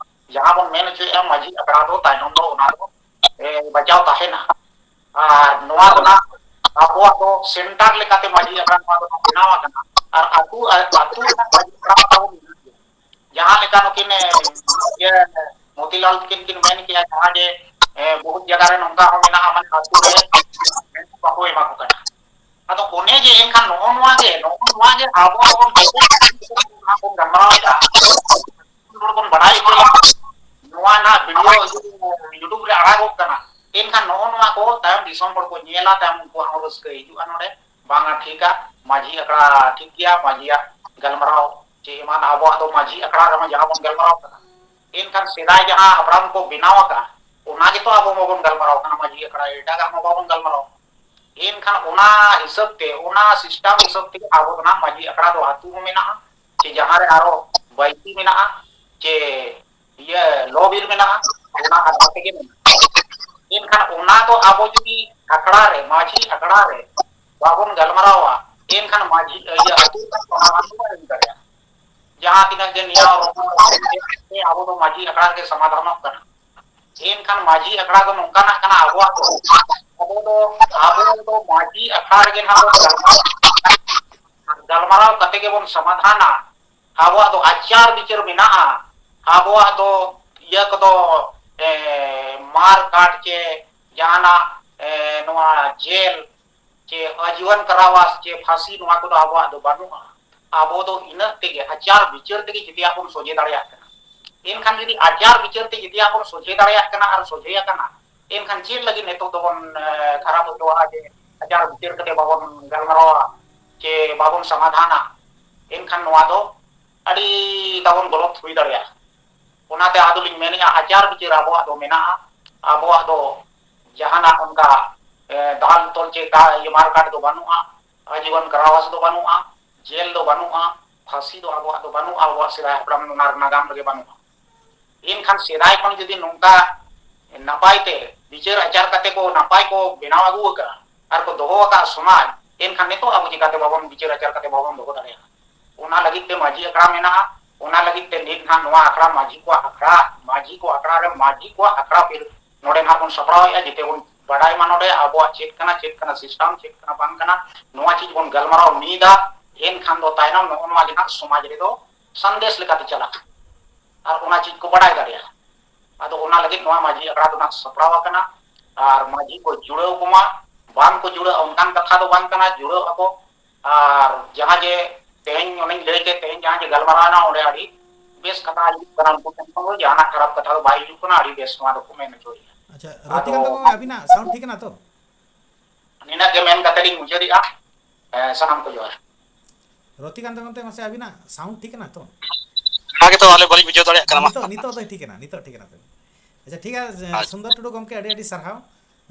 ᱡᱟᱦᱟᱸ ᱵᱚᱱ ᱢᱮᱱ ᱦᱚᱪᱚᱭᱮᱫᱼᱟ, ᱢᱟᱹᱡᱷᱤ ᱟᱠᱷᱲᱟ ᱫᱚ ᱛᱟᱭᱱᱚᱢ ᱫᱚ ᱚᱱᱟ ᱫᱚ, ᱮ, ᱵᱟᱧᱪᱟᱣ ᱛᱟᱦᱮᱱᱟ᱾ ᱟᱨ ᱱᱚᱣᱟ ᱫᱚ ᱱᱟᱜ ᱟᱵᱚᱣᱟᱜ ᱫᱚ ᱥᱮᱱᱴᱟᱨ ᱞᱮᱠᱟᱛᱮ ᱢᱟᱹᱡᱷᱤ ᱟᱠᱷᱲᱟ ᱱᱚᱣᱟ ᱫᱚ ᱵᱮᱱᱟᱣ ᱟᱠᱟᱱᱟ᱾ ᱟᱨ ᱟᱹᱛᱩ, ᱟᱹᱛᱩ ᱨᱮᱱᱟᱜ ᱢᱟᱹᱡᱷᱤ ᱟᱠᱷᱲᱟ ᱛᱟᱵᱚᱱ ᱢᱮᱱᱟᱜ ᱜᱮᱭᱟ᱾ ᱡᱟᱦᱟᱸ ᱞᱮᱠᱟ ᱱᱩᱠᱤᱱ, ᱮ, ᱤᱭᱟᱹ, ᱢᱚᱛᱤᱞᱟᱞ ᱛᱟᱹᱠᱤᱱ ᱠᱤᱱ ᱢᱮᱱ ᱠᱮᱜᱼᱟ, ᱡᱟᱦᱟᱸ ᱡᱮ, ᱮ, ᱵᱚᱦᱩᱛ ᱡᱟᱭᱜᱟ ᱨᱮ ᱱᱚᱝᱠᱟ ᱦᱚᱸ ᱢᱮᱱᱟᱜᱼᱟ, ᱢᱟᱱᱮ ᱟᱹᱛᱩ ᱨᱮ ᱵᱟᱠᱚ ᱮᱢᱟ ᱠᱚ ᱠᱟᱱᱟ᱾ ᱟᱫᱚ ᱚᱱᱮ ᱡᱮ ᱮᱱᱠᱷᱟᱱ ᱱᱚᱜᱼᱚ ᱱᱚᱣᱟ ᱜᱮ, ᱱᱚᱜᱼᱚ ᱱᱚᱣᱟ ᱜᱮ ᱟᱵᱚ ᱦᱚᱸᱵᱚᱱ ᱵᱚᱱ ᱜᱟᱞᱢᱟᱨᱟᱣ ᱮᱫᱟ, ᱦᱚᱲ ᱵᱚᱱ ᱵᱟᱲᱟᱭ ᱦᱚᱪᱚᱭᱟ᱾ ᱱᱚᱣᱟ ᱱᱟᱜ ᱵᱷᱤᱰᱤᱭᱳ YouTube ᱨᱮ ᱟᱲᱟᱜᱚᱜ ᱠᱟᱱᱟ, ᱮᱱᱠᱷᱟᱱ ᱱᱚᱜᱼᱚ ᱱᱚᱣᱟ ᱠᱚ ᱛᱟᱭᱚᱢ ᱫᱤᱥᱚᱢ ᱦᱚᱲ ᱠᱚ ᱧᱮᱞᱟ, ᱛᱟᱭᱚᱢ ᱩᱱᱠᱩᱣᱟᱜ ᱦᱚᱸ ᱨᱟᱹᱥᱠᱟᱹ ᱦᱤᱡᱩᱜᱼᱟ ᱱᱚᱰᱮ, ᱵᱟᱝᱟ ᱴᱷᱤᱠᱟ, ᱢᱟᱹᱡᱷᱤ ᱟᱠᱷᱲᱟ ᱴᱷᱤᱠ ᱜᱮᱭᱟ, ᱢᱟᱹᱡᱷᱤᱭᱟᱜ ᱜᱟᱞᱢᱟᱨᱟᱣ ᱪᱮ ᱮᱢᱟᱱ ᱟᱵᱚᱣᱟᱜ ᱫᱚ ᱢᱟᱹᱡᱷᱤ ᱟᱠᱷᱲᱟ ᱨᱮᱢᱟ ᱡᱟᱦᱟᱸ ᱵᱚᱱ ᱜᱟᱞᱢᱟᱨᱟᱣ ᱠᱟᱱᱟ, ᱮᱱᱠᱷᱟᱱ ᱥᱮᱫᱟᱭ ᱡᱟᱦᱟᱸ ᱦᱟᱯᱲᱟᱢ ᱠᱚ ᱵᱮᱱᱟᱣ ᱟᱠᱟᱫ, ᱚᱱᱟ ᱜᱮᱛᱚ ᱟᱵᱚ ᱢᱟᱵᱚᱱ ᱜᱟᱞᱢᱟᱨᱟᱣ ᱠᱟᱱᱟ, ᱢᱟᱹᱡᱷᱤ ᱟᱠᱷᱲᱟ ᱮᱴᱟᱜᱟᱜ ᱢᱟ ᱵᱟᱵᱚᱱ ᱜᱟᱞᱢᱟᱨᱟᱣ᱾ ᱮᱱᱠᱷᱟᱱ ᱚᱱᱟ ᱦᱤᱥᱟᱹᱵ ᱛᱮ, ᱚᱱᱟ ᱥᱤᱥᱴᱟᱢ ᱦᱤᱥᱟᱹᱵ ᱛᱮ ᱟᱵᱚ ᱫᱚ ᱱᱟᱜ ᱢᱟᱹᱡᱷᱤ ᱟᱠᱷᱲᱟ ᱫᱚ ᱟᱹᱛᱩ ᱦᱚᱸ ᱢᱮᱱᱟᱜᱼᱟ, ᱪᱮ ᱡᱟᱦᱟᱸ ᱨᱮ ᱟᱨᱚ ᱵᱟᱭᱛᱤ ᱢᱮᱱᱟᱜᱼᱟ, ᱪᱮ ᱤᱭᱟᱹ ᱞᱚ ᱵᱤᱨ ᱢᱮᱱᱟᱜᱼᱟ, ᱚᱱᱟ ᱟᱠᱷᱲᱟ ᱛᱮᱜᱮ ᱢᱮᱱᱟᱜᱼᱟ᱾ ᱮᱱᱠᱷᱟᱱ ᱚᱱᱟ ᱫᱚ ᱟᱵᱚ ᱡᱩᱫᱤ ᱟᱠᱷᱲᱟ ᱨᱮ, ᱢᱟᱹᱡᱷᱤ ᱟᱠᱷᱲᱟ ᱨᱮ ᱵᱟᱵᱚᱱ ᱜᱟᱞᱢᱟᱨᱟᱣᱟ, ᱮᱱᱠᱷᱟᱱ ᱢᱟᱹᱡᱷᱤ, ᱤᱭᱟᱹ, ᱟᱹᱛᱩ ᱨᱮᱱᱟᱜ ᱥᱚᱢᱟᱫᱷᱟᱱ ᱫᱚ ᱵᱟᱭ ᱦᱩᱭ ᱫᱟᱲᱮᱭᱟᱜᱼᱟ᱾ ᱡᱟᱦᱟᱸ ᱛᱤᱱᱟᱹᱜ ᱜᱮ ᱱᱤᱭᱟᱹ ᱟᱵᱚ ᱫᱚ ᱢᱟᱹᱡᱷᱤ ᱟᱠᱷᱲᱟ ᱨᱮᱜᱮ ᱥᱚᱢᱟᱫᱷᱟᱱᱚᱜ ᱠᱟᱱᱟ᱾ ᱮᱱᱠᱷᱟᱱ ᱢᱟᱹᱡᱷᱤ ᱟᱠᱷᱲᱟ ᱫᱚ ᱱᱚᱝᱠᱟᱱᱟᱜ ᱠᱟᱱᱟ, ᱟᱵᱚᱣᱟᱜ ᱫᱚ, ᱟᱵᱚ ᱫᱚ, ᱟᱵᱚ ᱫᱚ ᱢᱟᱹᱡᱷᱤ ᱟᱠᱷᱲᱟ ᱨᱮᱜᱮ ᱱᱟᱦᱟᱜ ᱵᱚᱱ ᱜᱟᱞᱢᱟᱨᱟᱣ, ᱜᱟᱞᱢᱟᱨᱟᱣ ᱠᱟᱛᱮ ᱜᱮᱵᱚᱱ ᱥᱚᱢᱟᱫᱷᱟᱱᱟ᱾ ᱟᱵᱚᱣᱟᱜ ᱫᱚ ᱟᱪᱟᱨ ᱵᱤᱪᱟᱹᱨ ᱢᱮᱱᱟᱜᱼᱟ᱾ ᱟᱵᱚᱣᱟᱜ ᱫᱚ ᱤᱭᱟᱹ ᱠᱚᱫᱚ, ᱮ, ᱢᱟᱨ ᱠᱟᱴ ᱪᱮ ᱡᱟᱦᱟᱱᱟᱜ, ᱮ, ᱱᱚᱣᱟ ᱡᱮᱞ ᱪᱮ ᱟᱡᱤᱣᱚᱱ ᱠᱟᱨᱟᱣᱟᱥ ᱪᱮ ᱯᱷᱟᱸᱥᱤ, ᱱᱚᱣᱟ ᱠᱚᱫᱚ ᱟᱵᱚᱣᱟᱜ ᱫᱚ ᱵᱟᱹᱱᱩᱜᱼᱟ᱾ ᱟᱵᱚ ᱫᱚ ᱤᱱᱟᱹᱜ ᱛᱮᱜᱮ, ᱟᱪᱟᱨ ᱵᱤᱪᱟᱹᱨ ᱛᱮᱜᱮ ᱡᱮᱛᱮᱭᱟᱜ ᱵᱚᱱ ᱥᱚᱡᱷᱮ ᱫᱟᱲᱮᱭᱟᱜ ᱠᱟᱱᱟ᱾ ᱮᱱᱠᱷᱟᱱ ᱡᱩᱫᱤ ᱟᱪᱟᱨ ᱵᱤᱪᱟᱹᱨ ᱛᱮ ᱡᱮᱛᱮᱭᱟᱜ ᱵᱚᱱ ᱥᱚᱡᱷᱮ ᱫᱟᱲᱮᱭᱟᱜ ᱠᱟᱱᱟ ᱟᱨ ᱥᱚᱡᱷᱮ ᱟᱠᱟᱱᱟ, ᱮᱱᱠᱷᱟᱱ ᱪᱮᱫ ᱞᱟᱹᱜᱤᱫ ᱱᱤᱛᱚᱜ ᱫᱚᱵᱚᱱ, ᱮ, ᱠᱷᱟᱨᱟᱯ ᱦᱚᱪᱚᱣᱟᱜᱼᱟ ᱡᱮ ᱟᱪᱟᱨ ᱵᱤᱪᱟᱹᱨ ᱠᱟᱛᱮ ᱵᱟᱵᱚᱱ ᱜᱟᱞᱢᱟᱨᱟᱣᱟ ᱪᱮ ᱵᱟᱵᱚᱱ ᱥᱚᱢᱟᱫᱷᱟᱱᱟ? ᱮᱱᱠᱷᱟᱱ ᱱᱚᱣᱟ ᱫᱚ ᱟᱹᱰᱤ ᱛᱟᱵᱚᱱ ᱜᱚᱞᱚᱛ ᱦᱩᱭ ᱫᱟᱲᱮᱭᱟᱜᱼᱟ᱾ ᱚᱱᱟᱛᱮ ᱟᱫᱚᱞᱤᱧ ᱢᱮᱱᱮᱫᱼᱟ, ᱟᱪᱟᱨ ᱵᱤᱪᱟᱹᱨ ᱟᱵᱚᱣᱟᱜ ᱫᱚ ᱢᱮᱱᱟᱜᱼᱟ᱾ ᱟᱵᱚᱣᱟᱜ ᱫᱚ ᱡᱟᱦᱟᱱᱟᱜ ᱚᱱᱠᱟ, ᱮ, ᱫᱟᱞ ᱛᱚᱞ ᱪᱮ ᱠᱟ-, ᱤᱭᱟᱹ, ᱢᱟᱨ ᱠᱟᱴ ᱫᱚ ᱵᱟᱹᱱᱩᱜᱼᱟ, ᱟᱡᱤᱵᱚᱱ ᱠᱟᱨᱟᱣᱟᱥ ᱫᱚ ᱵᱟᱹᱱᱩᱜᱼᱟ, ᱡᱮᱞ ᱫᱚ ᱵᱟᱹᱱᱩᱜᱼᱟ, ᱯᱷᱟᱹᱥᱤ ᱫᱚ ᱟᱵᱚᱣᱟᱜ ᱫᱚ ᱵᱟᱹᱱᱩᱜᱼᱟ, ᱟᱵᱚᱣᱟᱜ ᱥᱮᱫᱟᱭ ᱦᱟᱯᱲᱟᱢ ᱚᱱᱟ ᱱᱟᱜᱟᱢ ᱨᱮᱜᱮ ᱵᱟᱹᱱᱩᱜᱼᱟ᱾ ᱮᱱᱠᱷᱟᱱ ᱥᱮᱫᱟᱭ ᱠᱷᱚᱱ ᱡᱩᱫᱤ ᱱᱚᱝᱠᱟ ᱱᱟᱯᱟᱭ ᱛᱮ ᱵᱤᱪᱟᱹᱨ ᱟᱪᱟᱨ ᱠᱟᱛᱮ ᱠᱚ ᱱᱟᱯᱟᱭ ᱠᱚ ᱵᱮᱱᱟᱣ ᱟᱹᱜᱩ ᱟᱠᱟᱫᱼᱟ ᱟᱨ ᱠᱚ ᱫᱚᱦᱚ ᱟᱠᱟᱫᱼᱟ ᱥᱚᱢᱟᱡᱽ, ᱮᱱᱠᱷᱟᱱ ᱱᱤᱛᱚᱜ ᱟᱵᱚ ᱪᱤᱠᱟᱹᱛᱮ ᱵᱟᱵᱚᱱ ᱵᱤᱪᱟᱹᱨ ᱟᱪᱟᱨ ᱠᱟᱛᱮ ᱵᱟᱵᱚᱱ ᱫᱚᱦᱚ ᱫᱟᱲᱮᱭᱟᱜᱼᱟ? ᱚᱱᱟ ᱞᱟᱹᱜᱤᱫ ᱛᱮ ᱢᱟᱹᱡᱷᱤ ᱟᱠᱷᱲᱟ ᱢᱮᱱᱟᱜᱼᱟ᱾ ᱚᱱᱟ ᱞᱟᱹᱜᱤᱫ ᱛᱮ ᱱᱤᱛ ᱱᱟᱦᱟᱜ ᱱᱚᱣᱟ ᱟᱠᱷᱲᱟ ᱢᱟᱹᱡᱷᱤ ᱠᱚᱣᱟᱜ ᱟᱠᱷᱲᱟ, ᱢᱟᱹᱡᱷᱤ ᱠᱚ ᱟᱠᱷᱲᱟ ᱨᱮ ᱢᱟᱹᱡᱷᱤ ᱠᱚᱣᱟᱜ ᱟᱠᱷᱲᱟ ᱯᱤᱲ-, ᱱᱚᱰᱮ ᱱᱟᱦᱟᱜ ᱵᱚᱱ ᱥᱟᱯᱲᱟᱣᱮᱫᱼᱟ, ᱡᱮᱛᱮ ᱵᱚᱱ ᱵᱟᱰᱟᱭ ᱢᱟ ᱱᱚᱰᱮ ᱟᱵᱚᱣᱟᱜ ᱪᱮᱫ ᱠᱟᱱᱟ, ᱪᱮᱫ ᱠᱟᱱᱟ ᱥᱤᱥᱴᱟᱢ, ᱪᱮᱫ ᱠᱟᱱᱟ ᱵᱟᱝ ᱠᱟᱱᱟ, ᱱᱚᱣᱟ ᱪᱮᱫ ᱵᱚᱱ ᱜᱟᱞᱢᱟᱨᱟᱣ ᱢᱤᱫᱟ᱾ ᱮᱱᱠᱷᱟᱱ ᱫᱚ ᱛᱟᱭᱱᱚᱢ ᱱᱚᱜᱼᱚ ᱱᱚᱣᱟ ᱜᱮ ᱱᱟᱦᱟᱜ ᱥᱚᱢᱟᱡᱽ ᱨᱮᱫᱚ ᱥᱟᱸᱫᱮᱥ ᱞᱮᱠᱟᱛᱮ ᱪᱟᱞᱟᱜᱼᱟ ᱟᱨ ᱚᱱᱟ ᱪᱮᱫ ᱠᱚ ᱵᱟᱰᱟᱭ ᱫᱟᱲᱮᱭᱟᱜᱼᱟ᱾ ᱟᱫᱚ ᱚᱱᱟ ᱞᱟᱹᱜᱤᱫ ᱱᱚᱣᱟ ᱢᱟᱹᱡᱷᱤ ᱟᱠᱷᱲᱟ ᱫᱚ ᱱᱟᱦᱟᱜ ᱥᱟᱯᱲᱟᱣ ᱟᱠᱟᱱᱟ ᱟᱨ ᱢᱟᱹᱡᱷᱤ ᱠᱚ ᱡᱩᱲᱟᱹᱣ ᱠᱚᱢᱟ, ᱵᱟᱝ ᱠᱚ ᱡᱩᱲᱟᱹᱜᱼᱟ ᱚᱱᱠᱟᱱ ᱠᱟᱛᱷᱟ ᱫᱚ ᱵᱟᱝ ᱠᱟᱱᱟ, ᱡᱩᱲᱟᱹᱜ ᱟᱠᱚ᱾ ᱟᱨ ᱡᱟᱦᱟᱸ ᱡᱮ ᱛᱮᱦᱮᱧ ᱚᱱᱮᱧ ᱞᱟᱹᱭ ᱠᱮᱫ, ᱛᱮᱦᱮᱧ ᱡᱟᱦᱟᱸ ᱡᱮ ᱜᱟᱞᱢᱟᱨᱟᱣ ᱮᱱᱟ ᱚᱸᱰᱮ ᱟᱹᱰᱤ ᱵᱮᱥ ᱠᱟᱛᱷᱟ ᱦᱤᱡᱩᱜ ᱠᱟᱱᱟ, ᱩᱱᱠᱩ ᱴᱷᱮᱱ ᱠᱷᱚᱱ ᱫᱚ ᱡᱟᱦᱟᱱᱟᱜ ᱠᱷᱟᱨᱟᱯ ᱠᱟᱛᱷᱟ ᱫᱚ ᱵᱟᱭ ᱦᱤᱡᱩᱜ ᱠᱟᱱᱟ, ᱟᱹᱰᱤ ᱵᱮᱥ ᱱᱚᱣᱟ ᱫᱚᱠᱚ ᱢᱮᱱ ᱦᱚᱪᱚᱭᱮᱫᱼᱟ᱾ ᱟᱪᱪᱷᱟ, ᱨᱚᱛᱤᱠᱟᱱᱛᱚ ᱟᱫᱚ ᱜᱚᱝᱠᱮ, ᱟᱹᱵᱤᱱᱟᱜ ᱥᱟᱣᱩᱱᱰ ᱴᱷᱤᱠ ᱠᱟᱱᱟ ᱛᱚ? ᱱᱤᱱᱟᱹᱜ ᱜᱮ ᱢᱮᱱ ᱠᱟᱛᱮ ᱞᱤᱧ ᱢᱩᱪᱟᱹᱫᱮᱜᱼᱟ᱾ ᱮ, ᱥᱟᱱᱟᱢ ᱠᱚ ᱡᱚᱦᱟᱨ᱾ ᱨᱚᱛᱤᱠᱟᱱᱛᱚ ᱜᱚᱝᱠᱮ, ᱢᱟᱥᱮ ᱟᱹᱵᱤᱱᱟᱜ ᱥᱟᱣᱩᱱᱰ ᱴᱷᱤᱠ ᱠᱟᱱᱟ ᱛᱚ? ᱚᱱᱟ ᱜᱮᱛᱚ ᱟᱞᱮ ᱵᱟᱹᱞᱤᱧ ᱵᱩᱡᱷᱟᱹᱣ ᱫᱟᱲᱮᱭᱟᱜ ᱠᱟᱱᱟ ᱢᱟ᱾ ᱱᱤᱛᱚᱜ, ᱱᱤᱛᱚᱜ ᱫᱚ ᱴᱷᱤᱠ ᱠᱟᱱᱟ, ᱱᱤᱛᱚᱜ ᱴᱷᱤᱠ ᱠᱟᱱᱟ ᱛᱚ᱾ ᱟᱪᱪᱷᱟ, ᱴᱷᱤᱠ ᱜᱮᱭᱟ, ᱟᱪᱪᱷᱟ᱾ ᱥᱩᱱᱫᱚᱨ ᱴᱩᱰᱩ ᱜᱚᱝᱠᱮ, ᱟᱹᱰᱤ ᱟᱹᱰᱤ ᱥᱟᱨᱦᱟᱣ,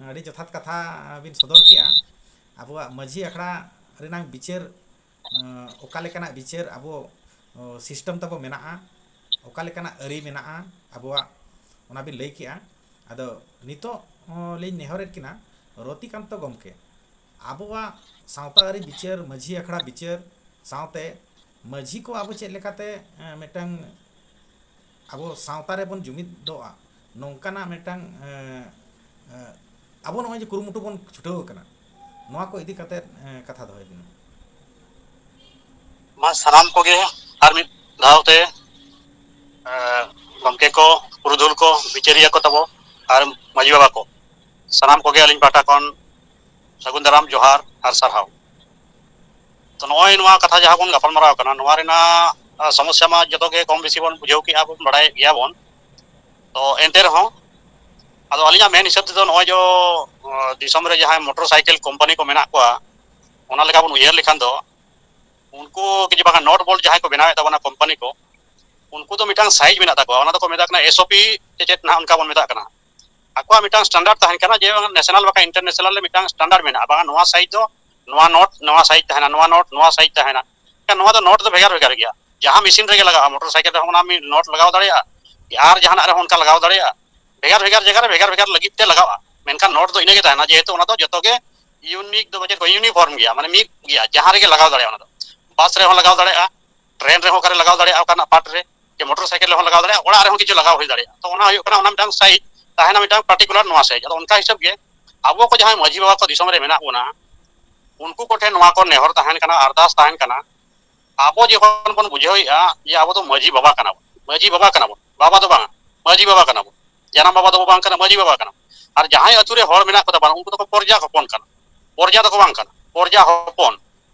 ᱟᱹᱰᱤ ᱡᱚᱛᱷᱟᱛ ᱠᱟᱛᱷᱟ ᱵᱤᱱ ᱥᱚᱫᱚᱨ ᱠᱮᱜᱼᱟ᱾ ᱟᱵᱚᱣᱟᱜ ᱢᱟᱹᱡᱷᱤ ᱟᱠᱷᱲᱟ ᱨᱮᱱᱟᱝ ᱵᱤᱪᱟᱹᱨ, ᱚᱠᱟ ᱞᱮᱠᱟᱱᱟᱜ ᱵᱤᱪᱟᱹᱨ ᱟᱵᱚ, ᱥᱤᱥᱴᱮᱢ ᱛᱟᱵᱚ ᱢᱮᱱᱟᱜᱼᱟ, ᱚᱠᱟ ᱞᱮᱠᱟᱱᱟᱜ ᱟᱹᱨᱤ ᱢᱮᱱᱟᱜᱼᱟ ᱟᱵᱚᱣᱟᱜ, ᱚᱱᱟ ᱵᱤᱱ ᱞᱟᱹᱭ ᱠᱮᱜᱼᱟ᱾ ᱟᱫᱚ ᱱᱤᱛᱚᱜ, ᱚ, ᱞᱤᱧ ᱱᱮᱦᱚᱨᱮᱫ ᱠᱤᱱᱟ ᱨᱚᱛᱤᱠᱟᱱᱛᱚ ᱜᱚᱢᱠᱮ, ᱟᱵᱚᱣᱟᱜ ᱥᱟᱶᱛᱟ ᱟᱹᱨᱤ ᱵᱤᱪᱟᱹᱨ, ᱢᱟᱹᱡᱷᱤ ᱟᱠᱷᱲᱟ ᱵᱤᱪᱟᱹᱨ ᱥᱟᱶᱛᱮ ᱢᱟᱹᱡᱷᱤ ᱠᱚ ᱟᱵᱚ ᱪᱮᱫ ᱞᱮᱠᱟᱛᱮ, ᱮ, ᱢᱤᱫᱴᱟᱝ ᱟᱵᱚ ᱥᱟᱶᱛᱟ ᱨᱮᱵᱚᱱ ᱡᱩᱢᱤᱫᱚᱜᱼᱟ, ᱱᱚᱝᱠᱟᱱᱟᱜ ᱢᱤᱫᱴᱟᱝ, ᱮ, ᱮ, ᱟᱵᱚ ᱱᱚᱜᱼᱚᱭ ᱡᱮ ᱠᱩᱨᱩᱢᱩᱴᱩ ᱵᱚᱱ ᱪᱷᱩᱴᱟᱹᱣ ᱟᱠᱟᱱᱟ, ᱱᱚᱣᱟ ᱠᱚ ᱤᱫᱤ ᱠᱟᱛᱮ, ᱮ, ᱠᱟᱛᱷᱟ ᱫᱚᱦᱚᱭ ᱵᱤᱱ᱾ ᱢᱟ ᱥᱟᱱᱟᱢ ᱠᱚᱜᱮ ᱟᱨ ᱢᱤᱫ ᱫᱷᱟᱣ ᱛᱮ, ᱮ, ᱜᱚᱢᱠᱮ ᱠᱚ, ᱯᱩᱨᱩᱫᱷᱩᱞ ᱠᱚ, ᱵᱤᱪᱟᱹᱨᱤᱭᱟᱹ ᱠᱚ ᱛᱟᱵᱚ ᱟᱨ ᱢᱟᱹᱡᱷᱤ ᱵᱟᱵᱟ ᱠᱚ, ᱥᱟᱱᱟᱢ ᱠᱚᱜᱮ ᱟᱹᱞᱤᱧ ᱯᱟᱦᱴᱟ ᱠᱷᱚᱱ ᱥᱟᱹᱜᱩᱱ ᱫᱟᱨᱟᱢ, ᱡᱚᱦᱟᱨ ᱟᱨ ᱥᱟᱨᱦᱟᱣ᱾ ᱛᱚ, ᱱᱚᱜᱼᱚᱭ ᱱᱚᱣᱟ ᱠᱟᱛᱷᱟ ᱡᱟᱦᱟᱸ ᱵᱚᱱ ᱜᱟᱯᱟᱞᱢᱟᱨᱟᱣ ᱠᱟᱱᱟ, ᱱᱚᱣᱟ ᱨᱮᱱᱟᱜ, ᱟ, ᱥᱚᱢᱚᱥᱥᱟ ᱢᱟ ᱡᱚᱛᱚ ᱜᱮ ᱠᱚᱢ ᱵᱮᱥᱤ ᱵᱚᱱ ᱵᱩᱡᱷᱟᱹᱣ ᱠᱮᱜᱼᱟ, ᱵᱚᱱ ᱵᱟᱲᱟᱭᱮᱫ ᱜᱮᱭᱟ ᱵᱚᱱ᱾ ᱛᱚ, ᱮᱱᱛᱮ ᱨᱮᱦᱚᱸ, ᱟᱫᱚ ᱟᱹᱞᱤᱧᱟᱜ ᱢᱮᱱ ᱦᱤᱥᱟᱹᱵ ᱛᱮᱫᱚ ᱱᱚᱜᱼᱚᱭ ᱡᱚ, ᱟ, ᱫᱤᱥᱚᱢ ᱨᱮ ᱡᱟᱦᱟᱸᱭ ᱢᱚᱴᱚᱨ ᱥᱟᱭᱠᱮᱞ ᱠᱳᱢᱯᱟᱱᱤ ᱠᱚ ᱢᱮᱱᱟᱜ ᱠᱚᱣᱟ, ᱚᱱᱟ ᱞᱮᱠᱟ ᱵᱚᱱ ᱩᱭᱦᱟᱹᱨ ᱞᱮᱠᱷᱟᱱ ᱫᱚ, ᱩᱱᱠᱩ ᱠᱤᱪᱷᱩ ᱵᱟᱝ ᱱᱚᱴ ᱵᱚᱞᱴ ᱡᱟᱦᱟᱸᱭ ᱠᱚ ᱵᱮᱱᱟᱣᱮᱫ ᱛᱟᱵᱚᱱᱟ ᱠᱳᱢᱯᱟᱱᱤ ᱠᱚ, ᱩᱱᱠᱩ ᱫᱚ ᱢᱤᱫᱴᱟᱝ ᱥᱟᱭᱤᱡᱽ ᱢᱮᱱᱟᱜ ᱛᱟᱠᱚᱣᱟ, ᱚᱱᱟ ᱫᱚᱠᱚ ᱢᱮᱛᱟᱜ ᱠᱟᱱᱟ ᱮᱥ ᱳ ᱯᱤ ᱥᱮ ᱪᱮᱫ ᱱᱟᱦᱟᱜ ᱚᱱᱠᱟ ᱵᱚᱱ ᱢᱮᱛᱟᱜ ᱠᱟᱱᱟ᱾ ᱟᱠᱚᱣᱟᱜ ᱢᱤᱫᱴᱟᱝ ᱥᱴᱮᱱᱰᱟᱨᱰ ᱛᱟᱦᱮᱱ ᱠᱟᱱᱟ ᱡᱮ ᱱᱮᱥᱚᱱᱟᱞ ᱵᱟᱠᱷᱟᱱ ᱤᱱᱴᱟᱨᱱᱮᱥᱚᱱᱟᱞ ᱨᱮ ᱢᱤᱫᱴᱟᱝ ᱥᱴᱮᱱᱰᱟᱨᱰ ᱢᱮᱱᱟᱜᱼᱟ, ᱵᱟᱝ ᱱᱚᱣᱟ ᱥᱟᱭᱤᱡᱽ ᱫᱚ ᱱᱚᱣᱟ ᱱᱚᱴ ᱱᱚᱣᱟ ᱥᱟᱭᱤᱡᱽ ᱛᱟᱦᱮᱱᱟ, ᱱᱚᱣᱟ ᱱᱚᱴ ᱱᱚᱣᱟ ᱥᱟᱭᱤᱡᱽ ᱛᱟᱦᱮᱱᱟ᱾ ᱱᱚᱣᱟ ᱫᱚ ᱱᱚᱴ ᱫᱚ ᱵᱷᱮᱜᱟᱨ ᱵᱷᱮᱜᱟᱨ ᱜᱮᱭᱟ᱾ ᱡᱟᱦᱟᱸ ᱢᱮᱥᱤᱱ ᱨᱮᱜᱮ ᱞᱟᱜᱟᱜᱼᱟ, ᱢᱚᱴᱚᱨ ᱥᱟᱭᱠᱮᱞ ᱨᱮᱦᱚᱸ ᱚᱱᱟ ᱢᱤᱫ ᱱᱚᱴ ᱞᱟᱜᱟᱣ ᱫᱟᱲᱮᱭᱟᱜᱼᱟ, ᱟᱨ ᱡᱟᱦᱟᱱᱟᱜ ᱨᱮᱦᱚᱸ ᱚᱱᱠᱟ ᱞᱟᱜᱟᱣ ᱫᱟᱲᱮᱭᱟᱜᱼᱟ᱾ ᱵᱷᱮᱜᱟᱨ ᱵᱷᱮᱜᱟᱨ ᱡᱟᱭᱜᱟ ᱨᱮ ᱵᱷᱮᱜᱟᱨ ᱵᱷᱮᱜᱟᱨ ᱞᱟᱹᱜᱤᱫ ᱛᱮ ᱞᱟᱜᱟᱜᱼᱟ, ᱢᱮᱱᱠᱷᱟᱱ ᱱᱚᱴ ᱫᱚ ᱤᱱᱟᱹᱜᱮ ᱛᱟᱦᱮᱱᱟ, ᱡᱮᱦᱮᱛᱩ ᱚᱱᱟ ᱫᱚ ᱡᱚᱛᱚ ᱜᱮ ᱤᱭᱩᱱᱤᱠ ᱫᱚ ᱵᱟᱝ, ᱪᱮᱫ ᱠᱚ ᱤᱭᱩᱱᱤᱯᱷᱚᱨᱢ ᱜᱮᱭᱟ, ᱢᱟᱱᱮ ᱢᱤᱫ ᱜᱮᱭᱟ, ᱡᱟᱦᱟᱸ ᱨᱮᱜᱮ ᱞᱟᱜᱟᱣ ᱫᱟᱲᱮᱭᱟᱜᱼᱟ᱾ ᱚᱱᱟ ᱫᱚ ᱵᱟᱥ ᱨᱮᱦᱚᱸ ᱞᱟᱜᱟᱣ ᱫᱟᱲᱮᱭᱟᱜᱼᱟ, ᱴᱨᱮᱱ ᱨᱮᱦᱚᱸ ᱚᱠᱟᱨᱮ ᱞᱟᱜᱟᱣ ᱫᱟᱲᱮᱭᱟᱜᱼᱟ, ᱚᱠᱟᱱᱟᱜ ᱯᱟᱨᱴ ᱨᱮ, ᱡᱮ ᱢᱚᱴᱚᱨ ᱥᱟᱭᱠᱮᱞ ᱨᱮᱦᱚᱸ ᱞᱟᱜᱟᱣ ᱫᱟᱲᱮᱭᱟᱜᱼᱟ, ᱚᱲᱟᱜ ᱨᱮᱦᱚᱸ ᱠᱤᱪᱷᱩ ᱞᱟᱜᱟᱣ ᱦᱩᱭ ᱫᱟᱲᱮᱭᱟᱜᱼᱟ᱾ ᱛᱚ ᱚᱱᱟ ᱦᱩᱭᱩᱜ ᱠᱟᱱᱟ ᱚᱱᱟ ᱢᱤᱫᱴᱟᱝ ᱥᱟᱭᱤᱡᱽ ᱛᱟᱦᱮᱱᱟ, ᱢᱤᱫᱴᱟᱝ ᱯᱟᱨᱴᱤᱠᱩᱞᱟᱨ ᱱᱚᱣᱟ ᱥᱟᱭᱤᱡᱽ᱾ ᱟᱫᱚ ᱚᱱᱠᱟ ᱦᱤᱥᱟᱹᱵ ᱜᱮ ᱟᱵᱚ ᱠᱚ ᱡᱟᱦᱟᱸᱭ ᱢᱟᱹᱡᱷᱤ ᱵᱟᱵᱟ ᱠᱚ ᱫᱤᱥᱚᱢ ᱨᱮ ᱢᱮᱱᱟᱜ ᱵᱚᱱᱟ, ᱩᱱᱠᱩ ᱠᱚᱴᱷᱮᱱ ᱱᱚᱣᱟ ᱠᱚ ᱱᱮᱦᱚᱨ ᱛᱟᱦᱮᱱ ᱠᱟᱱᱟ, ᱟᱨᱫᱟᱥ ᱛᱟᱦᱮᱱ ᱠᱟᱱᱟ, ᱟᱵᱚ ᱡᱚᱠᱷᱚᱱ ᱵᱚᱱ ᱵᱩᱡᱷᱟᱹᱣᱮᱫᱼᱟ ᱡᱮ ᱟᱵᱚ ᱫᱚ ᱢᱟᱹᱡᱷᱤ ᱵᱟᱵᱟ ᱠᱟᱱᱟ ᱵᱚᱱ, ᱢᱟᱹᱡᱷᱤ ᱵᱟᱵᱟ ᱠᱟᱱᱟ ᱵᱚᱱ, ᱵᱟᱵᱟ ᱫᱚ ᱵᱟᱝᱟ, ᱢᱟᱹᱡᱷᱤ ᱵᱟᱵᱟ ᱠᱟᱱᱟ ᱵᱚᱱ, ᱡᱟᱱᱟᱢ ᱵᱟᱵᱟ ᱫᱚ ᱵᱟᱝ ᱠᱟᱱᱟ, ᱢᱟᱹᱡᱷᱤ ᱵᱟᱵᱟ ᱠᱟᱱᱟ ᱵᱚᱱ᱾ ᱟᱨ ᱡᱟᱦᱟᱸᱭ ᱟᱹᱛᱩ ᱨᱮ ᱦᱚᱲ ᱢᱮᱱᱟᱜ ᱠᱚᱛᱟ ᱵᱚᱱᱟ, ᱩᱱᱠᱩ ᱫᱚᱠᱚ ᱯᱚᱨᱡᱟ ᱦᱚᱯᱚᱱ ᱠᱟᱱᱟ, ᱯᱚᱨᱡᱟ ᱫᱚᱠᱚ ᱵᱟᱝ ᱠᱟᱱᱟ, ᱯᱚᱨᱡᱟ ᱦᱚᱯᱚᱱ᱾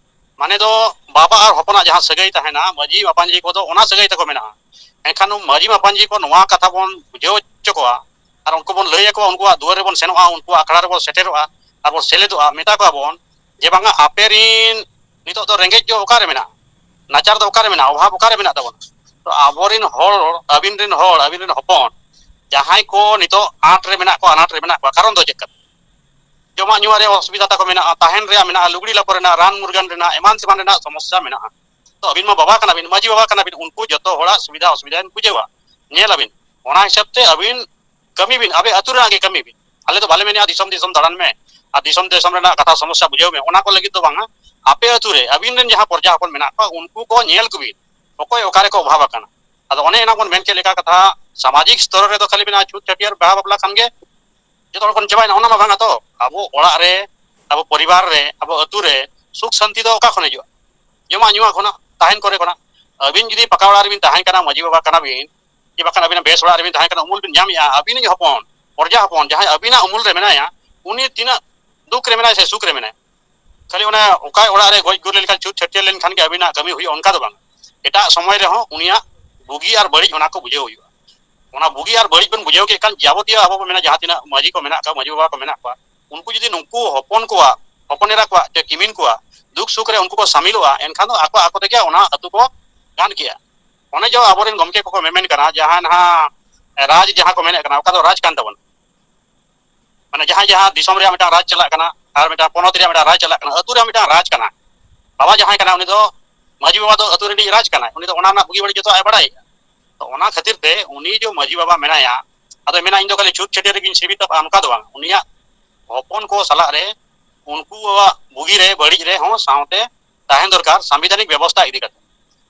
ᱢᱟᱱᱮ ᱫᱚ ᱵᱟᱵᱟ ᱟᱨ ᱦᱚᱯᱚᱱᱟᱜ ᱡᱟᱦᱟᱸ ᱥᱟᱹᱜᱟᱹᱭ ᱛᱟᱦᱮᱱᱟ, ᱢᱟᱹᱡᱷᱤ ᱢᱟᱯᱟᱧᱡᱤ ᱠᱚᱫᱚ ᱚᱱᱟ ᱥᱟᱹᱜᱟᱹᱭ ᱛᱟᱠᱚ ᱢᱮᱱᱟᱜᱼᱟ᱾ ᱮᱱᱠᱷᱟᱱ ᱢᱟᱹᱡᱷᱤ ᱢᱟᱯᱟᱧᱡᱤ ᱠᱚ ᱱᱚᱣᱟ ᱠᱟᱛᱷᱟ ᱵᱚᱱ ᱵᱩᱡᱷᱟᱹᱣ ᱦᱚᱪᱚ ᱠᱚᱣᱟ, ᱟᱨ ᱩᱱᱠᱩ ᱵᱚᱱ ᱞᱟᱹᱭ ᱟᱠᱚᱣᱟ, ᱩᱱᱠᱩᱣᱟᱜ ᱫᱩᱣᱟᱹᱨ ᱨᱮᱵᱚᱱ ᱥᱮᱱᱚᱜᱼᱟ, ᱩᱱᱠᱩᱣᱟᱜ ᱟᱠᱷᱲᱟ ᱨᱮᱵᱚᱱ ᱥᱮᱴᱮᱨᱚᱜᱼᱟ, ᱟᱨ ᱵᱚᱱ ᱥᱮᱞᱮᱫᱚᱜᱼᱟ, ᱢᱮᱛᱟ ᱠᱚᱣᱟ ᱵᱚᱱ ᱡᱮ ᱵᱟᱝᱟ, ᱟᱯᱮ ᱨᱤᱱ ᱱᱤᱛᱚᱜ ᱫᱚ ᱨᱮᱸᱜᱮᱡ ᱫᱚ ᱚᱠᱟᱨᱮ ᱢᱮᱱᱟᱜᱼᱟ, ᱱᱟᱪᱟᱨ ᱫᱚ ᱚᱠᱟᱨᱮ ᱢᱮᱱᱟᱜᱼᱟ, ᱚᱵᱷᱟᱵᱽ ᱚᱠᱟᱨᱮ ᱢᱮᱱᱟᱜ ᱛᱟᱵᱚᱱᱟ? ᱛᱚ ᱟᱵᱚᱨᱤᱱ ᱦᱚᱲ, ᱟᱹᱵᱤᱱ ᱨᱤᱱ ᱦᱚᱲ, ᱟᱹᱵᱤᱱ ᱨᱤᱱ ᱦᱚᱯᱚᱱ ᱡᱟᱦᱟᱸᱭ ᱠᱚ ᱱᱤᱛᱚᱜ ᱟᱸᱴ ᱨᱮ ᱢᱮᱱᱟᱜ ᱠᱚᱣᱟ, ᱟᱱᱟᱴ ᱨᱮ ᱢᱮᱱᱟᱜ ᱠᱚᱣᱟ, ᱠᱟᱨᱚᱱ ᱫᱚ ᱪᱮᱫ ᱠᱟᱱᱟ? ᱡᱚᱢᱟᱜ ᱧᱩᱣᱟᱜ ᱨᱮᱭᱟᱜ ᱚᱥᱩᱵᱤᱫᱷᱟ ᱛᱟᱠᱚ ᱢᱮᱱᱟᱜᱼᱟ, ᱛᱟᱦᱮᱱ ᱨᱮᱭᱟᱜ ᱢᱮᱱᱟᱜᱼᱟ, ᱞᱩᱜᱽᱲᱤ ᱞᱟᱯᱚ ᱨᱮᱱᱟᱜ, ᱨᱟᱱ ᱢᱩᱨᱜᱟᱹᱱ ᱨᱮᱱᱟᱜ, ᱮᱢᱟᱱ ᱛᱮᱢᱟᱱ ᱨᱮᱱᱟᱜ ᱥᱚᱢᱚᱥᱥᱟ ᱢᱮᱱᱟᱜᱼᱟ᱾ ᱛᱚ ᱟᱹᱵᱤᱱ ᱢᱟ ᱵᱟᱵᱟ ᱠᱟᱱᱟ ᱵᱤᱱ, ᱢᱟᱹᱡᱷᱤ ᱵᱟᱵᱟ ᱠᱟᱱᱟ ᱵᱤᱱ, ᱩᱱᱠᱩ ᱡᱚᱛᱚ ᱦᱚᱲᱟᱜ ᱥᱩᱵᱤᱫᱷᱟ ᱚᱥᱩᱵᱤᱫᱷᱟ ᱵᱤᱱ ᱵᱩᱡᱷᱟᱹᱣᱟ, ᱧᱮᱞ ᱟᱵᱤᱱ᱾ ᱚᱱᱟ ᱦᱤᱥᱟᱹᱵ ᱛᱮ ᱟᱹᱵᱤᱱ ᱠᱟᱹᱢᱤ ᱵᱤᱱ, ᱟᱯᱮ ᱟᱹᱛᱩ ᱨᱮᱱᱟᱜ ᱜᱮ ᱠᱟᱹᱢᱤ ᱵᱤᱱ᱾ ᱟᱞᱮ ᱫᱚ ᱵᱟᱞᱮ ᱢᱮᱱᱮᱜᱼᱟ ᱫᱤᱥᱚᱢ ᱫᱤᱥᱚᱢ ᱫᱟᱬᱟᱱ ᱢᱮ ᱟᱨ ᱫᱤᱥᱚᱢ ᱫᱤᱥᱚᱢ ᱨᱮᱱᱟᱜ ᱠᱟᱛᱷᱟ ᱥᱚᱢᱚᱥᱥᱟ ᱵᱩᱡᱷᱟᱹᱣ ᱢᱮ, ᱚᱱᱟ ᱠᱚ ᱞᱟᱹᱜᱤᱫ ᱫᱚ ᱵᱟᱝᱟ᱾ ᱟᱯᱮ ᱟᱹᱛᱩ ᱨᱮ ᱟᱹᱵᱤᱱ ᱨᱮᱱ ᱡᱟᱦᱟᱸ ᱯᱚᱨᱡᱟ ᱦᱚᱯᱚᱱ ᱢᱮᱱᱟᱜ ᱠᱚᱣᱟ, ᱩᱱᱠᱩ ᱠᱚ ᱧᱮᱞ ᱠᱚᱵᱤᱱ, ᱚᱠᱚᱭ ᱚᱠᱟ ᱨᱮᱠᱚ ᱚᱵᱷᱟᱵᱽ ᱟᱠᱟᱱᱟ᱾ ᱟᱫᱚ ᱚᱱᱮ ᱮᱱᱟᱝ ᱵᱚᱱ ᱢᱮᱱ ᱠᱮᱫ ᱞᱮᱠᱟ ᱠᱟᱛᱷᱟ, ᱥᱟᱢᱟᱡᱤᱠ ᱥᱛᱚᱨ ᱨᱮᱫᱚ ᱠᱷᱟᱹᱞᱤ ᱢᱮᱱᱟᱜᱼᱟ ᱪᱷᱩᱛ ᱪᱷᱟᱹᱴᱭᱟᱹᱨ ᱵᱟᱦᱟ ᱵᱟᱯᱞᱟ ᱠᱷᱟᱱ ᱜᱮ ᱡᱚᱛᱚ ᱦᱚᱲ ᱵᱚᱱ ᱪᱟᱵᱟᱭᱮᱱᱟ, ᱚᱱᱟ ᱢᱟ ᱵᱟᱝᱟ ᱛᱚ᱾ ᱟᱵᱚ ᱚᱲᱟᱜ ᱨᱮ, ᱟᱵᱚ ᱯᱚᱨᱤᱵᱟᱨ ᱨᱮ, ᱟᱵᱚ ᱟᱹᱛᱩ ᱨᱮ ᱥᱩᱠ ᱥᱟᱱᱛᱤ ᱫᱚ ᱚᱠᱟ ᱠᱷᱚᱱ ᱦᱤᱡᱩᱜᱼᱟ? ᱡᱚᱢᱟᱜ ᱧᱩᱣᱟᱜ ᱠᱷᱚᱱᱟᱜ, ᱛᱟᱦᱮᱱ ᱠᱚᱨᱮ ᱠᱷᱚᱱᱟᱜ᱾ ᱟᱹᱵᱤᱱ ᱡᱩᱫᱤ ᱯᱟᱠᱟ ᱚᱲᱟᱜ ᱨᱮᱵᱤᱱ ᱛᱟᱦᱮᱱ ᱠᱟᱱᱟ, ᱢᱟᱹᱡᱷᱤ ᱵᱟᱵᱟ ᱠᱟᱱᱟ ᱵᱤᱱ, ᱡᱮ ᱵᱟᱠᱷᱟᱱ ᱟᱹᱵᱤᱱᱟᱜ ᱵᱮᱥ ᱚᱲᱟᱜ ᱨᱮᱵᱤᱱ ᱛᱟᱦᱮᱱ ᱠᱟᱱᱟ, ᱩᱢᱩᱞ ᱵᱤᱱ ᱧᱟᱢᱮᱜᱼᱟ, ᱟᱹᱵᱤᱱᱤᱡ ᱦᱚᱯᱚᱱ, ᱯᱚᱨᱡᱟ ᱦᱚᱯᱚᱱ, ᱡᱟᱦᱟᱸᱭ ᱟᱹᱵᱤᱱᱟᱜ ᱩᱢᱩᱞ ᱨᱮ ᱢᱮᱱᱟᱭᱟ, ᱩᱱᱤ ᱛᱤᱱᱟᱹᱜ ᱫᱩᱠ ᱨᱮ ᱢᱮᱱᱟᱭᱟ ᱥᱮ ᱥᱩᱠ ᱨᱮ ᱢᱮᱱᱟᱭᱟ? ᱠᱷᱟᱹᱞᱤ ᱚᱱᱟ ᱚᱠᱟ ᱚᱲᱟᱜ ᱨᱮ ᱜᱚᱡ ᱜᱩᱨ ᱞᱮᱱᱠᱷᱟᱱ, ᱪᱷᱩᱛ ᱪᱷᱟᱹᱴᱭᱟᱹᱨ ᱞᱮᱱᱠᱷᱟᱱ ᱜᱮ ᱟᱹᱵᱤᱱᱟᱜ ᱠᱟᱹᱢᱤ ᱦᱩᱭᱩᱜᱼᱟ, ᱚᱱᱠᱟ ᱫᱚ ᱵᱟᱝ᱾ ᱮᱴᱟᱜ ᱥᱚᱢᱚᱭ ᱨᱮᱦᱚᱸ ᱩᱱᱤᱭᱟᱜ ᱵᱩᱜᱤ ᱟᱨ ᱵᱟᱹᱲᱤᱡ ᱚᱱᱟ ᱠᱚ ᱵᱩᱡᱷᱟᱹᱣ ᱦᱩᱭᱩᱜᱼᱟ᱾ ᱚᱱᱟ ᱵᱩᱜᱤ ᱟᱨ ᱵᱟᱹᱲᱤᱡ ᱵᱚᱱ ᱵᱩᱡᱷᱟᱹᱣ ᱠᱮᱫ ᱠᱷᱟᱱ, ᱡᱟᱵᱚᱛᱤᱭᱚ ᱟᱵᱚ ᱵᱚᱱ ᱢᱮᱱᱟ, ᱡᱟᱦᱟᱸ ᱛᱤᱱᱟᱹᱜ ᱢᱟᱹᱡᱷᱤ ᱠᱚ ᱢᱮᱱᱟᱜ ᱠᱚᱣᱟ, ᱢᱟᱹᱡᱷᱤ ᱵᱟᱵᱟ ᱠᱚ ᱢᱮᱱᱟᱜ ᱠᱚᱣᱟ, ᱩᱱᱠᱩ ᱡᱩᱫᱤ ᱱᱩᱠᱩ ᱦᱚᱯᱚᱱ ᱠᱚᱣᱟᱜ, ᱦᱚᱯᱚᱱ ᱮᱨᱟ ᱠᱚᱣᱟᱜ ᱥᱮ ᱠᱤᱢᱤᱱ ᱠᱚᱣᱟᱜ ᱫᱩᱠ ᱥᱩᱠ ᱨᱮ ᱩᱱᱠᱩ ᱠᱚ ᱥᱟᱢᱤᱞᱚᱜᱼᱟ, ᱮᱱᱠᱷᱟᱱ ᱫᱚ ᱟᱠᱚ ᱟᱠᱚ ᱛᱮᱜᱮ ᱚᱱᱟ ᱟᱹᱛᱩ ᱠᱚ ᱜᱟᱱ ᱠᱮᱜᱼᱟ᱾ ᱚᱱᱮ ᱡᱮ ᱟᱵᱚᱨᱮᱱ ᱜᱚᱢᱠᱮ ᱠᱚᱠᱚ ᱢᱮᱢᱮᱱ ᱠᱟᱱᱟ, ᱡᱟᱦᱟᱸ ᱱᱟᱦᱟᱜ ᱨᱟᱡᱽ ᱡᱟᱦᱟᱸ ᱠᱚ ᱢᱮᱱᱮᱫ ᱠᱟᱱᱟ, ᱚᱠᱟ ᱫᱚ ᱨᱟᱡᱽ ᱠᱟᱱ ᱛᱟᱵᱚᱱᱟ? ᱢᱟᱱᱮ ᱡᱟᱦᱟᱸᱭ ᱡᱟᱦᱟᱸ ᱫᱤᱥᱚᱢ ᱨᱮᱭᱟᱜ ᱢᱤᱫᱴᱟᱝ ᱨᱟᱡᱽ ᱪᱟᱞᱟᱜ ᱠᱟᱱᱟ, ᱟᱨ ᱢᱤᱫᱴᱟᱝ ᱯᱚᱱᱚᱛ ᱨᱮᱭᱟᱜ ᱢᱤᱫᱴᱟᱝ ᱨᱟᱡᱽ ᱪᱟᱞᱟᱜ ᱠᱟᱱᱟ, ᱟᱹᱛᱩ ᱨᱮᱭᱟᱜ ᱢᱤᱫᱴᱟᱝ ᱨᱟᱡᱽ ᱠᱟᱱᱟ᱾ ᱵᱟᱵᱟ ᱡᱟᱦᱟᱸᱭ ᱠᱟᱱᱟ, ᱩᱱᱤ ᱫᱚ ᱢᱟᱹᱡᱷᱤ ᱵᱟᱵᱟ ᱫᱚ ᱟᱹᱛᱩ ᱨᱤᱱᱤᱡ ᱨᱟᱡᱽ ᱠᱟᱱᱟᱭ, ᱩᱱᱤ ᱫᱚ ᱚᱱᱟ ᱨᱮᱱᱟᱜ ᱵᱩᱜᱤ ᱵᱟᱹᱲᱤᱡ ᱡᱚᱛᱚᱣᱟᱜ ᱮ ᱵᱟᱲᱟᱭᱟ᱾ ᱛᱚ ᱚᱱᱟ ᱠᱷᱟᱹᱛᱤᱨ ᱛᱮ ᱩᱱᱤ ᱡᱮ ᱢᱟᱹᱡᱷᱤ ᱵᱟᱵᱟ ᱢᱮᱱᱟᱭᱟ, ᱟᱫᱚ ᱢᱮᱱᱟ, "ᱤᱧ ᱫᱚ ᱠᱷᱟᱹᱞᱤ ᱪᱷᱩᱛ ᱪᱷᱟᱹᱴᱭᱟᱹᱨ ᱨᱮᱜᱤᱧ ᱥᱤᱢᱤᱛᱚᱜᱼᱟ", ᱚᱱᱠᱟ ᱫᱚ ᱵᱟᱝ᱾ ᱩᱱᱤᱭᱟᱜ ᱦᱚᱯᱚᱱ ᱠᱚ ᱥᱟᱞᱟᱜ ᱨᱮ ᱩᱱᱠᱩᱣᱟᱜ ᱵᱩᱜᱤ ᱨᱮ ᱵᱟᱹᱲᱤᱡ ᱨᱮᱦᱚᱸ ᱥᱟᱶᱛᱮ ᱛᱟᱦᱮᱱ ᱫᱚᱨᱠᱟᱨ, ᱥᱟᱝᱵᱤᱫᱷᱟᱱᱤᱠ ᱵᱮᱵᱚᱥᱛᱷᱟ ᱤᱫᱤ ᱠᱟᱛᱮ᱾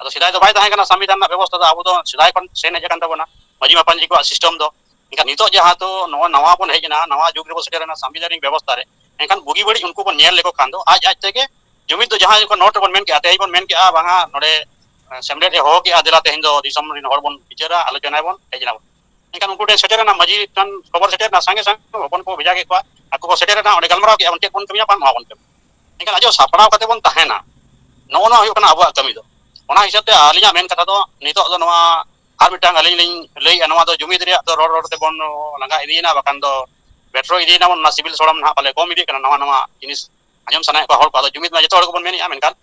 ᱟᱫᱚ ᱥᱮᱫᱟᱭ ᱫᱚ ᱵᱟᱭ ᱛᱟᱦᱮᱸ ᱠᱟᱱᱟ ᱥᱟᱝᱵᱤᱫᱷᱟᱱ ᱨᱮᱱᱟᱜ ᱵᱮᱵᱚᱥᱛᱷᱟ ᱫᱚ, ᱟᱵᱚ ᱫᱚ ᱥᱮᱫᱟᱭ ᱠᱷᱚᱱ ᱥᱮᱱ ᱦᱮᱡ ᱟᱠᱟᱱ ᱛᱟᱵᱚᱱᱟ ᱢᱟᱹᱡᱷᱤ ᱢᱟᱯᱟᱧᱡᱤ ᱠᱚᱣᱟᱜ ᱥᱤᱥᱴᱮᱢ ᱫᱚ᱾ ᱮᱱᱠᱷᱟᱱ ᱱᱤᱛᱚᱜ ᱡᱟᱦᱟᱸ ᱛᱚ ᱱᱚᱣᱟ ᱱᱟᱣᱟ ᱵᱚᱱ ᱦᱮᱡ ᱮᱱᱟ, ᱱᱟᱣᱟ ᱡᱩᱜᱽ ᱨᱮᱵᱚᱱ ᱥᱮᱴᱮᱨ ᱮᱱᱟ ᱥᱟᱝᱵᱤᱫᱷᱟᱱᱤᱠ ᱵᱮᱵᱚᱥᱛᱷᱟ ᱨᱮ, ᱮᱱᱠᱷᱟᱱ ᱵᱩᱜᱤ ᱵᱟᱹᱲᱤᱡ ᱩᱱᱠᱩ ᱵᱚᱱ ᱧᱮᱞ ᱞᱮᱠᱚ ᱠᱷᱟᱱ ᱫᱚ ᱟᱡ ᱟᱡ ᱛᱮᱜᱮ ᱡᱩᱢᱤᱫ ᱫᱚ ᱡᱟᱦᱟᱸ ᱠᱚ ᱱᱳᱴ ᱨᱮᱵᱚᱱ ᱢᱮᱱ ᱠᱮᱜᱼᱟ, ᱛᱮᱦᱮᱧ ᱵᱚᱱ ᱢᱮᱱ ᱠᱮᱜᱼᱟ, ᱵᱟᱝᱟ ᱱᱚᱰᱮ ᱥᱮᱢᱞᱮᱫ ᱮ ᱦᱚᱦᱚ ᱠᱮᱜᱼᱟ, ᱫᱮᱞᱟ ᱛᱮᱦᱮᱧ ᱫᱚ ᱫᱤᱥᱚᱢ ᱨᱮᱱ ᱦᱚᱲ ᱵᱚᱱ ᱵᱤᱪᱟᱹᱨᱟ, ᱟᱞᱳᱪᱚᱱᱟᱭ ᱵᱚᱱ, ᱦᱮᱡ ᱮᱱᱟ ᱵᱚᱱ᱾ ᱮᱱᱠᱷᱟᱱ ᱩᱱᱠᱩ ᱴᱷᱮᱱ ᱥᱮᱴᱮᱨ ᱮᱱᱟ, ᱢᱟᱹᱡᱷᱤ ᱴᱷᱮᱱ ᱠᱷᱚᱵᱚᱨ ᱥᱮᱴᱮᱨ ᱮᱱᱟ, ᱥᱟᱸᱜᱮ ᱥᱟᱸᱜᱮ ᱦᱚᱯᱚᱱ ᱠᱚ ᱵᱷᱮᱡᱟ ᱠᱮᱫ ᱠᱚᱣᱟ, ᱟᱠᱚ ᱠᱚ ᱥᱮᱴᱮᱨ ᱮᱱᱟ, ᱚᱸᱰᱮ ᱜᱟᱞᱢᱟᱨᱟᱣ ᱠᱮᱜᱼᱟ ᱵᱚᱱ, ᱪᱮᱫ ᱵᱚᱱ ᱠᱟᱹᱢᱤᱭᱟ, ᱵᱟᱝ ᱱᱚᱣᱟ ᱵᱚᱱ ᱠᱟᱹᱢᱤᱭᱟ᱾ ᱮᱱᱠᱷᱟᱱ ᱟᱡᱚ ᱥᱟᱯᱲᱟᱣ ᱠᱟᱛᱮ ᱵᱚᱱ ᱛᱟᱦᱮᱱᱟ, ᱱᱚᱜᱼᱚ ᱱᱚᱣᱟ ᱦᱩᱭᱩᱜ ᱠᱟᱱᱟ ᱟᱵᱚᱣᱟᱜ ᱠᱟᱹᱢᱤ ᱫᱚ᱾ ᱚᱱᱟ ᱦᱤᱥᱟᱹᱵ ᱛᱮ ᱟᱹᱞᱤᱧᱟᱜ ᱢᱮᱱ ᱠᱟᱛᱷᱟ ᱫᱚ ᱱᱤᱛᱚᱜ ᱫᱚ ᱱᱚᱣᱟ ᱟᱨ ᱢᱤᱫᱴᱟᱝ ᱟᱹᱞᱤᱧ ᱞᱤᱧ ᱞᱟᱹᱭᱮᱜᱼᱟ, ᱱᱚᱣᱟ ᱫᱚ ᱡᱩᱢᱤᱫ ᱨᱮᱭᱟᱜ ᱫᱚ ᱨᱚᱲ ᱨᱚᱲ ᱛᱮᱵᱚᱱ ᱞᱟᱸᱜᱟ ᱤᱫᱤᱭᱮᱱᱟ, ᱵᱟᱠᱷᱟᱱ ᱫᱚ ᱵᱮᱴᱨᱚ ᱤᱫᱤᱭᱮᱱᱟ ᱵᱚᱱ, ᱚᱱᱟ ᱥᱤᱵᱤᱞ ᱥᱚᱲᱚᱢ ᱱᱟᱦᱟᱜ ᱯᱟᱞᱮ ᱠᱚᱢ ᱤᱫᱤᱜ ᱠᱟᱱᱟ᱾ ᱱᱟᱣᱟ ᱱᱟᱣᱟ ᱡᱤᱱᱤᱥ ᱟᱸᱡᱚᱢ ᱥᱟᱱᱟᱭᱮᱫ ᱠᱚᱣᱟ ᱦᱚᱲ ᱠᱚ, ᱟᱫᱚ ᱡᱩᱢᱤᱫ ᱢᱟ ᱡᱚᱛᱚ ᱦᱚᱲ ᱜᱮᱵᱚᱱ ᱢᱮᱱᱮᱜᱼᱟ, ᱢᱮᱱᱠᱷᱟᱱ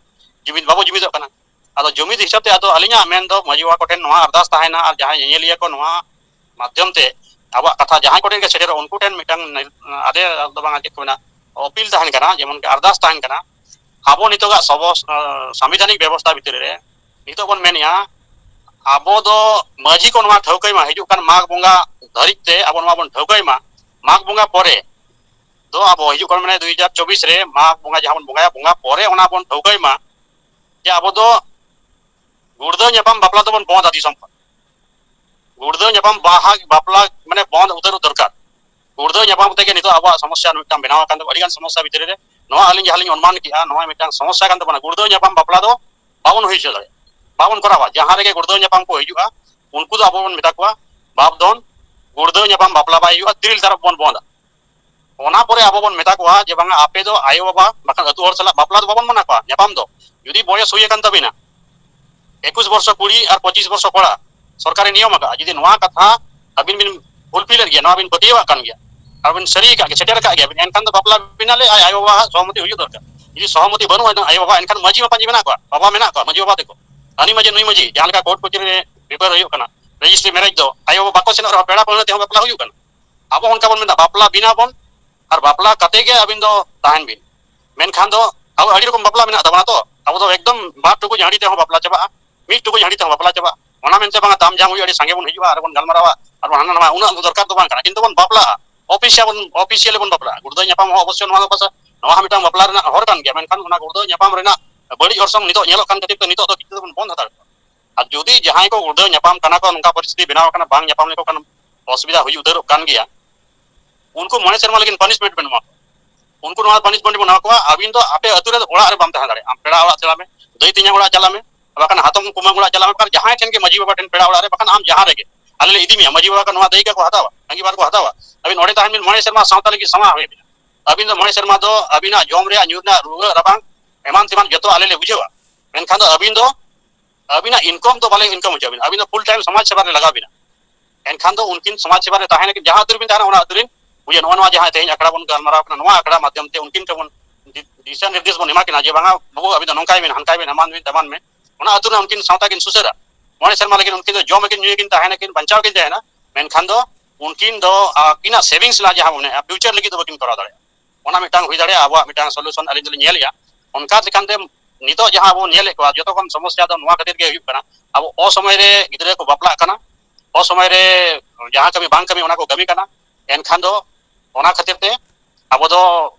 ᱡᱩᱢᱤᱫ ᱵᱟᱵᱚ ᱡᱩᱢᱤᱫᱚᱜ ᱠᱟᱱᱟ᱾ ᱟᱫᱚ ᱡᱩᱢᱤᱫ ᱦᱤᱥᱟᱹᱵ ᱛᱮ ᱟᱫᱚ ᱟᱹᱞᱤᱧᱟᱜ ᱢᱮᱱ ᱫᱚ ᱢᱟᱹᱡᱷᱤ ᱵᱟᱵᱟ ᱠᱚᱴᱷᱮᱱ ᱱᱚᱣᱟ ᱟᱨᱫᱟᱥ ᱛᱟᱦᱮᱱᱟ, ᱟᱨ ᱡᱟᱦᱟᱸᱭ ᱧᱮᱧᱮᱞᱤᱭᱟᱹ ᱠᱚ ᱱᱚᱣᱟ ᱢᱟᱫᱽᱫᱷᱚᱢ ᱛᱮ ᱟᱵᱚᱣᱟᱜ ᱠᱟᱛᱷᱟ ᱡᱟᱦᱟᱸᱭ ᱠᱚᱴᱷᱮᱱ ᱜᱮ ᱥᱮᱴᱮᱨᱚᱜ, ᱩᱱᱠᱩ ᱴᱷᱮᱱ ᱢᱤᱫᱴᱟᱝ ᱟᱫᱮ ᱫᱚ ᱵᱟᱝ, ᱪᱮᱫ ᱠᱚ ᱢᱮᱱᱟ, ᱚᱯᱤᱞ ᱛᱟᱦᱮᱱ ᱠᱟᱱᱟ, ᱡᱮᱢᱚᱱ ᱠᱤ ᱟᱨᱫᱟᱥ ᱛᱟᱦᱮᱱ ᱠᱟᱱᱟ, ᱟᱵᱚ ᱱᱤᱛᱚᱜᱟᱜ ᱥᱚᱵᱚ-, ᱥᱟᱝᱵᱤᱫᱷᱟᱱᱤᱠ ᱵᱮᱵᱚᱥᱛᱷᱟ ᱵᱷᱤᱛᱨᱤ ᱨᱮ ᱱᱤᱛᱚᱜ ᱵᱚᱱ ᱢᱮᱱᱮᱜᱼᱟ, ᱟᱵᱚ ᱫᱚ ᱢᱟᱹᱡᱷᱤ ᱠᱚ ᱱᱚᱣᱟ ᱴᱷᱟᱹᱣᱠᱟᱹᱭ ᱢᱟ, ᱦᱤᱡᱩᱜ ᱠᱟᱱ ᱢᱟᱜᱽ ᱵᱚᱸᱜᱟ ᱫᱷᱟᱹᱨᱤᱡ ᱛᱮ ᱟᱵᱚ ᱱᱚᱣᱟ ᱵᱚᱱ ᱴᱷᱟᱹᱣᱠᱟᱹᱭ ᱢᱟ, ᱢᱟᱜᱽ ᱵᱚᱸᱜᱟ ᱯᱚᱨᱮ ᱫᱚ ᱟᱵᱚ ᱦᱤᱡᱩᱜ ᱠᱟᱱ, ᱢᱟᱱᱮ, ᱫᱩᱭ ᱦᱟᱡᱟᱨ ᱪᱚᱵᱵᱤᱥ ᱨᱮ ᱢᱟᱜᱽ ᱵᱚᱸᱜᱟ ᱡᱟᱦᱟᱸ ᱵᱚᱱ ᱵᱚᱸᱜᱟᱭᱟ, ᱵᱚᱸᱜᱟ ᱯᱚᱨᱮ ᱚᱱᱟ ᱵᱚᱱ ᱴᱷᱟᱹᱣᱠᱟᱹᱭ ᱢᱟ ᱡᱮ ᱟᱵᱚ ᱫᱚ ᱜᱩᱲᱫᱟᱹᱣ ᱧᱟᱯᱟᱢ ᱵᱟᱯᱞᱟ ᱫᱚᱵᱚᱱ ᱵᱚᱸᱫᱟ ᱫᱤᱥᱚᱢ ᱠᱷᱚᱱ᱾ ᱜᱩᱲᱫᱟᱹᱣ ᱧᱟᱯᱟᱢ ᱵᱟᱦᱟ ᱵᱟᱯᱞᱟ, ᱢᱟᱱᱮ, ᱵᱚᱸᱫ ᱩᱛᱟᱹᱨ ᱫᱚᱨᱠᱟᱨ᱾ ᱜᱩᱲᱫᱟᱹᱣ ᱧᱟᱯᱟᱢ ᱛᱮᱜᱮ ᱱᱤᱛᱚᱜ ᱟᱵᱚᱣᱟᱜ ᱥᱚᱢᱚᱥᱥᱟ ᱢᱤᱫᱴᱟᱝ ᱵᱮᱱᱟᱣ ᱟᱠᱟᱱ ᱛᱟᱵᱚᱱᱟ᱾ ᱟᱹᱰᱤᱜᱟᱱ ᱥᱚᱢᱚᱥᱥᱟ ᱵᱷᱤᱛᱨᱤ ᱨᱮ ᱱᱚᱣᱟ ᱟᱹᱞᱤᱧ ᱡᱟᱦᱟᱸ ᱞᱤᱧ ᱚᱱᱩᱢᱟᱱ ᱠᱮᱜᱼᱟ, ᱱᱚᱣᱟ ᱢᱤᱫᱴᱟᱝ ᱥᱚᱢᱚᱥᱥᱟ ᱠᱟᱱ ᱛᱟᱵᱚᱱᱟ᱾ ᱜᱩᱲᱫᱟᱹᱣ ᱧᱟᱯᱟᱢ ᱵᱟᱯᱞᱟ ᱫᱚ ᱵᱟᱵᱚᱱ ᱦᱩᱭ ᱦᱚᱪᱚ ᱫᱟᱲᱮᱭᱟᱜᱼᱟ, ᱵᱟᱵᱚᱱ ᱠᱚᱨᱟᱣᱟ᱾ ᱡᱟᱦᱟᱸ ᱨᱮᱜᱮ ᱜᱩᱲᱫᱟᱹᱣ ᱧᱟᱯᱟᱢ ᱠᱚ ᱦᱤᱡᱩᱜᱼᱟ, ᱩᱱᱠᱩ ᱫᱚ ᱟᱵᱚ ᱵᱚᱱ ᱢᱮᱛᱟ ᱠᱚᱣᱟ, "ᱵᱟᱯ ᱫᱷᱚᱱ, ᱜᱩᱲᱫᱟᱹᱣ ᱧᱟᱯᱟᱢ ᱵᱟᱯᱞᱟ ᱵᱟᱭ ᱦᱩᱭᱩᱜᱼᱟ, ᱛᱤᱨᱤᱞ ᱛᱟᱨᱚᱵ ᱵᱚᱱ ᱵᱚᱸᱫᱟ᱾" ᱚᱱᱟ ᱯᱚᱨᱮ ᱟᱵᱚ ᱵᱚᱱ ᱢᱮᱛᱟ ᱠᱚᱣᱟ ᱡᱮ, "ᱵᱟᱝᱟ, ᱟᱯᱮ ᱫᱚ ᱟᱭᱳ ᱵᱟᱵᱟ ᱵᱟᱠᱷᱟᱱ ᱟᱹᱛᱩ ᱦᱚᱲ ᱥᱟᱞᱟᱜ ᱵᱟᱯᱞᱟ ᱫᱚ ᱵᱟᱵᱚᱱ ᱢᱟᱱᱟ ᱠᱚᱣᱟ, ᱧᱟᱯᱟᱢ ᱫᱚ, ᱡᱩᱫᱤ ᱵᱚᱭᱚᱥ ᱦᱩᱭ ᱟᱠᱟᱱ ᱛᱟᱵᱤᱱᱟ, ᱮᱠᱩᱥ ᱵᱚᱨᱥᱚ ᱠᱩᱲᱤ ᱟᱨ ᱯᱚᱸᱪᱤᱥ ᱵᱚᱨᱥᱚ ᱠᱚᱲᱟ, ᱥᱚᱨᱠᱟᱨᱮ ᱱᱤᱭᱚᱢ ᱟᱠᱟᱫᱼᱟ, ᱡᱩᱫᱤ ᱱᱚᱣᱟ ᱠᱟᱛᱷᱟ ᱟᱹᱵᱤᱱ ᱵᱤᱱ ᱯᱷᱩᱞᱯᱷᱤᱞᱮᱫ ᱜᱮᱭᱟ, ᱱᱚᱣᱟ ᱵᱤᱱ ᱯᱟᱹᱛᱭᱟᱹᱣᱟᱜ ᱠᱟᱱ ᱜᱮᱭᱟ, ᱟᱨ ᱵᱤᱱ ᱥᱟᱹᱨᱤ ᱟᱠᱟᱫ ᱜᱮᱭᱟ, ᱥᱮᱴᱮᱨ ᱟᱠᱟᱫ ᱜᱮᱭᱟ ᱵᱤᱱ, ᱮᱱᱠᱷᱟᱱ ᱫᱚ ᱵᱟᱯᱞᱟ ᱵᱤᱱᱟ ᱞᱮ ᱟᱭ ᱟᱭᱳ ᱵᱟᱵᱟᱣᱟᱜ ᱥᱚᱦᱚᱢᱚᱛᱤ ᱦᱩᱭᱩᱜ ᱫᱚᱨᱠᱟᱨ᱾ ᱡᱩᱫᱤ ᱥᱚᱦᱚᱢᱚᱛᱤ ᱵᱟᱹᱱᱩᱜᱼᱟ ᱟᱭᱳ ᱵᱟᱵᱟ, ᱮᱱᱠᱷᱟᱱ ᱢᱟᱹᱡᱷᱤ ᱢᱟᱯᱟᱡᱤ ᱢᱮᱱᱟᱜ ᱠᱚᱣᱟ, ᱵᱟᱵᱟ ᱢᱮᱱᱟᱜ ᱠᱚᱣᱟ, ᱢᱟᱹᱡᱷᱤ ᱵᱟᱵᱟ ᱛᱟᱠᱚ, ᱦᱟᱹᱱᱤ ᱢᱟᱹᱡᱷᱤ ᱱᱩᱭ ᱢᱟᱹᱡᱷᱤ ᱡᱟᱦᱟᱸ ᱞᱮᱠᱟ ᱠᱳᱨᱴ ᱠᱚᱪᱟᱹᱨᱤ ᱨᱮ ᱯᱮᱯᱟᱨ ᱦᱩᱭᱩᱜ ᱠᱟᱱᱟ, ᱨᱮᱡᱤᱥᱴᱨᱤ ᱢᱮᱨᱮᱡᱽ ᱫᱚ ᱟᱭᱳ ᱵᱟᱵᱟ ᱵᱟᱠᱚ ᱥᱮᱱᱚᱜ ᱨᱮᱦᱚᱸ ᱯᱮᱲᱟ ᱯᱟᱹᱲᱦᱟᱹ ᱛᱮᱦᱚᱸ ᱵᱟᱯᱞᱟ ᱦᱩᱭᱩᱜ ᱠᱟᱱᱟ᱾ ᱟᱵᱚ ᱚᱱᱠᱟ ᱵᱚᱱ ᱢᱮᱱᱫᱟ ᱵᱟᱯᱞᱟ ᱵᱤᱱᱟ ᱵᱚᱱ, ᱟᱨ ᱵᱟᱯᱞᱟ ᱠᱟᱛᱮ ᱜᱮ ᱟᱹᱵᱤᱱ ᱫᱚ ᱛᱟᱦᱮᱱ ᱵᱤᱱ᱾ ᱢᱮᱱᱠᱷᱟᱱ ᱫᱚ ᱟᱵᱚ ᱟᱹᱰᱤ ᱨᱚᱠᱚᱢ ᱵᱟᱯᱞᱟ ᱢᱮᱱᱟᱜ ᱛᱟᱵᱚᱱᱟ ᱛᱚ, ᱟᱵᱚ ᱫᱚ ᱮᱠᱫᱚᱢ ᱵᱟᱨ ᱴᱩᱠᱩᱡ ᱦᱟᱺᱰᱤ ᱛᱮᱦᱚᱸ ᱵᱟᱯᱞᱟ ᱪᱟᱵᱟᱜᱼᱟ, ᱢᱤᱫ ᱴᱩᱠᱩᱡ ᱦᱟᱺᱰᱤ ᱛᱮᱦᱚᱸ ᱵᱟᱯᱞᱟ ᱪᱟᱵᱟᱜᱼᱟ᱾ ᱚᱱᱟ ᱢᱮᱱᱛᱮ ᱵᱟᱝᱟ ᱛᱟᱢ ᱡᱟᱢ ᱦᱩᱭᱩᱜᱼᱟ, ᱟᱹᱰᱤ ᱥᱟᱸᱜᱮ ᱵᱚᱱ ᱦᱤᱡᱩᱜᱼᱟ ᱟᱨ ᱵᱚᱱ ᱜᱟᱞᱢᱟᱨᱟᱣᱟ ᱟᱨ ᱵᱚᱱ ᱦᱟᱱᱟ ᱱᱟᱣᱟ, ᱩᱱᱟᱹᱜ ᱫᱚᱨᱠᱟᱨ ᱫᱚ ᱵᱟᱝ ᱠᱟᱱᱟ, ᱠᱤᱱᱛᱩ ᱵᱚᱱ ᱵᱟᱯᱞᱟᱜᱼᱟ, ᱚᱯᱷᱤᱥᱤᱭᱟᱞ ᱵᱚᱱ, ᱚᱯᱷᱤᱥᱤᱭᱟᱞᱤ ᱵᱚᱱ ᱵᱟᱯᱞᱟᱜᱼᱟ᱾ ᱜᱩᱲᱫᱟᱹᱣ ᱧᱟᱯᱟᱢ ᱦᱚᱸ ᱚᱵᱚᱥᱥᱳᱭ ᱱᱚᱣᱟ ᱫᱚ ᱯᱟᱥᱮ ᱱᱚᱣᱟ ᱦᱚᱸ ᱢᱤᱫᱴᱟᱝ ᱵᱟᱯᱞᱟ ᱨᱮᱱᱟᱜ ᱦᱚᱨ ᱠᱟᱱ ᱜᱮᱭᱟ, ᱢᱮᱱᱠᱷᱟᱱ ᱚᱱᱟ ᱜᱩᱲᱫᱟᱹᱣ ᱧᱟᱯᱟᱢ ᱨᱮᱱᱟᱜ ᱵᱟᱹᱲᱤᱡ ᱚᱨᱥᱚᱝ ᱱᱤᱛᱚᱜ ᱧᱮᱞᱚᱜ ᱠᱟᱱ ᱠᱷᱟᱹᱛᱤᱨ ᱛᱮ ᱱᱤᱛᱚᱜ ᱫᱚ ᱠᱤᱪᱷᱩ ᱫᱚᱵᱚᱱ ᱵᱚᱱᱫ ᱦᱟᱛᱟᱲ ᱠᱚᱣᱟ᱾ ᱟᱨ ᱡᱩᱫᱤ ᱡᱟᱦᱟᱸᱭ ᱠᱚ ᱜᱩᱲᱫᱟᱹᱣ ᱧᱟᱯᱟᱢ ᱠᱟᱱᱟ ᱠᱚ, ᱱᱚᱝᱠᱟ ᱯᱚᱨᱤᱥᱛᱷᱤᱛᱤ ᱵᱮᱱᱟᱣ ᱟᱠᱟᱱᱟ, ᱵᱟᱝ ᱧᱟᱯᱟᱢ ᱞᱮᱠᱚ ᱠᱷᱟᱱ ᱚᱥᱩᱵᱤᱫᱷᱟ ᱦᱩᱭ ᱩᱛᱟᱹᱨᱚᱜ ᱠᱟᱱ ᱜᱮᱭᱟ, ᱩᱱᱠᱩ ᱢᱚᱬᱮ ᱥᱮᱨᱢᱟ ᱞᱟᱹᱜᱤᱫ ᱯᱟᱱᱤᱥᱢᱮᱱᱴ ᱵᱮᱱ ᱮᱢᱟ ᱠᱚᱣᱟ᱾ ᱩᱱᱠᱩ ᱱᱚᱣᱟ ᱯᱟᱱᱤᱥᱢᱮᱱᱴ ᱵᱚᱱ ᱮᱢᱟ ᱠᱚᱣᱟ, ᱟᱹᱵᱤᱱ ᱫᱚ ᱟᱯᱮ ᱟᱹᱛᱩ ᱨᱮ ᱚᱲᱟᱜ ᱨᱮ ᱵᱟᱢ ᱛᱟᱦᱮᱸ ᱫᱟᱲᱮᱭᱟᱜᱼᱟ, ᱟᱢ ᱯᱮᱲᱟ ᱚᱲᱟᱜ ᱪᱟᱞᱟᱜ ᱢᱮ, ᱫᱟᱹᱭ ᱛᱮᱧᱟᱝ ᱚᱲᱟᱜ ᱪᱟᱞᱟᱜ ᱢᱮ, ᱵᱟᱠᱷᱟᱱ ᱦᱟᱛᱚᱢ ᱠᱩᱢᱟᱹᱝ ᱚᱲᱟᱜ ᱪᱟᱞᱟᱜ ᱢᱮ, ᱵᱟᱠᱷᱟᱱ ᱡᱟᱦᱟᱸᱭ ᱴᱷᱮᱱ ᱜᱮ ᱢᱟᱹᱡᱷᱤ ᱵᱟᱵᱟ ᱴᱷᱮᱱ ᱯᱮᱲᱟ ᱚᱲᱟᱜ ᱨᱮ, ᱵᱟᱠᱷᱟᱱ ᱟᱢ ᱡᱟᱦᱟᱸ ᱨᱮᱜᱮ, ᱟᱞᱮ ᱞᱮ ᱤᱫᱤ ᱢᱮᱭᱟ, ᱢᱟᱹᱡᱷᱤ ᱵᱟᱵᱟ ᱠᱚ ᱱᱚᱣᱟ ᱫᱟᱹᱭᱠᱟᱹ ᱠᱚ ᱦᱟᱛᱟᱣᱟ, ᱟᱸᱜᱤᱵᱷᱟᱨ ᱠᱚ ᱦᱟᱛᱟᱣᱟ᱾ ᱟᱹᱵᱤᱱ ᱚᱸᱰᱮ ᱛᱟᱦᱮᱱ ᱵᱤᱱ, ᱢᱚᱬᱮ ᱥᱮᱨᱢᱟ ᱥᱟᱶᱛᱟ ᱞᱟᱹᱜᱤᱫ ᱥᱟᱶᱟ ᱦᱩᱭ ᱟᱹᱵᱤᱱᱟ᱾ ᱟᱹᱵᱤᱱ ᱫᱚ ᱢᱚᱬᱮ ᱥᱮᱨᱢᱟ ᱫᱚ ᱟᱹᱵᱤᱱᱟᱜ ᱡᱚᱢ ᱨᱮᱭᱟᱜ, ᱧᱩ ᱨᱮᱱᱟᱜ, ᱨᱩᱣᱟᱹ ᱨᱟᱵᱟᱝ ᱮᱢᱟᱱ ᱛᱮᱢᱟᱱ ᱡᱚᱛᱚ ᱟᱞᱮ ᱞᱮ ᱵᱩᱡᱷᱟᱹᱣᱟ, ᱢᱮᱱᱠᱷᱟᱱ ᱫᱚ ᱟᱹᱵᱤᱱ ᱫᱚ ᱟᱹᱵᱤᱱᱟᱜ ᱤᱱᱠᱟᱢ ᱫᱚ ᱵᱟᱞᱮ ᱤᱱᱠᱟᱢ ᱦᱚᱪᱚ ᱵᱤᱱᱟ, ᱟᱹᱵᱤᱱ ᱫᱚ ᱯᱷᱩᱞ ᱴᱟᱭᱤᱢ ᱥᱚᱢᱟᱡᱽ ᱥᱮᱵᱟ ᱨᱮ ᱞᱟᱜᱟᱣ ᱵᱤᱱᱟ᱾ ᱮᱱᱠᱷᱟᱱ ᱫᱚ ᱩᱱᱠᱤᱱ ᱥᱚᱢᱟᱡᱽ ᱥᱮᱵᱟ ᱨᱮ ᱛᱟᱦᱮᱸ ᱱᱟᱠᱤᱱ, ᱡᱟᱦᱟᱸ ᱟᱹᱛᱩ ᱨᱮᱵᱤᱱ ᱛᱟᱦᱮᱱᱟ ᱚᱱᱟ ᱟᱹᱛᱩ ᱨᱮᱱ ᱵᱩᱡᱷᱟᱹᱣ, ᱱᱚᱜᱼᱚ ᱱᱚᱣᱟ ᱡᱟᱦᱟᱸ ᱛᱮᱦᱮᱧ ᱟᱠᱷᱲᱟ ᱵᱚᱱ ᱜᱟᱞᱢᱟᱨᱟᱣ ᱠᱟᱱᱟ, ᱱᱚᱣᱟ ᱟᱠᱷᱲᱟ ᱢᱟᱫᱽᱫᱷᱚᱢ ᱛᱮ ᱩᱱᱠᱤᱱ ᱴᱷᱮᱱ ᱵᱚᱱ ᱫᱤ-, ᱫᱤᱥᱟ ᱱᱤᱨᱫᱮᱥ ᱵᱚᱱ ᱮᱢᱟ ᱠᱤᱱᱟ ᱡᱮ ᱵᱟᱝᱟ ᱵᱟᱹᱵᱩ, ᱟᱹᱵᱤᱱ ᱫᱚ ᱱᱚᱝᱠᱟᱭ ᱵᱤᱱ, ᱦᱟᱱᱠᱟᱭ ᱵᱤᱱ, ᱮᱢᱟᱱ ᱵᱤᱱ, ᱛᱮᱢᱟᱱ ᱢᱮ᱾ ᱚᱱᱟ ᱟᱹᱛᱩ ᱨᱮ ᱩᱱᱠᱤᱱ ᱥᱟᱶᱛᱟ ᱠᱤᱱ ᱥᱩᱥᱟᱹᱨᱟ᱾ ᱢᱚᱬᱮ ᱥᱮᱨᱢᱟ ᱞᱟᱹᱜᱤᱫ ᱩᱱᱠᱤᱱ ᱫᱚ ᱡᱚᱢ ᱟᱹᱠᱤᱱ, ᱧᱩᱭᱟᱹᱠᱤᱱ, ᱛᱟᱦᱮᱱᱟᱠᱤᱱ, ᱵᱟᱧᱪᱟᱣ ᱠᱤᱱ ᱛᱟᱦᱮᱱᱟ᱾ ᱢᱮᱱᱠᱷᱟᱱ ᱫᱚ ᱩᱱᱠᱤᱱ ᱫᱚ ᱟᱹᱠᱤᱱᱟᱜ ᱥᱮᱵᱷᱤᱝᱥ ᱨᱮᱱᱟᱜ ᱡᱟᱦᱟᱸ ᱢᱚᱱᱮ ᱯᱷᱤᱭᱩᱪᱟᱨ ᱞᱟᱹᱜᱤᱫ ᱫᱚ ᱵᱟᱹᱠᱤᱱ ᱠᱚᱨᱟᱣ ᱫᱟᱲᱮᱭᱟᱜᱼᱟ᱾ ᱚᱱᱟ ᱢᱤᱫᱴᱟᱝ ᱦᱩᱭ ᱫᱟᱲᱮᱭᱟᱜᱼᱟ ᱟᱵᱚᱣᱟᱜ ᱢᱤᱫᱴᱟᱝ ᱥᱚᱞᱩᱥᱚᱱ ᱟᱹᱞᱤᱧ ᱫᱚᱞᱤᱧ ᱧᱮᱞᱮᱜᱼᱟ᱾ ᱚᱱᱠᱟ ᱞᱮᱠᱟᱱ ᱛᱮ ᱱᱤᱛᱚᱜ ᱡᱟᱦᱟᱸ ᱵᱚᱱ ᱧᱮᱞᱮᱫ ᱠᱚᱣᱟ, ᱡᱚᱛᱚ ᱠᱷᱚᱱ ᱥᱚᱢᱚᱥᱥᱟ ᱫᱚ ᱱᱚᱣᱟ ᱠᱷᱟᱹᱛᱤᱨ ᱜᱮ ᱦᱩᱭᱩᱜ ᱠᱟᱱᱟ, ᱟᱵᱚ ᱚᱥᱚᱢᱚᱭ ᱨᱮ ᱜᱤᱫᱽᱨᱟᱹ ᱠᱚ ᱵᱟᱯᱞᱟᱜ ᱠᱟᱱᱟ, ᱚᱥᱚᱢᱚᱭ ᱨᱮ ᱡᱟᱦᱟᱸ ᱠᱟᱹᱢᱤ ᱵᱟᱝ ᱠᱟᱹᱢᱤ ᱚᱱᱟ ᱠᱚ ᱠᱟᱹᱢᱤ ᱠᱟᱱᱟ᱾ ᱮᱱᱠᱷᱟᱱ ᱫᱚ ᱚᱱᱟ ᱠᱷᱟᱹᱛᱤᱨ ᱛᱮ ᱟᱵᱚ ᱫᱚ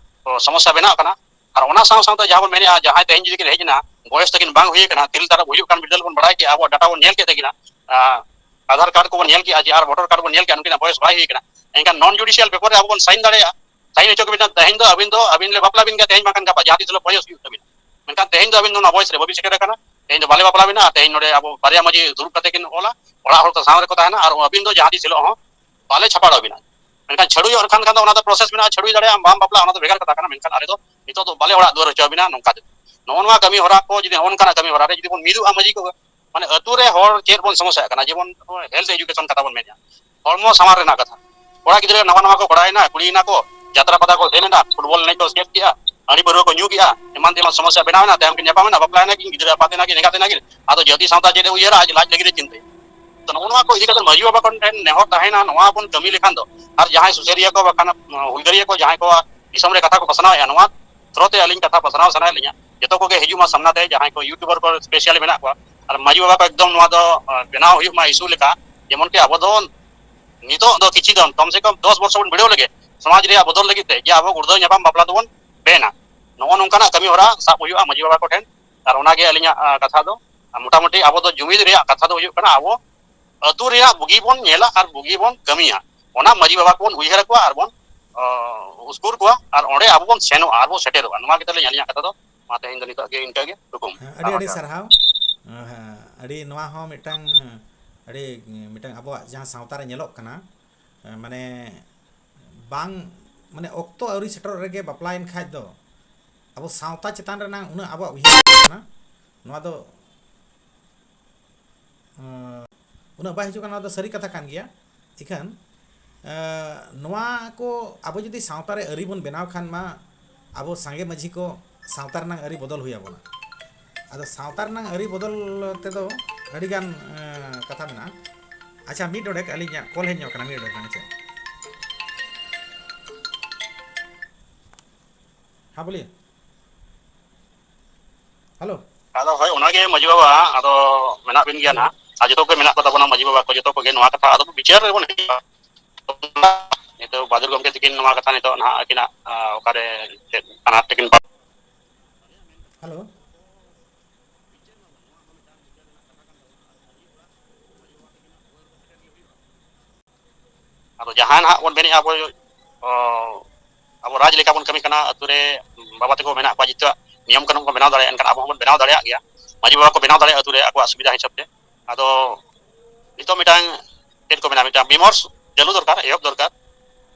ᱥᱚᱢᱚᱥᱥᱟ ᱵᱮᱱᱟᱜ ᱠᱟᱱᱟ᱾ ᱟᱨ ᱚᱱᱟ ᱥᱟᱶ ᱥᱟᱶᱛᱮ ᱡᱟᱦᱟᱸ ᱵᱚᱱ ᱢᱮᱱᱮᱫᱼᱟ, ᱡᱟᱦᱟᱸᱭ ᱛᱮᱦᱮᱧ ᱡᱩᱫᱤ ᱠᱤᱱ ᱦᱮᱡ ᱮᱱᱟ, ᱵᱚᱭᱚᱥ ᱛᱟᱹᱠᱤᱱ ᱵᱟᱝ ᱦᱩᱭ ᱟᱠᱟᱱᱟ, ᱛᱤᱨᱤᱥ ᱛᱟᱨᱟ ᱦᱩᱭᱩᱜ ᱠᱟᱱ ᱵᱤᱫᱟᱹᱞ ᱵᱚᱱ ᱵᱟᱲᱟᱭ ᱠᱮᱜᱼᱟ, ᱟᱵᱚᱣᱟᱜ ᱰᱟᱴᱟ ᱵᱚᱱ ᱧᱮᱞ ᱠᱮᱫ ᱛᱟᱹᱠᱤᱱᱟ, ᱟᱸ, ᱟᱫᱷᱟᱨ ᱠᱟᱨᱰ ᱠᱚᱵᱚᱱ ᱧᱮᱞ ᱠᱮᱜᱼᱟ, ᱡᱮ ᱟᱨ ᱵᱷᱳᱴᱟᱨ ᱠᱟᱨᱰ ᱵᱚᱱ ᱧᱮᱞ ᱠᱮᱜᱼᱟ, ᱱᱩᱠᱤᱱᱟᱜ ᱵᱚᱭᱚᱥ ᱵᱟᱭ ᱦᱩᱭ ᱟᱠᱟᱱᱟ᱾ ᱮᱱᱠᱷᱟᱱ ᱱᱚᱱ ᱡᱩᱰᱤᱥᱤᱭᱟᱞ ᱯᱮᱯᱟᱨ ᱨᱮ ᱟᱵᱚ ᱵᱚᱱ ᱥᱟᱭᱤᱱ ᱫᱟᱲᱮᱭᱟᱜᱼᱟ, ᱥᱟᱭᱤᱱ ᱦᱚᱪᱚ ᱠᱚᱵᱤᱱᱟ, ᱛᱮᱦᱮᱧ ᱫᱚ ᱟᱹᱵᱤᱱ ᱫᱚ, ᱟᱹᱵᱤᱱ ᱞᱮ ᱵᱟᱯᱞᱟ ᱵᱤᱱ ᱜᱮᱭᱟ, ᱛᱮᱦᱮᱧ ᱵᱟᱝᱠᱷᱟᱱ ᱜᱟᱯᱟ, ᱡᱟᱦᱟᱸ ᱛᱤᱥ ᱦᱤᱞᱳᱜ ᱵᱚᱭᱚᱥ ᱦᱩᱭᱩᱜ ᱛᱟᱹᱵᱤᱱᱟ᱾ ᱢᱮᱱᱠᱷᱟᱱ ᱛᱮᱦᱮᱧ ᱫᱚ ᱟᱹᱵᱤᱱ ᱫᱚ ᱚᱱᱟ ᱵᱚᱭᱮᱥ ᱨᱮ ᱵᱟᱹᱵᱤᱱ ᱥᱮᱴᱮᱨ ᱟᱠᱟᱱᱟ, ᱛᱮᱦᱮᱧ ᱫᱚ ᱵᱟᱞᱮ ᱵᱟᱯᱞᱟ ᱵᱤᱱᱟ, ᱛᱮᱦᱮᱧ ᱱᱚᱰᱮ ᱟᱵᱚ ᱵᱟᱨᱭᱟ ᱢᱟᱹᱡᱷᱤ ᱫᱩᱲᱩᱵ ᱠᱟᱛᱮ ᱠᱤᱱ ᱚᱞᱟ, ᱚᱲᱟᱜ ᱦᱚᱲ ᱠᱚ ᱥᱟᱶ ᱨᱮᱠᱚ ᱛᱟᱦᱮᱱᱟ, ᱟᱨ ᱟᱹᱵᱤᱱ ᱫᱚ ᱡᱟᱦᱟᱸ ᱛᱤᱥ ᱦᱤᱞᱳᱜ ᱦᱚᱸ ᱵᱟᱞᱮ ᱪᱷᱟᱯᱟᱲ ᱟᱹᱵᱤᱱᱟ᱾ ᱢᱮᱱᱠᱷᱟᱱ ᱪᱷᱟᱹᱰᱩᱭᱚᱜ ᱠᱷᱟᱱ, ᱠᱷᱟᱱ ᱫᱚ ᱚᱱᱟ ᱫᱚ ᱯᱨᱚᱥᱮᱥ ᱢᱮᱱᱟᱜᱼᱟ, ᱪᱷᱟᱹᱰᱩᱭ ᱫᱟᱲᱮᱭᱟᱜᱼᱟᱢ, ᱵᱟᱢ ᱵᱟᱯᱞᱟᱜᱼᱟ, ᱚᱱᱟ ᱫᱚ ᱵᱷᱮᱜᱟᱨ ᱠᱟᱛᱷᱟ ᱠᱟᱱᱟ᱾ ᱢᱮᱱᱠᱷᱟᱱ ᱟᱞᱮ ᱫᱚ ᱱᱤᱛᱚᱜ ᱫᱚ ᱵᱟᱞᱮ ᱚᱲᱟᱜ ᱫᱩᱣᱟᱹᱨ ᱦᱚᱪᱚ ᱟᱹᱵᱤᱱᱟ, ᱱᱚᱝᱠᱟ ᱫᱚ᱾ ᱱᱚᱜᱼᱚ ᱱᱚᱣᱟ ᱠᱟᱹᱢᱤ ᱦᱚᱨᱟ ᱠᱚ ᱡᱩᱫᱤ ᱱᱚᱜᱼᱚ ᱱᱚᱝᱠᱟᱱᱟᱜ ᱠᱟᱹᱢᱤ ᱦᱚᱨᱟ ᱨᱮ ᱡᱩᱫᱤ ᱵᱚᱱ ᱢᱤᱫᱚᱜᱼᱟ ᱢᱟᱹᱡᱷᱤ ᱠᱚ, ᱢᱟᱱᱮ ᱟᱹᱛᱩ ᱨᱮ ᱦᱚᱲ ᱪᱮᱫ ᱵᱚᱱ ᱥᱚᱢᱚᱥᱥᱟᱜ ᱠᱟᱱᱟ, ᱡᱮᱢᱚᱱ health education ᱠᱟᱛᱷᱟ ᱵᱚᱱ ᱢᱮᱱᱟ, ᱦᱚᱲᱢᱚ ᱥᱟᱶᱟᱨ ᱨᱮᱱᱟᱜ ᱠᱟᱛᱷᱟ᱾ ᱠᱚᱲᱟ ᱜᱤᱫᱽᱨᱟᱹ ᱱᱟᱣᱟ ᱱᱟᱣᱟ ᱠᱚ ᱠᱚᱲᱟᱭᱮᱱᱟ, ᱠᱩᱲᱤᱭᱮᱱᱟ ᱠᱚ, ᱡᱟᱛᱨᱟ ᱯᱟᱛᱟ ᱠᱚ ᱥᱮᱱ ᱮᱱᱟ, ᱯᱷᱩᱴᱵᱚᱞ ᱮᱱᱮᱡ ᱠᱚ ᱪᱮᱫ ᱠᱮᱜᱼᱟ, ᱦᱟᱺᱰᱤ ᱯᱟᱹᱨᱣᱟᱹ ᱠᱚ ᱧᱩ ᱠᱮᱜᱼᱟ, ᱮᱢᱟᱱ ᱛᱮᱢᱟᱱ ᱥᱚᱢᱚᱥᱥᱟ ᱵᱮᱱᱟᱣ ᱮᱱᱟ, ᱛᱟᱭᱚᱢ ᱠᱤᱱ ᱧᱟᱯᱟᱢ ᱮᱱᱟ, ᱵᱟᱯᱞᱟ ᱮᱱᱟ ᱠᱤᱱ, ᱜᱤᱫᱽᱨᱟᱹ ᱟᱯᱟᱛ ᱮᱱᱟ ᱠᱤᱱ, ᱮᱸᱜᱟᱛ ᱮᱱᱟ ᱠᱤᱱ, ᱟᱫᱚ ᱡᱟᱹᱛᱤ ᱥᱟᱶᱛᱟ ᱪᱮᱫ ᱮ ᱩᱭᱦᱟᱹᱨᱟ? ᱟᱡ ᱞᱟᱡ ᱞᱟᱹᱜᱤᱫ ᱮ ᱪᱤᱱᱛᱟᱹᱭᱟ᱾ ᱛᱚ, ᱱᱚᱜᱼᱚ ᱱᱚᱣᱟ ᱠᱚ ᱤᱫᱤ ᱠᱟᱛᱮ ᱢᱟᱹᱡᱷᱤ ᱵᱟᱵᱟ ᱠᱚ ᱴᱷᱮᱱ ᱱᱮᱦᱚᱨ ᱛᱟᱦᱮᱱᱟ, ᱱᱚᱣᱟ ᱵᱚᱱ ᱠᱟᱹᱢᱤ ᱞᱮᱠᱷᱟᱱ ᱫᱚ, ᱟᱨ ᱡᱟᱦᱟᱸᱭ ᱥᱩᱥᱟᱹᱨᱤᱭᱟᱹ ᱠᱚ ᱵᱟᱠᱷᱟᱱ, ᱦᱩᱞᱜᱟᱹᱨᱤᱭᱟᱹ ᱠᱚ ᱡᱟᱦᱟᱸᱭ ᱠᱚ ᱫᱤᱥᱚᱢ ᱨᱮ ᱠᱟᱛᱷᱟ ᱠᱚ ᱯᱟᱥᱱᱟᱣᱮᱫᱼᱟ, ᱱᱚᱣᱟ ᱛᱷᱨᱳ ᱛᱮ ᱟᱹᱞᱤᱧ ᱠᱟᱛᱷᱟ ᱯᱟᱥᱱᱟᱣ ᱥᱟᱱᱟᱭᱮᱫ ᱞᱤᱧᱟ, ᱡᱚᱛᱚ ᱠᱚᱜᱮ ᱦᱤᱡᱩᱜ ᱢᱟ ᱥᱟᱢᱱᱟ ᱛᱮ, ᱡᱟᱦᱟᱸᱭ ᱠᱚ YouTuber ᱠᱚ specially ᱢᱮᱱᱟᱜ ᱠᱚᱣᱟ, ᱟᱨ ᱢᱟᱹᱡᱷᱤ ᱵᱟᱵᱟ ᱠᱚ ᱮᱠᱫᱚᱢ ᱱᱚᱣᱟ ᱫᱚ, ᱟᱸ, ᱵᱮᱱᱟᱣ ᱦᱩᱭᱩᱜ ᱢᱟ issue ᱞᱮᱠᱟ, ᱡᱮᱢᱚᱱ ᱠᱤ ᱟᱵᱚ ᱫᱚ ᱱᱤᱛᱚᱜ ᱫᱚ ᱠᱤᱪᱷᱩ ᱫᱚ ᱠᱚᱢ ᱥᱮ ᱠᱚᱢ ᱫᱚᱥ ᱵᱚᱨᱥᱚ ᱵᱚᱱ ᱵᱤᱰᱟᱹᱣ ᱞᱮᱜᱮ, ᱥᱚᱢᱟᱡᱽ ᱨᱮᱭᱟᱜ ᱵᱚᱫᱚᱞ ᱞᱟᱹᱜᱤᱫ ᱛᱮ, ᱡᱮ ᱟᱵᱚ ᱜᱩᱲᱫᱟᱹᱣ ᱧᱟᱯᱟᱢ ᱵᱟᱯᱞᱟ ᱫᱚᱵᱚᱱ ᱵᱮᱱᱟ᱾ ᱱᱚᱜᱼᱚ ᱱᱚᱝᱠᱟᱱᱟᱜ ᱠᱟᱹᱢᱤ ᱦᱚᱨᱟ ᱥᱟᱵ ᱦᱩᱭᱩᱜᱼᱟ ᱢᱟᱹᱡᱷᱤ ᱵᱟᱵᱟ ᱠᱚᱴᱷᱮᱱ᱾ ᱟᱨ ᱚᱱᱟᱜᱮ ᱟᱹᱞᱤᱧᱟᱜ, ᱟᱸ, ᱠᱟᱛᱷᱟ ᱫᱚ᱾ ᱟᱨ ᱢᱚᱴᱟᱢᱩᱴᱤ ᱟᱵᱚ ᱫᱚ ᱡᱩᱢᱤᱫ ᱨᱮᱭᱟᱜ ᱠᱟᱛᱷᱟ ᱫᱚ ᱦᱩᱭᱩᱜ ᱠᱟᱱᱟ, ᱟᱵᱚ ᱟᱹᱛᱩ ᱨᱮᱭᱟᱜ ᱵᱩᱜᱤ ᱵᱚᱱ ᱧᱮᱞᱟ ᱟᱨ ᱵᱩᱜᱤ ᱵᱚᱱ ᱠᱟᱹᱢᱤᱭᱟ᱾ ᱚᱱᱟ ᱢᱟᱹᱡᱷᱤ ᱵᱟᱵᱟ ᱠᱚᱵᱚᱱ ᱩᱭᱦᱟᱹᱨ ᱟᱠᱚᱣᱟ ᱟᱨ ᱵᱚᱱ, ᱟᱸ, ᱩᱥᱠᱩᱨ ᱠᱚᱣᱟ ᱟᱨ ᱚᱸᱰᱮ ᱟᱵᱚ ᱵᱚᱱ ᱥᱮᱱᱚᱜᱼᱟ ᱟᱨ ᱵᱚᱱ ᱥᱮᱴᱮᱨᱚᱜᱼᱟ᱾ ᱱᱚᱣᱟ ᱜᱮ ᱛᱟᱞᱤᱧ ᱟᱹᱞᱤᱧᱟᱜ ᱠᱟᱛᱷᱟ ᱫᱚ᱾ ᱢᱟ ᱛᱮᱦᱮᱧ ᱫᱚ ᱱᱤᱛᱚᱜ ᱜᱮ ᱤᱱᱠᱟᱹ ᱜᱮ ᱛᱷᱩᱠᱩᱢ᱾ ᱦᱮᱸ, ᱟᱹᱰᱤ ᱟᱹᱰᱤ ᱥᱟᱨᱦᱟᱣ᱾ ᱦᱮᱸ, ᱟᱹᱰᱤ, ᱱᱚᱣᱟ ᱦᱚᱸ ᱢᱤᱫᱴᱟᱝ, ᱟᱹᱰᱤ, ᱢᱤᱫᱴᱟᱝ ᱟᱵᱚᱣᱟᱜ ᱡᱟᱦᱟᱸ ᱥᱟᱶᱛᱟ ᱨᱮ ᱧᱮᱞᱚᱜ ᱠᱟᱱᱟ, ᱢᱟᱱᱮ, ᱵᱟᱝ, ᱢᱟᱱᱮ, ᱚᱠᱛᱚ ᱟᱹᱣᱨᱤ ᱥᱮᱴᱮᱨᱚᱜ ᱨᱮᱜᱮ ᱵᱟᱯᱞᱟᱭᱮᱱ ᱠᱷᱟᱡ ᱫᱚ ᱟᱵᱚ ᱥᱟᱶᱛᱟ ᱪᱮᱛᱟᱱ ᱨᱮᱱᱟᱜ ᱩᱱᱟᱹᱜ ᱟᱵᱚᱣᱟᱜ ᱩᱭᱦᱟᱹᱨ ᱠᱟᱱᱟ, ᱱᱚᱣᱟ ᱫᱚ, ᱟᱸ, ᱩᱱᱟᱹᱜ ᱵᱟᱭ ᱦᱤᱡᱩᱜ ᱠᱟᱱᱟ, ᱱᱚᱣᱟ ᱫᱚ ᱥᱟᱹᱨᱤ ᱠᱟᱛᱷᱟ ᱠᱟᱱ ᱜᱮᱭᱟ᱾ ᱤᱠᱷᱟᱹᱱ, ᱟᱸ, ᱱᱚᱣᱟ ᱠᱚ ᱟᱵᱚ ᱡᱩᱫᱤ ᱥᱟᱶᱛᱟ ᱨᱮ ᱟᱹᱨᱤ ᱵᱚᱱ ᱵᱮᱱᱟᱣ ᱠᱷᱟᱱ ᱢᱟ, ᱟᱵᱚ ᱥᱟᱸᱜᱮ ᱢᱟᱹᱡᱷᱤ ᱠᱚ ᱥᱟᱶᱛᱟ ᱨᱮᱱᱟᱜ ᱟᱹᱨᱤ ᱵᱚᱫᱚᱞ ᱦᱩᱭ ᱟᱵᱚᱱᱟ᱾ ᱟᱫᱚ ᱥᱟᱶᱛᱟ ᱨᱮᱱᱟᱜ ᱟᱹᱨᱤ ᱵᱚᱫᱚᱞ ᱛᱮᱫᱚ ᱟᱹᱰᱤᱜᱟᱱ, ᱟᱸ, ᱠᱟᱛᱷᱟ ᱢᱮᱱᱟᱜᱼᱟ᱾ ᱟᱪᱪᱷᱟ, ᱢᱤᱫ ᱰᱚᱸᱰᱮᱠ ᱟᱹᱞᱤᱧᱟᱜ call ᱦᱮᱡ ᱧᱚᱜ ᱠᱟᱱᱟ, ᱢᱤᱫ ᱰᱚᱸᱰᱮᱠ, ᱟᱪᱪᱷᱟ᱾ ᱦᱮᱸ, ᱵᱚᱞᱤᱭᱮ᱾ Hello᱾ ᱟᱫᱚ ᱦᱳᱭ, ᱚᱱᱟᱜᱮ ᱢᱟᱹᱡᱷᱤ ᱵᱟᱵᱟ, ᱟᱫᱚ ᱢᱮᱱᱟᱜ ᱵᱤᱱ ᱜᱮᱭᱟ ᱱᱟᱦᱟᱜ, ᱟᱨ ᱡᱚᱛᱚ ᱜᱮ ᱢᱮᱱᱟᱜ ᱠᱚ ᱛᱟᱵᱚᱱᱟ ᱢᱟᱹᱡᱷᱤ ᱵᱟᱵᱟ ᱠᱚ, ᱡᱚᱛᱚ ᱠᱚᱜᱮ ᱱᱚᱣᱟ ᱠᱟᱛᱷᱟ ᱟᱫᱚ ᱵᱤᱪᱟᱹᱨ ᱨᱮᱵᱚᱱ ᱦᱤᱡᱩᱜᱼᱟ᱾ ᱱᱤᱛᱚᱜ ᱵᱟᱫᱩᱨ ᱜᱚᱢᱠᱮ ᱛᱤᱠᱤᱱ ᱱᱚᱣᱟ ᱠᱟᱛᱷᱟ ᱱᱤᱛᱚᱜ ᱱᱟᱦᱟᱜ ᱟᱹᱠᱤᱱᱟᱜ, ᱟᱸ, ᱚᱠᱟᱨᱮ ᱪᱮᱫ ᱟᱱᱟᱴ ᱛᱟᱹᱠᱤᱱ᱾ Hello᱾ ᱟᱫᱚ ᱡᱟᱦᱟᱸ ᱱᱟᱦᱟᱜ ᱵᱚᱱ ᱢᱮᱱᱮᱫᱼᱟ ᱟᱵᱚ, ᱚ, ᱟᱵᱚ ᱨᱟᱡᱽ ᱞᱮᱠᱟ ᱵᱚᱱ ᱠᱟᱹᱢᱤ ᱠᱟᱱᱟ, ᱟᱹᱛᱩ ᱨᱮ ᱵᱟᱵᱟ ᱛᱟᱠᱚ ᱢᱮᱱᱟᱜ ᱠᱚᱣᱟ, ᱡᱮᱦᱮᱛᱩ ᱱᱤᱭᱚᱢ ᱠᱟᱹᱱᱩᱱ ᱠᱚ ᱵᱮᱱᱟᱣ ᱫᱟᱲᱮᱭᱟᱜᱼᱟ, ᱮᱱᱠᱷᱟᱱ ᱟᱵᱚ ᱦᱚᱸᱵᱚᱱ ᱵᱮᱱᱟᱣ ᱫᱟᱲᱮᱭᱟᱜ ᱜᱮᱭᱟ᱾ ᱢᱟᱹᱡᱷᱤ ᱵᱟᱵᱟ ᱠᱚ ᱵᱮᱱᱟᱣ ᱫᱟᱲᱮᱭᱟᱜᱼᱟ ᱟᱹᱛᱩ ᱨᱮ ᱟᱠᱚᱣᱟᱜ ᱥᱩᱵᱤᱫᱷᱟ ᱦᱤᱥᱟᱹᱵ ᱛᱮ᱾ ᱟᱫᱚ ᱱᱤᱛᱚᱜ ᱢᱤᱫᱴᱟᱝ, ᱪᱮᱫ ᱠᱚ ᱢᱮᱱᱟ, ᱢᱤᱫᱴᱟᱝ ᱵᱤᱢᱚᱨᱥ ᱪᱟᱹᱞᱩ ᱫᱚᱨᱠᱟᱨ, ᱮᱦᱚᱵ ᱫᱚᱨᱠᱟᱨ,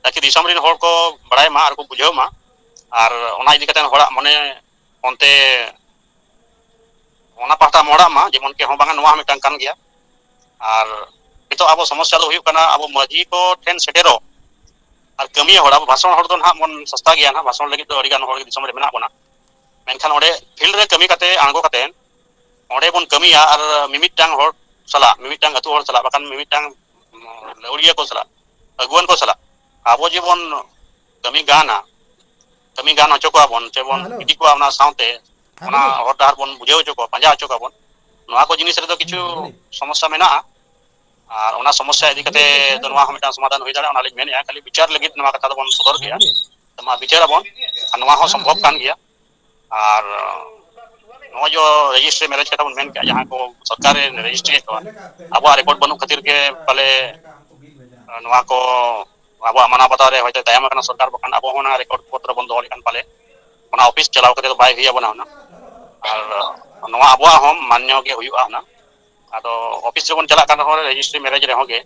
ᱛᱟᱠᱤ ᱫᱤᱥᱚᱢ ᱨᱮᱱ ᱦᱚᱲ ᱠᱚ ᱵᱟᱲᱟᱭ ᱢᱟ ᱟᱨ ᱠᱚ ᱵᱩᱡᱷᱟᱹᱣ ᱢᱟ, ᱟᱨ ᱚᱱᱟ ᱤᱫᱤ ᱠᱟᱛᱮ ᱦᱚᱲᱟᱜ ᱢᱚᱱᱮ ᱚᱱᱛᱮ ᱚᱱᱟ ᱯᱟᱦᱴᱟ ᱢᱚᱦᱰᱟᱜ ᱢᱟ, ᱡᱮᱢᱚᱱ ᱠᱤ ᱦᱚᱸ ᱵᱟᱝᱟ, ᱱᱚᱣᱟ ᱦᱚᱸ ᱢᱤᱫᱴᱟᱝ ᱠᱟᱱ ᱜᱮᱭᱟ᱾ ᱟᱨ ᱱᱤᱛᱚᱜ ᱟᱵᱚ ᱥᱚᱢᱚᱥᱥᱟ ᱫᱚ ᱦᱩᱭᱩᱜ ᱠᱟᱱᱟ, ᱟᱵᱚ ᱢᱟᱹᱡᱷᱤ ᱠᱚ ᱴᱷᱮᱱ ᱥᱮᱴᱮᱨᱚᱜ, ᱟᱨ ᱠᱟᱹᱢᱤᱭᱟᱹ ᱦᱚᱲ, ᱟᱵᱚ ᱵᱷᱟᱥᱚᱱ ᱦᱚᱲ ᱫᱚ ᱱᱟᱦᱟᱜ ᱵᱚᱱ ᱥᱚᱥᱛᱟ ᱜᱮᱭᱟ ᱱᱟᱦᱟᱜ, ᱵᱷᱟᱥᱚᱱ ᱞᱟᱹᱜᱤᱫ ᱫᱚ ᱟᱹᱰᱤ ᱜᱟᱱ ᱦᱚᱲ ᱜᱮ ᱫᱤᱥᱚᱢ ᱨᱮ ᱢᱮᱱᱟᱜ ᱵᱚᱱᱟ᱾ ᱢᱮᱱᱠᱷᱟᱱ ᱚᱸᱰᱮ ᱯᱷᱤᱞᱰ ᱨᱮ ᱠᱟᱹᱢᱤ ᱠᱟᱛᱮ, ᱟᱬᱜᱚ ᱠᱟᱛᱮ ᱚᱸᱰᱮ ᱵᱚᱱ ᱠᱟᱹᱢᱤᱭᱟ ᱟᱨ ᱢᱤᱢᱤᱫᱴᱟᱝ ᱦᱚᱲ ᱥᱟᱞᱟᱜ, ᱢᱤᱢᱤᱫᱴᱟᱝ ᱟᱹᱛᱩ ᱦᱚᱲ ᱥᱟᱞᱟᱜ, ᱵᱟᱠᱷᱟᱱ ᱢᱤᱢᱤᱫᱴᱟᱝ ᱞᱟᱹᱣᱲᱤᱭᱟᱹ ᱠᱚ ᱥᱟᱞᱟᱜ, ᱟᱹᱜᱩᱣᱟᱹᱱ ᱠᱚ ᱥᱟᱞᱟᱜ ᱟᱵᱚ ᱡᱮᱵᱚᱱ ᱠᱟᱹᱢᱤ ᱜᱟᱱᱟ, ᱠᱟᱹᱢᱤ ᱜᱟᱱ ᱦᱚᱪᱚ ᱠᱚᱣᱟ ᱵᱚᱱ, ᱥᱮᱵᱚᱱ ᱤᱫᱤ ᱠᱚᱣᱟ ᱚᱱᱟ ᱥᱟᱶᱛᱮ, ᱚᱱᱟ ᱦᱚᱨ ᱰᱟᱦᱟᱨ ᱵᱚᱱ ᱵᱩᱡᱷᱟᱹᱣ ᱦᱚᱪᱚ ᱠᱚᱣᱟ, ᱯᱟᱸᱡᱟ ᱦᱚᱪᱚ ᱠᱚᱣᱟ ᱵᱚᱱ᱾ ᱱᱚᱣᱟ ᱠᱚ ᱡᱤᱱᱤᱥ ᱨᱮᱫᱚ ᱠᱤᱪᱷᱩ ᱥᱚᱢᱚᱥᱥᱟ ᱢᱮᱱᱟᱜᱼᱟ, ᱟᱨ ᱚᱱᱟ ᱥᱚᱢᱚᱥᱥᱟ ᱤᱫᱤ ᱠᱟᱛᱮ ᱫᱚ ᱱᱚᱣᱟ ᱦᱚᱸ ᱢᱤᱫᱴᱟᱝ ᱥᱚᱢᱟᱫᱷᱟᱱ ᱦᱩᱭ ᱫᱟᱲᱮᱭᱟᱜᱼᱟ, ᱚᱱᱟ ᱞᱤᱧ ᱢᱮᱱᱮᱫᱼᱟ᱾ ᱠᱷᱟᱹᱞᱤ ᱵᱤᱪᱟᱨ ᱞᱟᱹᱜᱤᱫ ᱱᱚᱣᱟ ᱠᱟᱛᱷᱟ ᱫᱚᱵᱚᱱ ᱥᱚᱫᱚᱨ ᱠᱮᱫᱼᱟ, ᱢᱟ ᱵᱤᱪᱟᱹᱨ ᱟᱵᱚᱱ, ᱟᱨ ᱱᱚᱣᱟ ᱦᱚᱸ ᱥᱚᱢᱵᱷᱚᱵ ᱠᱟᱱ ᱜᱮᱭᱟ᱾ ᱟᱨ ᱱᱚᱜᱼᱚᱭ ᱡᱮ ᱨᱮᱡᱤᱥᱴᱨᱤ ᱢᱮᱨᱮᱡᱽ ᱠᱟᱛᱷᱟ ᱵᱚᱱ ᱢᱮᱱ ᱠᱮᱫᱼᱟ, ᱡᱟᱦᱟᱸ ᱠᱚ ᱥᱚᱨᱠᱟᱨᱮ ᱨᱮᱡᱤᱥᱴᱨᱤ ᱮᱫ ᱠᱚᱣᱟ, ᱟᱵᱚᱣᱟᱜ ᱨᱮᱠᱚᱨᱰ ᱵᱟᱹᱱᱩᱜ ᱠᱷᱟᱹᱛᱤᱨ ᱜᱮ ᱯᱟᱞᱮ ᱱᱚᱣᱟ ᱠᱚ ᱟᱵᱚᱣᱟᱜ ᱢᱟᱱᱟᱣ ᱵᱟᱛᱟᱣ ᱨᱮ ᱦᱚᱭᱛᱳ ᱛᱟᱭᱚᱢ ᱟᱠᱟᱱᱟ ᱥᱚᱨᱠᱟᱨ, ᱵᱟᱠᱷᱟᱱ ᱟᱵᱚ ᱦᱚᱸ ᱚᱱᱟ ᱨᱮᱠᱚᱨᱰ ᱯᱚᱛᱨᱚ ᱵᱚᱱ ᱫᱚᱦᱚ ᱞᱮᱠᱷᱟᱱ ᱯᱟᱞᱮ ᱚᱱᱟ ᱚᱯᱷᱤᱥ ᱪᱟᱞᱟᱣ ᱠᱟᱛᱮ ᱫᱚ ᱵᱟᱭ ᱦᱩᱭ ᱟᱵᱚᱱᱟ ᱦᱩᱱᱟᱹᱝ᱾ ᱟᱨ ᱱᱚᱣᱟ ᱟᱵᱚᱣᱟᱜ ᱦᱚᱸ ᱢᱟᱱᱱᱚ ᱜᱮ ᱦᱩᱭᱩᱜᱼᱟ ᱦᱩᱱᱟᱹᱝ᱾ ᱟᱫᱚ ᱚᱯᱷᱤᱥ ᱨᱮᱵᱚᱱ ᱪᱟᱞᱟᱜ ᱠᱟᱱ ᱨᱮᱦᱚᱸ, ᱨᱮᱡᱤᱥᱴᱨᱤ ᱢᱮᱨᱮᱡᱽ ᱨᱮᱦᱚᱸ ᱜᱮ,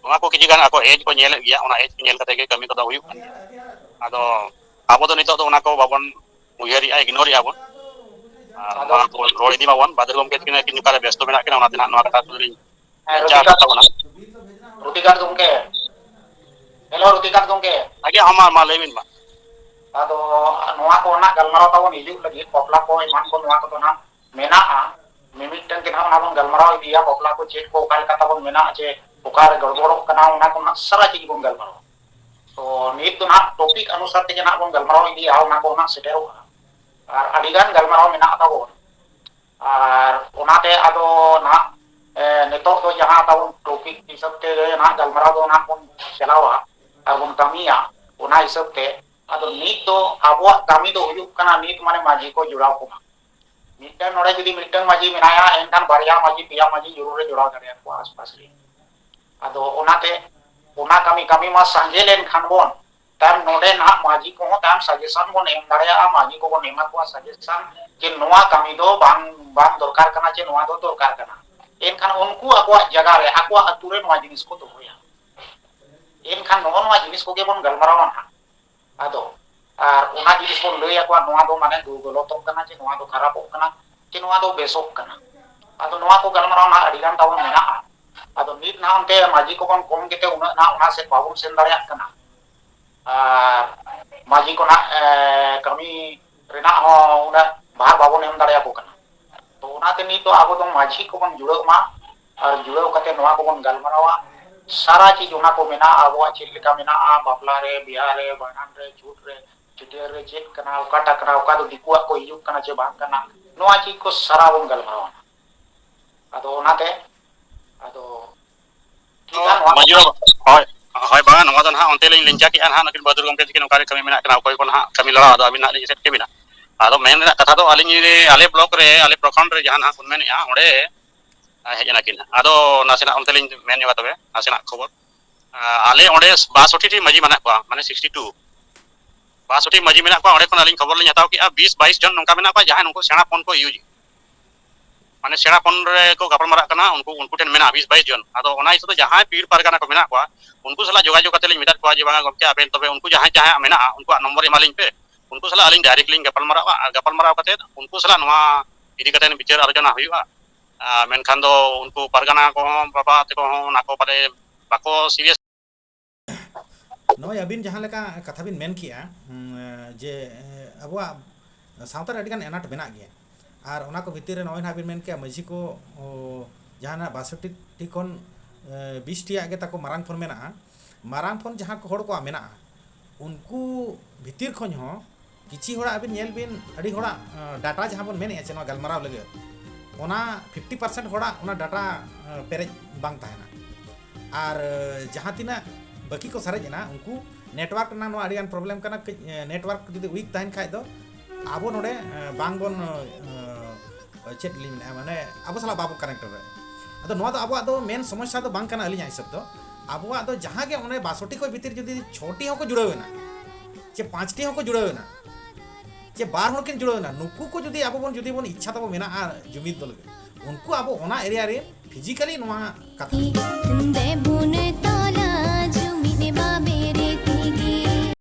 ᱱᱚᱣᱟ ᱠᱚ ᱠᱤᱪᱷᱩ ᱜᱟᱱ ᱟᱠᱚ ᱮᱡᱽ ᱠᱚ ᱧᱮᱞᱮᱫ ᱜᱮᱭᱟ, ᱚᱱᱟ ᱮᱡᱽ ᱠᱚ ᱧᱮᱞ ᱠᱟᱛᱮ ᱜᱮ ᱠᱟᱹᱢᱤ ᱠᱚᱫᱚ ᱦᱩᱭᱩᱜ ᱠᱟᱱ ᱜᱮᱭᱟ᱾ ᱟᱫᱚ ᱟᱵᱚ ᱫᱚ ᱱᱤᱛᱚᱜ ᱫᱚ ᱚᱱᱟ ᱠᱚ ᱵᱟᱵᱚᱱ ᱩᱭᱦᱟᱹᱨᱮᱜᱼᱟ, ᱤᱜᱱᱳᱨᱮᱜᱼᱟ ᱵᱚᱱ᱾ ᱟᱨ ᱟᱫᱚ ᱱᱚᱣᱟ ᱠᱚ ᱨᱚᱲ ᱤᱫᱤ ᱢᱟᱵᱚᱱ, ᱵᱟᱫᱽᱨᱤ ᱜᱚᱢᱠᱮ ᱛᱟᱹᱠᱤᱱ ᱟᱹᱠᱤᱱ ᱚᱠᱟᱨᱮ ᱵᱮᱥᱛᱚ ᱢᱮᱱᱟᱜ ᱠᱤᱱᱟ, ᱚᱱᱟᱛᱮ ᱱᱟᱦᱟᱜ ᱱᱚᱣᱟ ᱠᱟᱛᱷᱟ ᱠᱚᱫᱚᱞᱤᱧ ᱦᱮᱸ, ᱵᱟᱧᱪᱟᱣ ᱨᱩᱛᱤᱠᱟᱱᱛ, ᱟᱠᱟᱫ ᱛᱟᱵᱚᱱᱟ᱾ ᱨᱩᱛᱤᱠᱟᱱᱛ ᱜᱚᱢᱠᱮ, ᱦᱮᱞᱳ, ᱨᱩᱛᱤᱠᱟᱱᱛ ᱜᱚᱢᱠᱮ᱾ ᱟᱜᱮ ᱦᱚᱸ ᱢᱟ, ᱢᱟ ᱞᱟᱹᱭ ᱵᱤᱱ ᱢᱟ᱾ ᱟᱫᱚ ᱱᱚᱣᱟ ᱠᱚ ᱨᱮᱱᱟᱜ ᱜᱟᱞᱢᱟᱨᱟᱣ ᱛᱟᱵᱚᱱ ᱦᱤᱡᱩᱜ ᱞᱟᱹᱜᱤᱫ, ᱵᱟᱯᱞᱟ ᱠᱚ ᱮᱢᱟᱱ ᱠᱚ, ᱱᱚᱣᱟ ᱠᱚᱫᱚ ᱱᱟᱜ ᱢᱮᱱᱟᱜᱼᱟ, ᱢᱤᱢᱤᱫᱴᱟᱝ ᱜᱮ ᱱᱟᱜ ᱚᱱᱟ ᱵᱚᱱ ᱜᱟᱞᱢᱟᱨᱟᱣ ᱤᱫᱤᱭᱟ, ᱵᱟᱯᱞᱟ ᱠᱚ ᱪᱮᱫ ᱠᱚ ᱚᱠᱟ ᱞᱮᱠᱟ ᱛᱟᱵᱚᱱ ᱢᱮᱱᱟᱜᱼᱟ, ᱪᱮ ᱚᱠᱟᱨᱮ ᱜᱚᱲᱵᱚᱲᱚᱜ ᱠᱟᱱᱟ, ᱚᱱᱟ ᱠᱚ ᱱᱟᱜ ᱥᱟᱨᱟ ᱪᱤᱡᱽ ᱵᱚᱱ ᱜᱟᱞᱢᱟᱨᱟᱣᱟ᱾ ᱛᱚ ᱱᱤᱛ ᱫᱚ ᱱᱟᱜ ᱴᱚᱯᱤᱠ ᱚᱱᱩᱥᱟᱨ ᱛᱮᱜᱮ ᱱᱟᱜ ᱵᱚᱱ ᱜᱟᱞᱢᱟᱨᱟᱣ ᱤᱫᱤᱭᱟ, ᱚᱱᱟ ᱠᱚ ᱱᱟᱜ ᱥᱮᱴᱮᱨᱚᱜᱼᱟ᱾ ᱟᱨ ᱟᱹᱰᱤᱜᱟᱱ ᱜᱟᱞᱢᱟᱨᱟᱣ ᱢᱮᱱᱟᱜ ᱛᱟᱵᱚᱱ᱾ ᱟᱨ ᱚᱱᱟᱛᱮ ᱟᱫᱚ ᱱᱟᱦᱟᱜ, ᱮ, ᱱᱤᱛᱚᱜ ᱫᱚ ᱡᱟᱦᱟᱸ ᱛᱟᱵᱚᱱ ᱴᱚᱯᱤᱠ ᱦᱤᱥᱟᱹᱵ ᱛᱮ ᱱᱟᱦᱟᱜ ᱜᱟᱞᱢᱟᱨᱟᱣ ᱫᱚ ᱱᱟᱦᱟᱜ ᱵᱚᱱ ᱪᱟᱞᱟᱣᱟ ᱟᱨ ᱵᱚᱱ ᱠᱟᱹᱢᱤᱭᱟ, ᱚᱱᱟ ᱦᱤᱥᱟᱹᱵ ᱛᱮ᱾ ᱟᱫᱚ ᱱᱤᱛ ᱫᱚ ᱟᱵᱚᱣᱟᱜ ᱠᱟᱹᱢᱤ ᱫᱚ ᱦᱩᱭᱩᱜ ᱠᱟᱱᱟ, ᱱᱤᱛ ᱢᱟᱱᱮ ᱢᱟᱹᱡᱷᱤ ᱠᱚ ᱡᱚᱲᱟᱣ ᱠᱚᱢᱟ᱾ ᱢᱤᱫᱴᱟᱝ ᱱᱚᱰᱮ ᱡᱩᱫᱤ ᱢᱤᱫᱴᱟᱝ ᱢᱟᱹᱡᱷᱤ ᱢᱮᱱᱟᱭᱟ, ᱮᱱᱠᱷᱟᱱ ᱵᱟᱨᱭᱟ ᱢᱟᱹᱡᱷᱤ, ᱯᱮᱭᱟ ᱢᱟᱹᱡᱷᱤ ᱡᱚᱨᱩᱨ ᱨᱮ ᱡᱚᱲᱟᱣ ᱫᱟᱲᱮᱭᱟᱠᱚᱣᱟ ᱟᱥᱯᱟᱥ ᱨᱮ᱾ ᱟᱫᱚ ᱚᱱᱟᱛᱮ ᱚᱱᱟ ᱠᱟᱹᱢᱤ, ᱠᱟᱹᱢᱤ ᱢᱟ ᱥᱟᱸᱜᱮ ᱞᱮᱱᱠᱷᱟᱱ ᱵᱚᱱ, ᱛᱟᱭᱚᱢ ᱱᱚᱰᱮ ᱱᱟᱦᱟᱜ ᱢᱟᱹᱡᱷᱤ ᱠᱚᱦᱚᱸ ᱛᱟᱭᱚᱢ ᱥᱟᱡᱮᱥᱚᱱ ᱵᱚᱱ ᱮᱢ ᱫᱟᱲᱮᱭᱟᱜᱼᱟ, ᱢᱟᱹᱡᱷᱤ ᱠᱚᱵᱚᱱ ᱮᱢᱟ ᱠᱚᱣᱟ ᱥᱟᱡᱮᱥᱚᱱ ᱡᱮ ᱱᱚᱣᱟ ᱠᱟᱹᱢᱤ ᱫᱚ ᱵᱟᱝ, ᱵᱟᱝ ᱫᱚᱨᱠᱟᱨ ᱠᱟᱱᱟ ᱪᱮ ᱱᱚᱣᱟ ᱫᱚ ᱫᱚᱨᱠᱟᱨ ᱠᱟᱱᱟ᱾ ᱮᱱᱠᱷᱟᱱ ᱩᱱᱠᱩ ᱟᱠᱚᱣᱟᱜ ᱡᱟᱭᱜᱟ ᱨᱮ, ᱟᱠᱚᱣᱟᱜ ᱟᱹᱛᱩ ᱨᱮ ᱱᱚᱣᱟ ᱡᱤᱱᱤᱥ ᱠᱚ ᱫᱚᱦᱚᱭᱟ᱾ ᱮᱱᱠᱷᱟᱱ ᱱᱚᱜᱼᱚ ᱱᱚᱣᱟ ᱡᱤᱱᱤᱥ ᱠᱚᱜᱮ ᱵᱚᱱ ᱜᱟᱞᱢᱟᱨᱟᱣᱟ ᱱᱟᱦᱟᱜ᱾ ᱟᱫᱚ ᱟᱨ ᱚᱱᱟ ᱡᱤᱱᱤᱥ ᱵᱚᱱ ᱞᱟᱹᱭ ᱟᱠᱚᱣᱟ, ᱱᱚᱣᱟ ᱫᱚ ᱢᱟᱱᱮ ᱫᱩ ᱜᱚᱞᱚᱛᱚᱜ ᱠᱟᱱᱟ ᱪᱮ ᱱᱚᱣᱟ ᱫᱚ ᱠᱷᱟᱨᱟᱯᱚᱜ ᱠᱟᱱᱟ ᱪᱮ ᱱᱚᱣᱟ ᱫᱚ ᱵᱮᱥᱚᱜ ᱠᱟᱱᱟ᱾ ᱟᱫᱚ ᱱᱚᱣᱟ ᱠᱚ ᱜᱟᱞᱢᱟᱨᱟᱣ ᱱᱟᱦᱟᱜ ᱟᱹᱰᱤ ᱜᱟᱱ ᱛᱟᱵᱚᱱ ᱢᱮᱱᱟᱜᱼᱟ᱾ ᱟᱫᱚ ᱱᱤᱛ ᱱᱟᱦᱟᱜ ᱚᱱᱛᱮ ᱢᱟᱹᱡᱷᱤ ᱠᱚᱵᱚᱱ ᱠᱚᱢ ᱜᱮᱛᱮ ᱩᱱᱟᱹᱜ ᱱᱟᱦᱟᱜ ᱚᱱᱟ ᱥᱮᱫ ᱵᱟᱵᱚᱱ ᱥᱮᱱ ᱫᱟᱲᱮᱭᱟᱜ ᱠᱟᱱᱟ᱾ ᱟᱨ ᱢᱟᱹᱡᱷᱤ ᱠᱚ ᱱᱟᱜ, ᱮ, ᱠᱟᱹᱢᱤ ᱨᱮᱱᱟᱜ ᱦᱚᱸ ᱩᱱᱟᱹᱜ ᱵᱷᱟᱨ ᱵᱟᱵᱚᱱ ᱮᱢ ᱫᱟᱲᱮᱭᱟᱠᱚ ᱠᱟᱱᱟ᱾ ᱛᱚ ᱚᱱᱟᱛᱮ ᱱᱤᱛ ᱫᱚ ᱟᱵᱚ ᱫᱚ ᱢᱟᱹᱡᱷᱤ ᱠᱚᱵᱚᱱ ᱡᱩᱲᱟᱹᱜ ᱢᱟ, ᱟᱨ ᱡᱩᱲᱟᱹᱣ ᱠᱟᱛᱮ ᱱᱚᱣᱟ ᱠᱚᱵᱚᱱ ᱜᱟᱞᱢᱟᱨᱟᱣᱟ᱾ ᱥᱟᱨᱟ ᱪᱤᱡᱽ ᱚᱱᱟ ᱠᱚ ᱢᱮᱱᱟᱜᱼᱟ, ᱟᱵᱚᱣᱟᱜ ᱪᱮᱫ ᱞᱮᱠᱟ ᱢᱮᱱᱟᱜᱼᱟ, ᱵᱟᱯᱞᱟ ᱨᱮ, ᱵᱤᱦᱟ ᱨᱮ, ᱵᱷᱟᱸᱰᱟᱱ ᱨᱮ, ᱪᱷᱩᱛ ᱨᱮ, ᱪᱷᱟᱹᱴᱭᱟᱹᱨ ᱨᱮ ᱪᱮᱫ ᱠᱟᱱᱟ, ᱚᱠᱟᱴᱟᱜ ᱠᱟᱱᱟ, ᱚᱠᱟ ᱫᱚ ᱫᱤᱠᱩᱣᱟᱜ ᱠᱚ ᱦᱤᱡᱩᱜ ᱠᱟᱱᱟ ᱪᱮ ᱵᱟᱝ ᱠᱟᱱᱟ, ᱱᱚᱣᱟ ᱪᱤᱡᱽ ᱠᱚ ᱥᱟᱨᱟ ᱵᱚᱱ ᱜᱟᱞᱢᱟᱨᱟᱣᱟ᱾ ᱟᱫᱚ ᱚᱱᱟᱛᱮ, ᱟᱫᱚ ᱴᱷᱤᱠ ᱜᱮᱭᱟ, ᱱᱚᱣᱟ ᱢᱟᱹᱡᱷᱤ ᱵᱟᱵᱟ, ᱦᱳᱭ, ᱦᱳᱭ, ᱵᱟᱝᱟ, ᱱᱚᱣᱟ ᱫᱚ ᱱᱟᱦᱟᱜ ᱚᱱᱛᱮ ᱞᱤᱧ ᱞᱮᱝᱪᱟ ᱠᱮᱜᱼᱟ ᱱᱟᱦᱟᱜ, ᱱᱩᱠᱤᱱ ᱵᱟᱹᱫᱩᱨ ᱜᱚᱢᱠᱮ ᱛᱟᱹᱠᱤᱱ ᱚᱠᱟᱨᱮ ᱠᱟᱹᱢᱤ ᱢᱮᱱᱟᱜ ᱠᱤᱱᱟ, ᱚᱠᱚᱭ ᱠᱚ ᱱᱟᱦᱟᱜ ᱠᱟᱹᱢᱤ ᱞᱟᱲᱟ, ᱟᱫᱚ ᱟᱹᱵᱤᱱ ᱱᱟᱦᱟᱜ ᱞᱤᱧ ᱮᱥᱮᱫ ᱠᱮᱵᱤᱱᱟ᱾ ᱟᱫᱚ ᱢᱮᱱ ᱨᱮᱱᱟᱜ ᱠᱟᱛᱷᱟ ᱫᱚ ᱟᱹᱞᱤᱧ, ᱟᱞᱮ ᱵᱞᱚᱠ ᱨᱮ, ᱟᱞᱮ ᱯᱨᱚᱠᱷᱚᱸᱰ ᱨᱮ ᱡᱟᱦᱟᱸ ᱱᱟᱦᱟᱜ ᱵᱚᱱ ᱢᱮᱱᱮᱜᱼᱟ, ᱚᱸᱰᱮ ᱦᱮᱡ ᱮᱱᱟ ᱠᱤᱱ ᱱᱟᱦᱟᱜ᱾ ᱟᱫᱚ ᱱᱟᱥᱮᱱᱟᱜ ᱚᱱᱛᱮ ᱞᱤᱧ ᱢᱮᱱ ᱧᱚᱜᱟ ᱛᱚᱵᱮ, ᱱᱟᱥᱮᱱᱟᱜ ᱠᱷᱚᱵᱚᱨ᱾ ᱟᱸ, ᱟᱞᱮ ᱚᱸᱰᱮ ᱵᱟᱥᱚᱴᱴᱤ ᱴᱤ ᱢᱟᱹᱡᱷᱤ ᱢᱮᱱᱟᱜ ᱠᱚᱣᱟ, ᱢᱟᱱᱮ ᱥᱤᱠᱥᱴᱤ ᱴᱩ᱾ ᱵᱟᱥᱚᱴᱴᱤ ᱢᱟᱹᱡᱷᱤ ᱢᱮᱱᱟᱜ ᱠᱚᱣᱟ, ᱚᱸᱰᱮ ᱠᱷᱚᱱ ᱟᱹᱞᱤᱧ ᱠᱷᱚᱵᱚᱨ ᱞᱤᱧ ᱦᱟᱛᱟᱣ ᱠᱮᱜᱼᱟ, ᱵᱤᱥ ᱵᱟᱭᱤᱥ ᱡᱚᱱ ᱱᱚᱝᱠᱟ ᱢᱮᱱᱟᱜ ᱠᱚᱣᱟ, ᱡᱟᱦᱟᱸᱭ ᱱᱩᱠᱩ ᱥᱮᱬᱟ ᱯᱷᱳᱱ ᱠᱚ ᱤᱭᱩᱡᱽ, ᱢᱟᱱᱮ ᱥᱮᱬᱟ ᱯᱷᱳᱱ ᱨᱮᱠᱚ ᱜᱟᱯᱟᱞ ᱢᱟᱨᱟᱜ ᱠᱟᱱᱟ, ᱩᱱᱠᱩ, ᱩᱱᱠᱩ ᱴᱷᱮᱱ ᱢᱮᱱᱟᱜᱼᱟ ᱵᱤᱥ ᱵᱟᱭᱤᱥ ᱡᱚᱱ᱾ ᱟᱫᱚ ᱚᱱᱟ ᱦᱤᱥᱟᱹᱵ ᱛᱮ ᱡᱟᱦᱟᱸᱭ ᱯᱤᱲ ᱯᱟᱨᱜᱟᱱᱟ ᱠᱚ ᱢᱮᱱᱟᱜ ᱠᱚᱣᱟ, ᱩᱱᱠᱩ ᱥᱟᱞᱟᱜ ᱡᱳᱜᱟᱡᱳᱜᱽ ᱠᱟᱛᱮ ᱞᱤᱧ ᱢᱮᱛᱟᱫ ᱠᱚᱣᱟ ᱡᱮ, "ᱵᱟᱝᱟ ᱜᱚᱢᱠᱮ, ᱟᱵᱮᱱ ᱛᱚᱵᱮ ᱩᱱᱠᱩ ᱡᱟᱦᱟᱸᱭ ᱡᱟᱦᱟᱸᱭᱟᱜ ᱢᱮᱱᱟᱜᱼᱟ, ᱩᱱᱠᱩᱣᱟᱜ ᱱᱚᱢᱵᱚᱨ ᱮᱢᱟ ᱞᱤᱧ ᱯᱮ, ᱩᱱᱠᱩ ᱥᱟᱞᱟᱜ ᱟᱹᱞᱤᱧ ᱰᱟᱭᱨᱮᱠᱴ ᱞᱤᱧ ᱜᱟᱯᱟᱞ ᱢᱟᱨᱟᱜᱼᱟ, ᱟᱨ ᱜᱟᱯᱟᱞ ᱢᱟᱨᱟᱣ ᱠᱟᱛᱮ ᱩᱱᱠᱩ ᱥᱟᱞᱟᱜ ᱱᱚᱣᱟ ᱤᱫᱤ ᱠᱟᱛᱮ ᱵᱤᱪᱟᱹᱨ ᱟᱞᱳᱪᱚᱱᱟ ᱦᱩᱭᱩᱜᱼᱟ᱾ ᱟᱨ ᱢᱮᱱᱠᱷᱟᱱ ᱫᱚ ᱩᱱᱠᱩ ᱯᱟᱨᱜᱟᱱᱟ ᱠᱚᱦᱚᱸ, ᱵᱟᱵᱟ ᱛᱟᱠᱚ ᱦᱚᱸ ᱚᱱᱟ ᱠᱚ ᱯᱟᱞᱮ ᱵᱟᱠᱚ ᱥᱤᱨᱤᱭᱟᱥ ᱱᱚᱜᱼᱚᱭ ᱟᱹᱵᱤᱱ ᱡᱟᱦᱟᱸ ᱞᱮᱠᱟ ᱠᱟᱛᱷᱟ ᱵᱤᱱ ᱢᱮᱱ ᱠᱮᱜᱼᱟ, ᱩᱸ, ᱡᱮ, ᱮ, ᱟᱵᱚᱣᱟᱜ ᱥᱟᱶᱛᱟ ᱨᱮ ᱟᱹᱰᱤᱜᱟᱱ ᱟᱱᱟᱴ ᱢᱮᱱᱟᱜ ᱜᱮᱭᱟ᱾ ᱟᱨ ᱚᱱᱟ ᱠᱚ ᱵᱷᱤᱛᱤᱨ ᱨᱮ ᱱᱚᱜᱼᱚᱭ ᱱᱟᱦᱟᱜ ᱵᱤᱱ ᱢᱮᱱ ᱠᱮᱜᱼᱟ, ᱢᱟᱹᱡᱷᱤ ᱠᱚ, ᱚ, ᱡᱟᱦᱟᱱᱟᱜ ᱵᱟᱥᱚᱴᱴᱤ ᱠᱷᱚᱱ, ᱮ, ᱵᱤᱥ ᱴᱤᱭᱟᱜ ᱜᱮ ᱛᱟᱠᱚ ᱢᱟᱨᱟᱝ ᱯᱷᱳᱱ ᱢᱮᱱᱟᱜᱼᱟ᱾ ᱢᱟᱨᱟᱝ ᱯᱷᱳᱱ ᱡᱟᱦᱟᱸ ᱠᱚ ᱦᱚᱲ ᱠᱚᱣᱟᱜ ᱢᱮᱱᱟᱜᱼᱟ, ᱩᱱᱠᱩ ᱵᱷᱤᱛᱤᱨ ᱠᱷᱚᱱ ᱦᱚᱸ ᱠᱤᱪᱷᱤ ᱦᱚᱲᱟᱜ ᱟᱹᱵᱤᱱ ᱧᱮᱞ ᱵᱤᱱ, ᱟᱹᱰᱤ ᱦᱚᱲᱟᱜ, ᱮ, ᱰᱟᱴᱟ ᱡᱟᱦᱟᱸ ᱵᱚᱱ ᱢᱮᱱᱮᱜᱼᱟ ᱪᱮ ᱱᱚᱣᱟ ᱜᱟᱞᱢᱟᱨᱟᱣ ᱞᱟᱹᱜᱤᱫ, ᱚᱱᱟ ᱯᱷᱤᱯᱴᱤ ᱯᱟᱨᱥᱮᱱᱴ ᱦᱚᱲᱟᱜ ᱚᱱᱟ ᱰᱟᱴᱟ, ᱮ, ᱯᱮᱨᱮᱡ ᱵᱟᱝ ᱛᱟᱦᱮᱱᱟ᱾ ᱟᱨ, ᱮ, ᱡᱟᱦᱟᱸ ᱛᱤᱱᱟᱹᱜ ᱵᱟᱹᱠᱤ ᱠᱚ ᱥᱟᱨᱮᱡ ᱮᱱᱟ, ᱩᱱᱠᱩ ᱱᱮᱴᱣᱟᱨᱠ ᱨᱮᱱᱟᱜ ᱱᱚᱣᱟ ᱟᱹᱰᱤᱜᱟᱱ ᱯᱨᱚᱵᱞᱮᱢ ᱠᱟᱱᱟ᱾ ᱠᱟᱹᱡ, ᱮ, ᱱᱮᱴᱣᱟᱨᱠ ᱡᱩᱫᱤ ᱩᱭᱤᱠ ᱛᱟᱦᱮᱱ ᱠᱷᱟᱡ ᱫᱚ ᱟᱵᱚ ᱱᱚᱰᱮ, ᱮ, ᱵᱟᱝᱵᱚᱱ, ᱮ, ᱪᱮᱫ ᱞᱤᱧ ᱢᱮᱱᱟ, ᱢᱟᱱᱮ ᱟᱵᱚ ᱥᱟᱞᱟᱜ ᱵᱟᱵᱚ ᱠᱟᱱᱮᱠᱴ ᱫᱟᱲᱮᱭᱟᱜᱼᱟ᱾ ᱟᱫᱚ ᱱᱚᱣᱟ ᱫᱚ ᱟᱵᱚᱣᱟᱜ ᱫᱚ ᱢᱮᱱ ᱥᱚᱢᱚᱥᱥᱟ ᱫᱚ ᱵᱟᱝ ᱠᱟᱱᱟ ᱟᱹᱞᱤᱧᱟᱜ ᱦᱤᱥᱟᱹᱵ ᱫᱚ᱾ ᱟᱵᱚᱣᱟᱜ ᱫᱚ ᱡᱟᱦᱟᱸ ᱜᱮ ᱚᱸᱰᱮ ᱵᱟᱥᱚᱴᱤ ᱠᱷᱚᱱ ᱵᱷᱤᱛᱤᱨ ᱡᱩᱫᱤ ᱪᱷᱚᱴᱤ ᱦᱚᱸᱠᱚ ᱡᱩᱲᱟᱹᱣ ᱮᱱᱟ, ᱪᱮ ᱯᱟᱸᱪᱴᱤ ᱦᱚᱸᱠᱚ ᱡᱩᱲᱟᱹᱣ ᱮᱱᱟ, ᱪᱮ ᱵᱟᱨ ᱦᱚᱲ ᱠᱤᱱ ᱡᱩᱲᱟᱹᱣ ᱮᱱᱟ, ᱱᱩᱠᱩ ᱠᱚ ᱡᱩᱫᱤ ᱟᱵᱚ ᱵᱚᱱ, ᱡᱩᱫᱤ ᱵᱚᱱ ᱤᱪᱪᱷᱟ ᱛᱟᱵᱚ ᱢᱮᱱᱟᱜᱼᱟ ᱡᱩᱢᱤᱫ ᱫᱚ ᱞᱟᱹᱜᱤᱫ, ᱩᱱᱠᱩ ᱟᱵᱚ ᱚᱱᱟ ᱮᱨᱤᱭᱟ ᱨᱮ ᱯᱷᱤᱡᱤᱠᱟᱞᱤ ᱱᱚᱣᱟ ᱠᱟᱛᱷᱟ ᱫᱮᱵᱩᱱ ᱛᱚᱞᱟ ᱡᱩᱢᱤᱫ ᱵᱟᱵᱮ